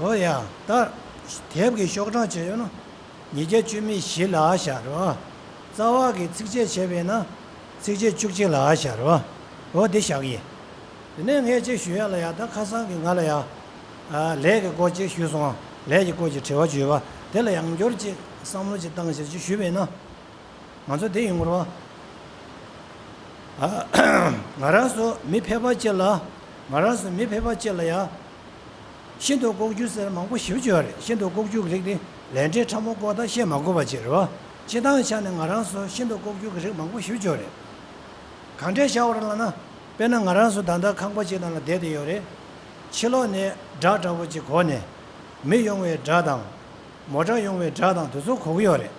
འོ་ཡ། ད་དེབ་ཀྱི་ཤོག་གྲངས་བྱས་ཡོད་ན། ཉིས་བརྒྱ་བཅུ་མེད་བཞི་ལ་བཞག་རོ། རྩ་བ་གི་ཚིགས་བཅད་བྱས་པས་ན། ཚིགས་བཅད་བཅུ་གཅིག་ལ་བཞག་རོ། འོ་དེ་བཞག་ཡིན། དེ་ནས་ངས་ཅིག་ཞུ་ཡ་ལ་ཡ་ད་ཁ་སང་གི་ང་ལ་ཡ། ཨ་ལས་ཀྱི་སྐོར་ཅིག་ཞུས་སོང་། ལས་ཀྱི་སྐོར་གྱི་དྲི་བ་བརྗོད་པ་དེ་ལ་ཡང་བསྐྱར་ཅིག་བསམ་བློ་ཅིག་བཏང་ཞེས་ཅིག་ཞུས་པས་ན། ང་ཚོ་དེ་ཡོང་གི་རེད་བ། ང་རང་ཚོ་མི་ཕལ་པ་ཅིག་ལ། ང་རང་ཚོ་མི་ཕལ་པ་ཅིག་ལ་ཡ། ཤིན་ཏུ་ལྐོག་གྱུར་ཟེར་མང་པོ་ཞེ་པོ་ཅིག་ཡོད་རེད། ཤིན་ཏུ་ལྐོག་གྱུར་གྱི་རིགས་དེ་ལས་འབྲས་ཕྲ་མོ་སྐོར་དང་བཤད་མ་དགོས་པ་ཅིག་རེད་བ། སྤྱིར་བཏང་ཆ་ནས་ང་རང་ཚོ་ཤིན་ཏུ་ལྐོག་གྱུར་གྱི་རིགས་མང་པོ་ཞེ་པོ་ཅིག་ཡོད་རེད། གང་འདྲས་བཞག་པ་རེད་ལབ་ན། དཔེར་ན་ང་རང་ཚོ་ད་ལྟ་ཁང་པ་ཅིག་ནང་ལ་བསྡད་དེ་ཡོད་རེད། ཕྱི་ལོགས་ནས་སྒྲ་འདྲ་པོ་ཅིག་གོ་ནས། མི་ཡོང་བའི་སྒྲ་དང་། མོ་ཊ་ཡོང་བའི་སྒྲ་དང་དེ་ཚོ་གོ་གི་ཡོད་རེད།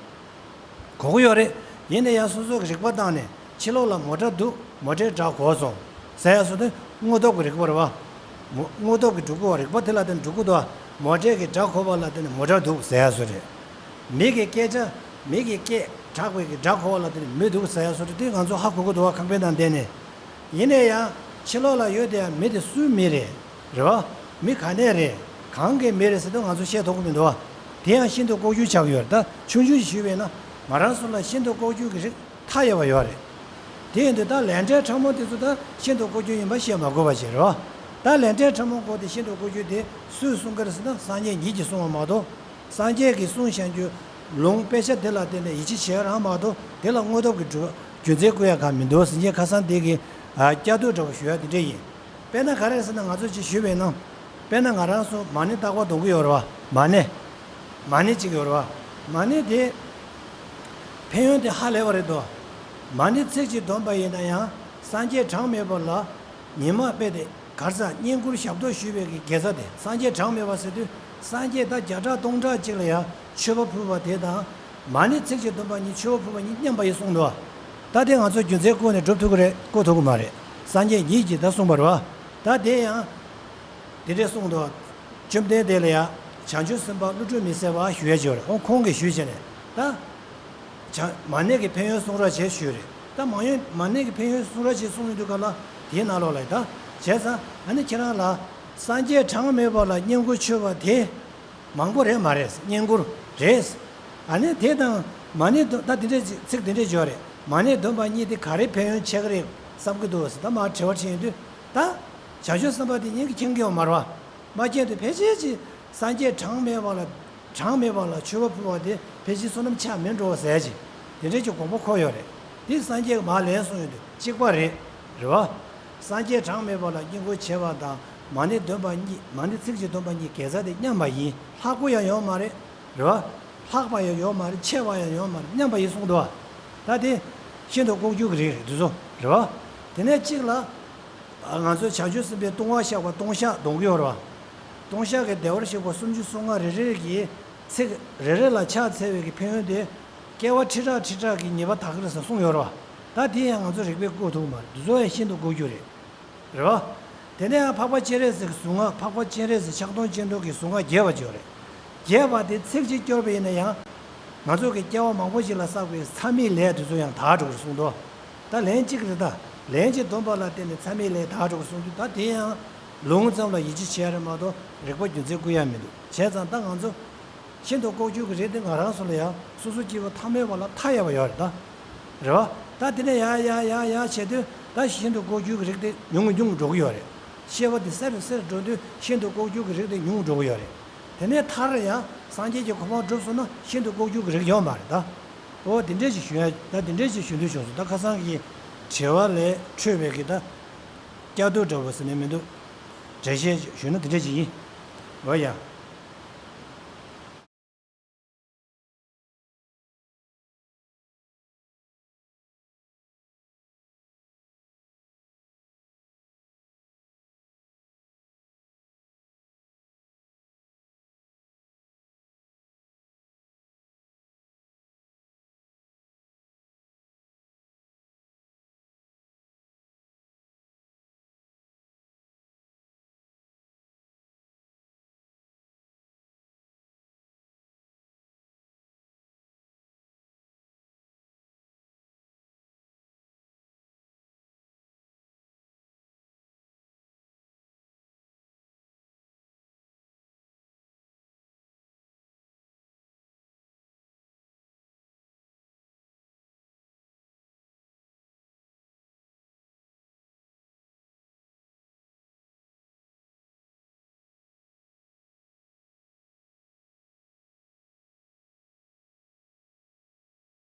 གོ་གི་ཡོད་རེད། ཡིན་ན་ཡང་སོ་སོ་གི་རིག་པ་བཏང་ནས་ཕྱི་ལོགས་ལ་མོ་ཊ་འདུག་མོ་ཊའི་སྒྲ་གོ་སོང་ཟེར་ཡ་སོ་དེ་དངོས་སྟོབས་ཀྱི་རིག་པ་རེད་བ། མོ་དངོས་སྟོབས་ཀྱི་འགྲོ་ཀུ་བ་རིག་པ་དེ་ལ་བརྟེན་འགྲོ་ཀུ་དོ། མོ་ཊའི་གི་སྒྲ་གོ་བ་ལ་བརྟེན་ནས་མོ་ཊ་འདུག་ཟེར་ཡ་སོ་རེད། མི་གི་སྐད་ཆ། མི་གི་སྐད་གྲགས་པའི་གི་སྒྲ་གོ་བ་ལ་བརྟེན་ནས་མི་འདུག་ཟེར་ཡ་སོ་རེད་དེ་ང་ཚོ་ཧ་གོ་གི་འདུག་བ་ཁང་པའི་ནང་བསྡད་ནས། ཡིན་ན་ཡང་ཕྱི་ལོགས་ལ་ཡོད་དེ་ཡང་མི་དེ་སུའི་མི་རེད། རེད་བ། མི་ག་ནས་རེད། གང་གི་མི་རེད་ཟེར་དུས་ང་ཚོ་བཤད་ཐུབ་ཀྱི་མི་འདུག་བ། དེ་ཡང་ཤིན་ཏུ་ལྐོག་གྱུར་ཆགས་ཡོད་རེད། ད་ཆུང་ཆུང་ཞིག་ཞུས་པས་ན་ང་རང་ཚོ་ལ་ཤིན་ཏུ་ལྐོག་གྱུར་གྱི་རིགས་མཐའ་ཡས་པ་ཡོད་རེད། དེ་ཡིན་དུས་ད་ལས་འབྲས་ཕྲ་མོ་དེ་ཚོ་ད་ཤིན་ཏུ་ལྐོག་གྱུར་ཡིན་པ་བཤད་མ་དགོས་པ་ཞིག་རེད་བ། ད་ལས་འབྲས་ཕྲ་མོ་སྐོར་དེ་ཤིན་ཏུ་ལྐོག་གྱུར་དེ་སུས་གསུང་གི་རེད་ཟེར་ན་སངས་རྒྱས་ཉིད་ཀྱིས་གསུངས་པ་མ་གཏོགས། སངས་རྒྱས་ཀྱིས་གསུངས་བཞག་རྒྱུ་ལུང་དཔེ་ཆ་དེ་ལ་བརྟེན་ནས་ཡིད་ཆེས་བྱེད་རང་མ་གཏོགས་དེ་ལ་དངོས་སྟོབས་ཀྱི་སྒྲུབ་རྒྱུ་མཚན་བཀོད་ཡ་གང་མི་འདུག་ཟེར་མཁན་ཁ་སང་དེ་གི་ཨ་སྐྱ་སྡུག་འདྲ་བོ་ཞུ་ཡ་དེ་འདྲ་ཡིན། དཔེར་ན་ག་རེ་ཟེར་ན་ང་ཚོ་ཅིག་ཞུས་པས་ན། དཔེར་ན་ང་རང་ཚོ་མ་ཎི་བཏགས་པ་འདོན་གི་ཡོད་རེད་བ། མ་ཎི། མ་ཎི་གཅིག་ཡོད་རེད་བ། མ་ཎི་དེ་ཕན་ཡོན་དེ་ཧ་ལས་པ་རེད་དོ། མ་ཎི་ཚིག་གཅིག་འདོན་པ་ཡིན་ན་ཡང་སངས་རྒྱས་གྲངས་མེད་པ་ལ་ཉི་མ་དཔེ་དེ། གར་ས་བསྙེན་བཀུར་ཞབས་ཏོག་ཞུས་པའི་གི་དགེ་རྩ་དེ་སངས་རྒྱས་གྲངས་མེད་པ་ཟེར་དུས་སངས་རྒྱས་ད་བརྒྱ་ཕྲག་སྟོང་ཕྲག་གཅིག་ལ་ཡང་མཆོད་པ་ཕུལ་བ་དེ་དང་། མ་ཎི་ཚིག་གཅིག་འདོན་པ་གཉིས་མཆོད་པ་ཕུལ་བ་གཉིས་མཉམ་པ་ཡིན་གསུངས་འདུག་ད་དེ་ང་ཚོ་རྒྱུ་མཚན་བཀོད་ནས་སྒྲུབ་ཐུབ་ཀྱི་རེད། བཀོད་ཐུབ་ཀྱི་མ་རེད། སངས་རྒྱས་ཉིད་ཀྱིས་ད་གསུངས་པ་རེད་བ། ད་དེ་ཡང་དེ་འདྲས་གསུངས་འདུག་བཅོམ་ལྡན་འདས་ལ་ཡང་བྱང་ཆུབ་སེམས་དཔའ་བསླུ་བྲིད་མི་ཟད་པ་ཞུ་ཡ་ཅིག་ཡོད་རེད། འོ་ཁོང་གིས་ཞུས་བྱས་ནས་ད། བྱ་མ་ཎི་གི་ཕན་ཡོན་གསུང་རོགས་བྱེད་ཞུས་རེད། ད་མ་ཡོན་མ་ཎི་གི་ཕན་ཡོན་གསུང་རོགས་བྱེད་གསུངས་ཡོང་དུས་ག་ལ་དེའི་ནང་ལོགས་ལ་ད་བྱས་ཙང་ཨ་ནི་ཁྱེད་རང་ལ་སངས་རྒྱས་གྲངས་མེད་པ་ལ་བསྙེན་བཀུར་མཆོད་པ་དེ་མང་པོ་རེད་མ་རེད། བསྙེན་བཀུར་རེད། ཨ་ནི་དེ་དང་མ་ཎི་འདོན་ད་དེ་འདྲའི་ཚིག་དེ་འདྲའི་བརྗོད་རེད། མ་ཎི་འདོན་པ་གཉིས་དེ་ག་རེ་ཕན་ཡོན་ཆེ་གི་རེད་བསམ་གི་འདུག་ཟེར་ད་མར་དྲི་བ་དྲིས་ཡོང་དུས་ད་བྱང་ཆུབ་སེམས་དཔའ་དེ་སྙིང་གི་མཁྱེན་གི་ཡོད་མ་རེད་བ། མ་མཁྱེན་དུས་ཕལ་ཆེར་གྱིས་སངས་རྒྱས་གྲངས་མེད་པ་ལ་གྲངས་མེད་པ་ལ་མཆོད་པ་ཕུལ་བ་དེ་ཕལ་ཆེར་བསོད་ནམས་ཆགས་མིན་འགྲོ་ཟེར་གྱི་དེ་འདྲའི་གྱི་དགོངས་པ་འཁོར་ཡོད་རེད། དེ་སངས་རྒྱས་ཀྱིས་མར་ལན་གསུངས་ཡོད་དུས་གཅིག་པ་རེད། རེད་བ། སངས་རྒྱས་གྲངས་མེད་པ་ལ་བསྙེན་བཀུར་བྱེད་པ་དང་མ་ཎི་འདོན་པ་གཉིས་མ་ཎི་ཚིག་གཅིག་འདོན་པ་གཉིས་དགེ་རྩ་དེ་མཉམ་པ་ཡིན། ལྷག་པོ་ཡང་ཡོད་མ་རེད། རེད་བ། ལྷག་པ་ཡང་ཡོད་མ་རེད། ཆེ་བ་ཡང་ཡོད་མ་རེད། མཉམ་པ་ཡིན་གསུངས་འདུག་བ། ད་དེ་ཤིན་ཏུ་ལྐོག་གྱུར་གྱི་རིགས་རེད་འདུག་བཟོ་རེད་བ། དེ་ནས་གཅིག་ལ། ང་ཚོ་བྱང་ཆུབ་སེམས་དཔའི་ལྟུང་བ་བཤགས་པ་ལྟུང་བཤགས་འདོན་གྱི་ཡོད་རེད་བ། ལྟུང་བཤགས་ཀྱི་བདེ་བར་གཤེགས་པ་སུམ་ཅུ་སོ་ལྔ་རེ་རེ་གི་ཚིག་རེ་རེ་ལ་ཕྱག་འཚལ་བའི་གི་ཕན་ཡོན་དེ་སྐྱེ་བ་ཁྲི་ཕྲག་ཁྲི་ཕྲག་གི་ཉེས་པ་དག་གི་རེད་ཟེར་གསུངས་ཡོད་རེད་བ། ད་དེ་ཡང་ང་ཚོ་རིག་པས་བཀོད་ཐུབ་ཀྱི་མ་རེད། འདི་ཚོ་ཡང་ཤིན་ཏུ་ལྐོག་གྱུར་རེད། རེད་བ། དེ་ནས་ཡང་འཕགས་པ་སྤྱན་རས་གཟིགས་ཀྱི་གཟུངས་སྔགས་འཕགས་པ་སྤྱན་རས་གཟིགས་ཕྱག་སྟོང་སྤྱན་སྟོང་གི་གཟུངས་སྔགས་རྒྱས་པ་ཅིག་ཡོད་རེད། རྒྱས་པ་དེ་ཚིག་གཅིག་སྐྱོར་བ་ཡིན་ན་ཡང་། ང་ཚོ་གི་སྐྱེ་བ་མང་པོ་ཞིག་ལ་བསགས་པའི་མཚམས་མེད་ལས་དེ་ཚོ་ཡང་དག་འགྲོ་གི་རེད་གསུངས་འདུག་ད་ལན་གཅིག་རེད་ད། ལན་གཅིག་འདོན་པ་ལ་བརྟེན་ནས་མཚམས་མེད་ལས་དག་འགྲོ་གི་རེད་གསུངས་དུས་ད་དེ་ཡང་ལུང་ཙམ་ལ་ཡིད་ཆེས་བྱེད་ཡ་རེད་མ་གཏོགས་རིག་པ་རྒྱུ་མཚན་བཀོད་ཡ་མི་འདུག་བྱས་ཙང་ད་ང་ཚོ། ཤིན་ཏུ་ལྐོག་གྱུར་གྱི་རིགས་དེ་ང་རང་ཚོ་ལ་ཡང་སོ་སོ་སྐྱེ་བོ་ཐ་མལ་པ་ལ་མཐའ་ཡས་པ་ཡོད་རེད་ད། རེད་བ། ད་དེ་ནས་ཡར་ཡར་ཡར་ཡར་བྱས་དུས་ད་ཤིན་ཏུ་ལྐོག་གྱུར་གྱི་རིགས་དེ་ཉུང་ངུ་ཉུང་ངུ་འགྲོ་གི་ཡོད་རེད། སྐྱེ་བ་དེ་སེ་རུ་སེ་རུ་འགྲོ་དུས་ཤིན་ཏུ་ལྐོག་གྱུར་གྱི་རིགས་དེ་ཉུང་འགྲོ་གི་ཡོད་རེད། དེ་ནས་མཐར་ཡང་སངས་རྒྱས་ཀྱི་གོ་འཕང་སྒྲུབ་སོང་ན་ཤིན་ཏུ་ལྐོག་གྱུར་གྱི་རིགས་ཡོད་མ་རེད་ད། འོ་དེ་འདྲས་ཞིག་ཞུ་ཡ་ད་དེ་འདྲས་ཞིག་ཞུ་འདོད་བྱུང་སོང་། ད་ཁ་སང་གི་དྲི་བ་ལས་འཕྲོས་པའི་གི་ད་སྐྱར་ཟློས་འདྲ་བོ་ཟེར་ནས་མི་འདུག་འགྲེལ་བཤད་ཞུས་ན་དེ་འདྲས་ཞིག་ཡིན། འོ་ཡ།